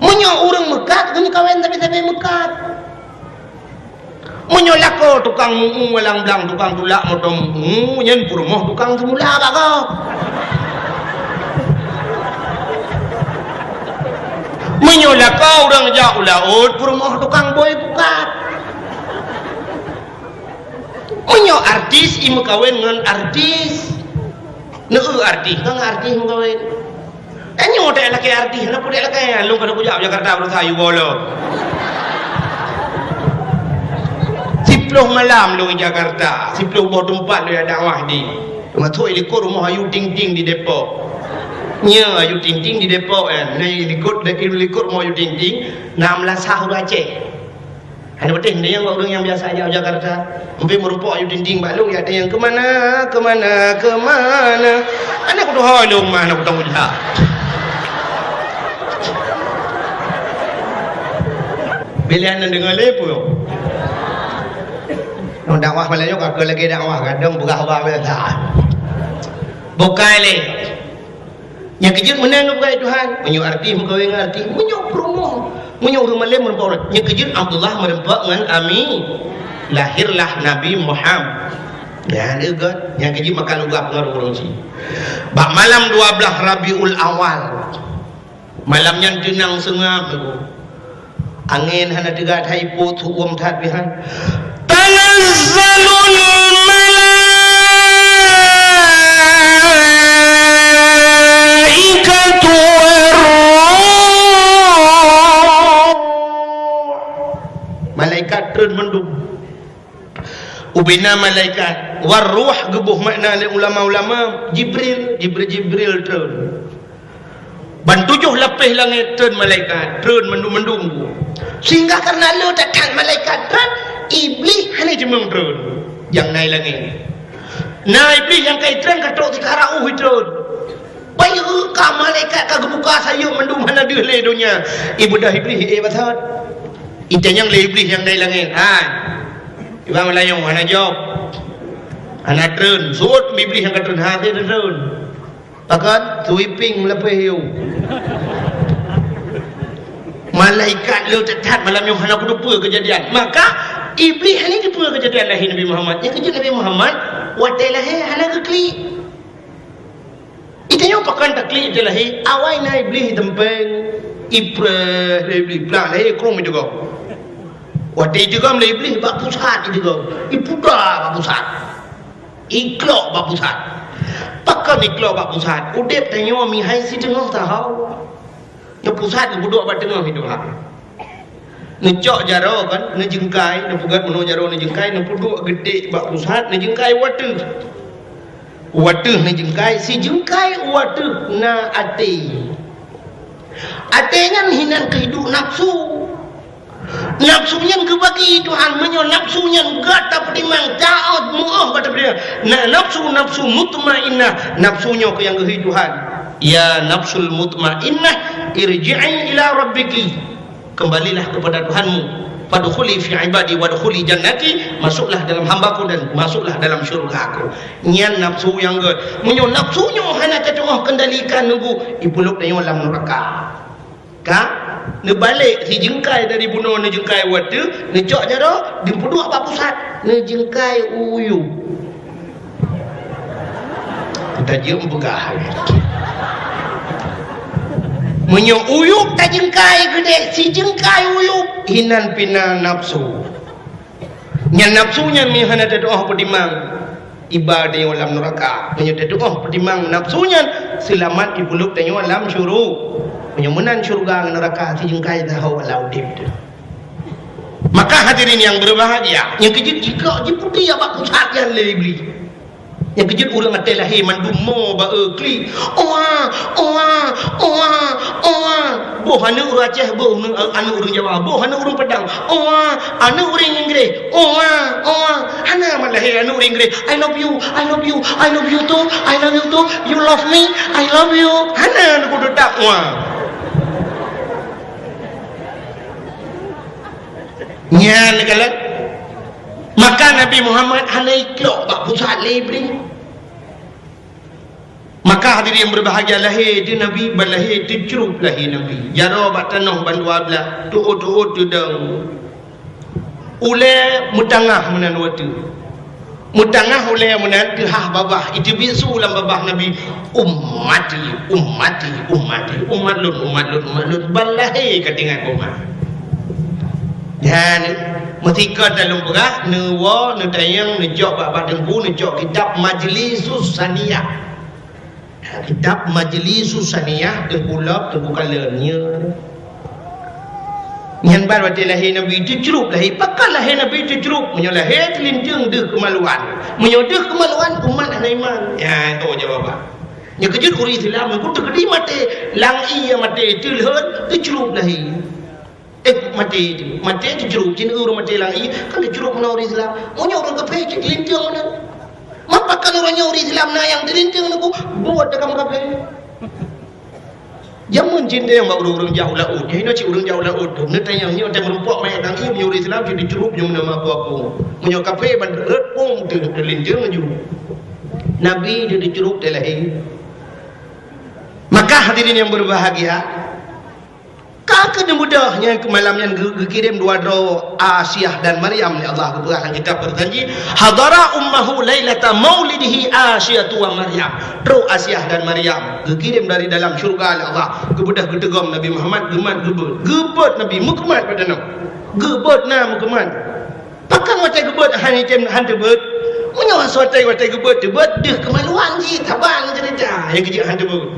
Meunyoe ureuëng meukat, geumeukawen sabé-sabé meukat. Meunyoe lakoe tukang meu-eu walang blang, tukang tulak moto meu-eu, nyan peurumoh tukang seumula bak gob. Meunyoe lakoe ureuëng jak u laôt, peurumoh tukang bôi pukat. Meunyoe artis, i meukawen ngon artis. Neu artis, ngon artis meukawen. Tanyoe tak lakée artis, hana peue lakée. Lôn ka kujak Jakarta beurasa yue bolo. Siploh malam lôn di Jakarta, siploh boh teumpat lôn dakwah di. Teumasok i likot rumoh Ayu Ting Ting di Depok. Nyoe Ayu Ting Ting di Depok, eh. Nah, i likot, i likot rumoh Ayu Ting Ting, na meulasah ureuëng Aceh. Hana beuteh, nyan ureuëng nyang biasa jak Jakarta. Mungken meurumpok Ayu Ting Ting bak lôn, ya, tanyong, "Ke mana, ke mana, ke mana?" Hana kutuho lôn mah, hana kutong uja. Bila hana deungoe lé peue. Ngon dakwah malam nyoe ka keu lagée dakwah, kadang peugah haba biasa. Bukai lé. Nyang keujeuet meunan geupeugah Tuhan, meunyoe artis meukawen ngon artis, meunyoe peurumoh, meunyoe ureuëng malém meureumpok, nyang keujeuet Abdullah meureumpok ngon Ami, lahirlah Nabi Muhammad. Nyan lé gét, nyang keujeuet maka lugah pengaruh ureuëng cit. Bak malam dua blaih Rabiul Awal, malam nyan teunang seungab, Angén hana teuga that, ipot, su-uem that pih han. Tanazzalul malaikatu war ruh. Malaikat treun mandum. Ubena malaikat, war ruh geuboh makna lé ulama-ulama, Jibril, Jibril, Jibril treun. Ban tujoh lapéh langét treun malaikat, treun mandum-mandum. Sehingga karena le that-that malaikat treun, Iblih hana jimeueng treun. Nyang na i langét. Na Iblih nyang ka i treun ka trok sikara uh i treun. Bayeue ka malaikat ka geubuka sayeuep mandum hana deuh lé donya. Ibeudôh Iblih, eh, basot. Itanyong lé Iblih nyang na i langét. Hai. Iba meulayeue hana jaweueb. Hana treun. Sot Iblih nyang ka treun. Ha, treun. Pakon? Sweeping lapéh yue. Malaikat le that-that malam nyoe hana kuteupeu keujadian. Maka, Iblih hana teupeu keujadian lahé Nabi Muhammad. Nyang keujeuet Nabi Muhammad, watée lahé hana geuklik. Itanyoe pakon taklik teuh lahé, awai na Iblih teumpéng, ipreh lé Iblih, plah lahé krueng ideugom. Watée ideugom lé Iblih bak pusat ideugom, ipuda bak pusat. Iklok bak pusat. Pakon iklok bak pusat? Udeb tanyoe mihai siteungoh saho. Nyang pusat geupeuduek bak teungoh iduek. Neucok jaroe kan, neujeungkai, neupeugét meunoe jaroe neujeungkai, neupeuduek geudek bak pusat, neujeungkai u ateueh. U ateueh neujeungkai, sijeungkai u ateueh na até. Até nyan hinan keuhidup nafsu. Nafsu nyan geubagi Tuhan, meunyoe nafsu nyan gata peutimang, taát, meu'oh gata peutimang. Na-, nafsu, nafsu mutmainnah, nafsu nyoe keuh nyang geuhi Tuhan. Ya nafsul mutmainnah, irji'i ila rabbiki. Kembalilah kepada Tuhanmu. Fadkhuli fi ibadi wadkhuli jannati, masuklah dalam hamba-Ku dan masuklah dalam syurga-Ku. Nyan nafsu nyang gét. Meunyoe nafsu nyoe hana tatu'oh kendalikan nunggu, ipulop tanyoe lam neuraka. Ka? Neubalek sijeungkai dari bunoe, neujeungkai u ateueh, neucok jaroe, neupeuduek bak pusat, neujeungkai u yup. Tajeuem peugah. Meunyoe u yup tajeungkai keudeh, sijeungkai u yup, hinan pih na nafsu. Nyan nafsu nyan meuhana tatu'oh peutimang, iba tanyoe lam neuraka. Meunyoe tatu'oh peutimang nafsu nyan, seulamat ipulop tanyoe lam syuru-, meunyoe meunan syeuruga ngon neuraka sijeungkai saho lam udeb teuh. Maka hadirin yang berbahagia, nyang keujeuet jikok jiputéh bak pusat nyan lé Iblih. Nyang keujeuet ureuëng até lahé mandum mo ba-e klik. Oa, oa, oa, oa. Boh aneuk ureuëng Aceh, boh aneuk, aneuk ureuëng Jawa, boh aneuk ureuëng Padang. Oa, aneuk ureuëng Inggris. Oa, oa. Hana mat lahé aneuk ureuëng Inggris. "I love you, I love you, I love you too, I love you too. You love me, I love you." Hana aneuk kudu tak oa. Nyan kalon. Maka Nabi Muhammad hana ikok bak pusat lé Iblih. Maka hadirin yang berbahagia, lahé teuh Nabi, ban lahé teucrup lahé Nabi. Jaroe bak tanoh ban dua blah, tuôt-tuôt teudong. Ulée meutangah meunan watée. Meutangah ulée meunan teuhah babah, iteubiet su lam babah Nabi, "Ummati, ummati, ummati, umat lôn, umat lôn, umat lôn." Ban lahé ka teuingat umat. Nyan, meusikon dah lôn peugah, neuwoe, neutanyong, neucok bak, bak teungku, neucok kitab Majlisus Saniyah. Kitab Majlisus Saniyah, Teungku Lop, Teungku Kalon, nyan. Nyan ban watée lahé Nabi teucrup lahé. Pakon lahé Nabi teucrup? Meunyoe lahé teulinteung deuh keumaluan. Meunyoe deuh keumaluan, umat hana iman. Ya, itu jawaban. Nyang keujeuet ureuëng Islam, nyang teukeudi maté, lam ié maté, teulheuet, teucrup lahé. Eh, maté itu. Maté teucrup, cit ureuëng maté lam ié, kan teucrup meunan ureuëng Islam. Meunyoe ureuëng kafé, cit linteung meunan. Mapa kan ureuëng nyoe ureuëng Islam na nyang teulinteung nunggu, buet takam kafé. Jameun cit nyang bak ureuëng-ureuëng jak u laôt. Nyoe cit ureuëng jak u laôt tu. Neutanyong nyoe teuh meurumpok manyét lam ié, meunyoe ureuëng Islam cit teucrup nyoe meunan mapa pun. Meunyoe kafé ban rot pun teu-, teulinteung laju. Nabi teucrup teuh lahé. Maka hadirin yang berbahagia, ka keuneuk beudôh nyan keu malam nyan geu-, geukirém dua droe Asiah dan Maryam lé Allah geupeugah lam kitab Berjanji, "Hadara ummahu lailata maulidihi Asyatu wa Maryam." Trok Asiah dan Maryam geukirém dari dalam syeuruga lé Allah, geubeudôh geuteugom Nabi Muhammad, geumat geubeuet. Geubeuet Nabi, meukeumat bak tanoh. Geubeuet na meukeumat. Pakon watée geubeuet hana item han teubeuet? Meunyoe watée, watée geubeuet teubeuet, deuh keumaluan jih, saban ceurita nyang keujeuet han teubeuet.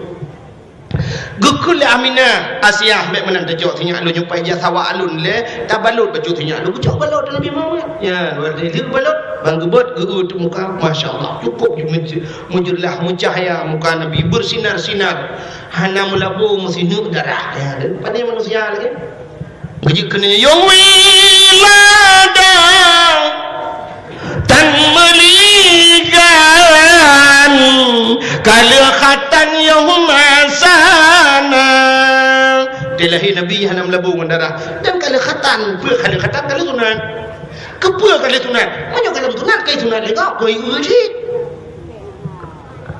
Geukheun lé Aminah, "Asiah, bék meunan tacok sinyak lôn, nyoe paih jak sawa lôn lé, tabalot bacut sinyak lôn." Geucok balot Nabi Muhammad. Ya, dua lheueh balot, ban geubeuet geu-eu teuk muka, masya Allah, cukup meujeulaih, meucahya muka Nabi, beusinar-sinar, hana meulabo meusineuk darah. Ya, dan pane manusia lagée. Geujeuet keunoe, "Yong wiladang tan meuligan, ka lheueh khatan yong masana." Di lahé Nabi hana meulabo ngon darah. Dan ka lheueh khatan, peue ka lheueh khatan, ka lheueh sunat. Keupeue ka lheueh sunat? Meunyoe ka lheueh sunat, ka sunat lé gob, keu ié cit.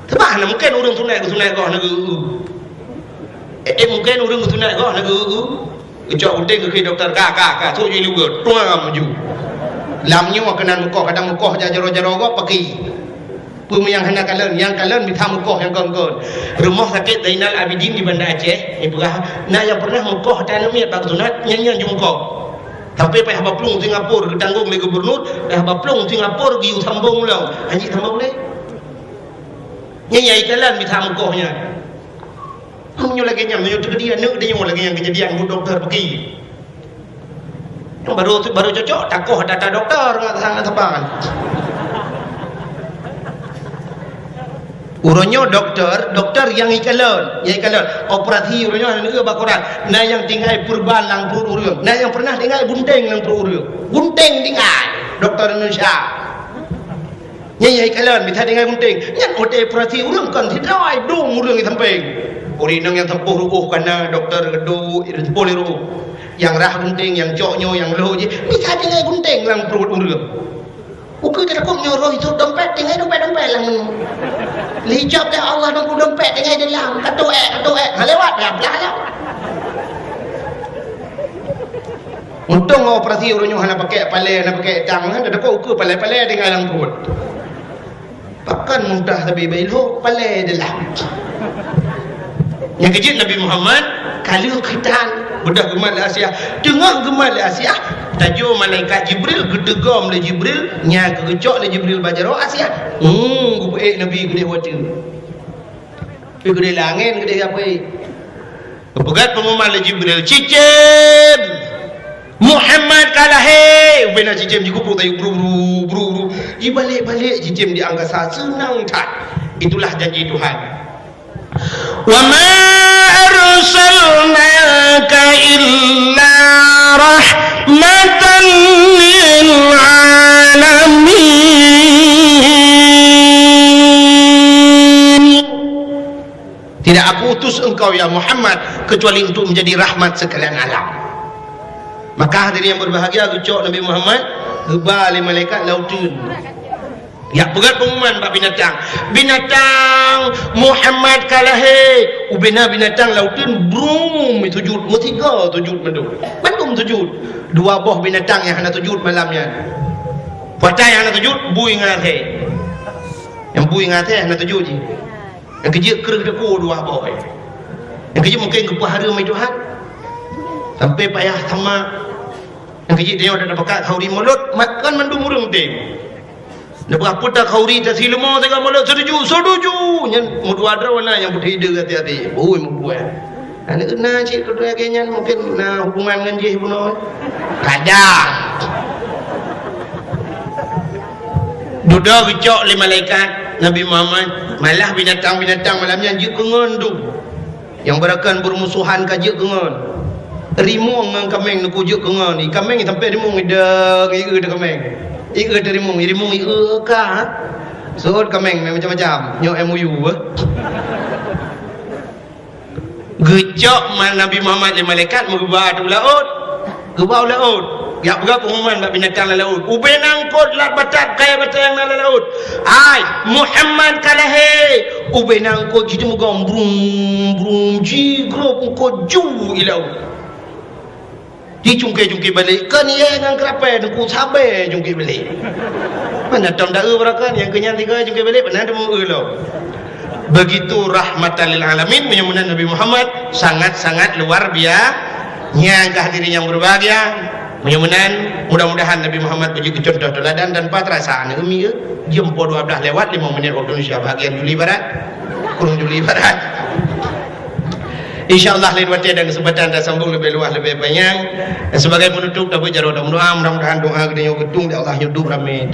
Sabab hana mungken ureuëng sunat geusunat goh na geu-eu. Eh, eh, mungken ureuëng geusunat goh na geu-eu. Geucok puténg geukheun dokto, ka, ka, ka, sôk ju iluwa, tuang laju. Lam nyoe keunan meukoh, kadang meukoh jak jaroe-jaroe gob paki. Peue nyang hana kalon, nyang kalon mita meukoh nyang kon-kon. Rumoh Sakét Zainal Abidin di Banda Aceh, ipeugah, na nyang pernah meukoh ata aneuk miet bak sunat, nyan-nyan ju meukoh. Sampai payah baplueng Singapura geutanggong lé gubernur, payah baplueng Singapura geuyue sambong lom. Hanjeuet sambong lé. Nyan nyang ikalon mita meukoh nyan. Meunyoe lagée nyan, meunyoe teukeudi aneuk tanyoe lagée nyan keujadian buet dokto peuki. Nyang baru, baru cocok takoh data dokto ngon saban. Uroe nyoe doktor, doktor nyang ikalon, nyang ikalon. Operasi uroe nyoe hana neueu bak koran. Na nyang tinggai peurban lam pruet ureueng, na nyang pernah tinggai gunténg lam pruet ureueng. Gunténg tinggai, doktor Indonesia. Nyan nyang ikalon, bisa tinggai gunténg. Nyan watèe operasi ureueng kon sidroe, dum ureueng di sampéng. Ureueng inong nyang sampôh ruôh ka na, doktor geuduek, sampôh lé ruôh. Nyang rhah gunténg, nyang cok nyoe, nyang lhôh jih, bisa tinggai gunténg lam pruet ureueng. Ukeue teutakot nyoe roh jisôk dompet, tinggai dompet-dompet lam nyoe. Lé ijôb lé Allah nunggu dompet tinggai di dalam, ka tuek, ka tuek. Ha, lewat, ya, blah, ya. Untông operasi uroe nyoe hana pakai palèe, hana pakai tang, hana teutakot ukeue palèe-palèe tinggai lam pruet. Pakon muntah sabe bak ilhôk, palèe di dalam. Nyang keujeuet Nabi Muhammad ka lheueh khitan, beudôh geumat lé Asiah. Teungoh geumat lé Asiah, tajô malaikat Jibril, geuteugom lé Jibril, nyang geugeucok lé Jibril bak jaroe Asiah. Hmm, geupeuék Nabi keudéh watèe. Pi keudéh lé angén keudéh geupeue. Geupeugah peungumuman lé Jibril, "Cicém! Muhammad ka lahé!" Ubé na cicém jikupok tayue bru, bru, bru, bru. Jibalek-balek cicém di angkasa, seunang that. Itulah janji Tuhan. "Wa ma arsalnaka illa rahmatan lil alamin." Tidak Aku utus engkau, ya Muhammad, kecuali untuk menjadi rahmat sekalian alam. Maka hadirin yang berbahagia, geucok Nabi Muhammad, geuba lé malaikat lam uteuen. Jak peugah peungumuman bak binatang. "Binatang, Muhammad ka lahé!" Ubé na binatang lam uteuen, brum, sujud, meusigoe sujud mandum. Mandum sujud. Dua boh binatang nyang hana sujud malam nyan. Patai nyang hana sujud, bui ngon asèe. Nyang bui ngon asèe hana sujud jih. Nyang keujeuet kreueh teupeu dua boh. Nyang keujeuet mungken geupeuhareuem lé Tuhan. Sampai payah sama. Nyang keujeuet tanyoe dak tapakat khauri mulod, mat kan mandum ureueng tem. Dak peugah peue ta khauri ta sileumô teuka mulod, setuju, setuju. Nyan meudua droe na nyang peuteudeu hati-hati. Ui, meubuet. Aneuk na cit keudua lagèe nyan mungken na hubungan ngon jih bunoe. Kada. Dudoe geucok lé malaikat Nabi Muhammad, malah binatang-binatang malam nyan jeuet keu ngon dum. Nyang beurakan beurumusohan ka jeuet keu ngon. Rimueng ngon kaméng neuku jeuet keu ngon. I kaméng sampai rimueng idong, i eu teu kaméng. I eu teu rimueng, i rimueng i eu ka. Sot kaméng macam-macam. Nyoe M O U, eh. Geucok ma-, Nabi Muhammad lé malaikat meugeuba u laôt. Geuba u laôt. Jak peugah peungumuman bak binatang lam laôt. Ubé na eungkôt lat batat kayèe batèe nyang na lam laôt. "Hai, Muhammad ka lahé!" Ubé na eungkôt jiteumugom brum, brum, jigrob eungkôt ju i laôt. Jicungké-cungké balek, kon yèe ngon keurapèe teungku sabé cungké balek. Mana tom da eu barokan, nyang keunyan tiga cungké balek, mana teumu eu lom. Begitu rahmatan lil alamin, meunyoe meunan Nabi Muhammad sangat-sangat luar bia-, nyang ka hadirin yang berbahagia. Meunyoe meunan, mudah-mudahan Nabi Muhammad beujeuet keu contoh teuladan tanpa terasa aneuk umi, eh. Jeuem po dua belas lewat lima menit waktu Indonesia bahagian Juli Barat. Kureueng Juli Barat. Insya Allah lain watèe dan kesempatan tasambong leubeh luwah leubeh panyang. Dan sebagai penutup, tabeuet jaroe dan meudoa, mudah-mudahan doa geutanyoe geutueng lé Allah nyoe dum ramé.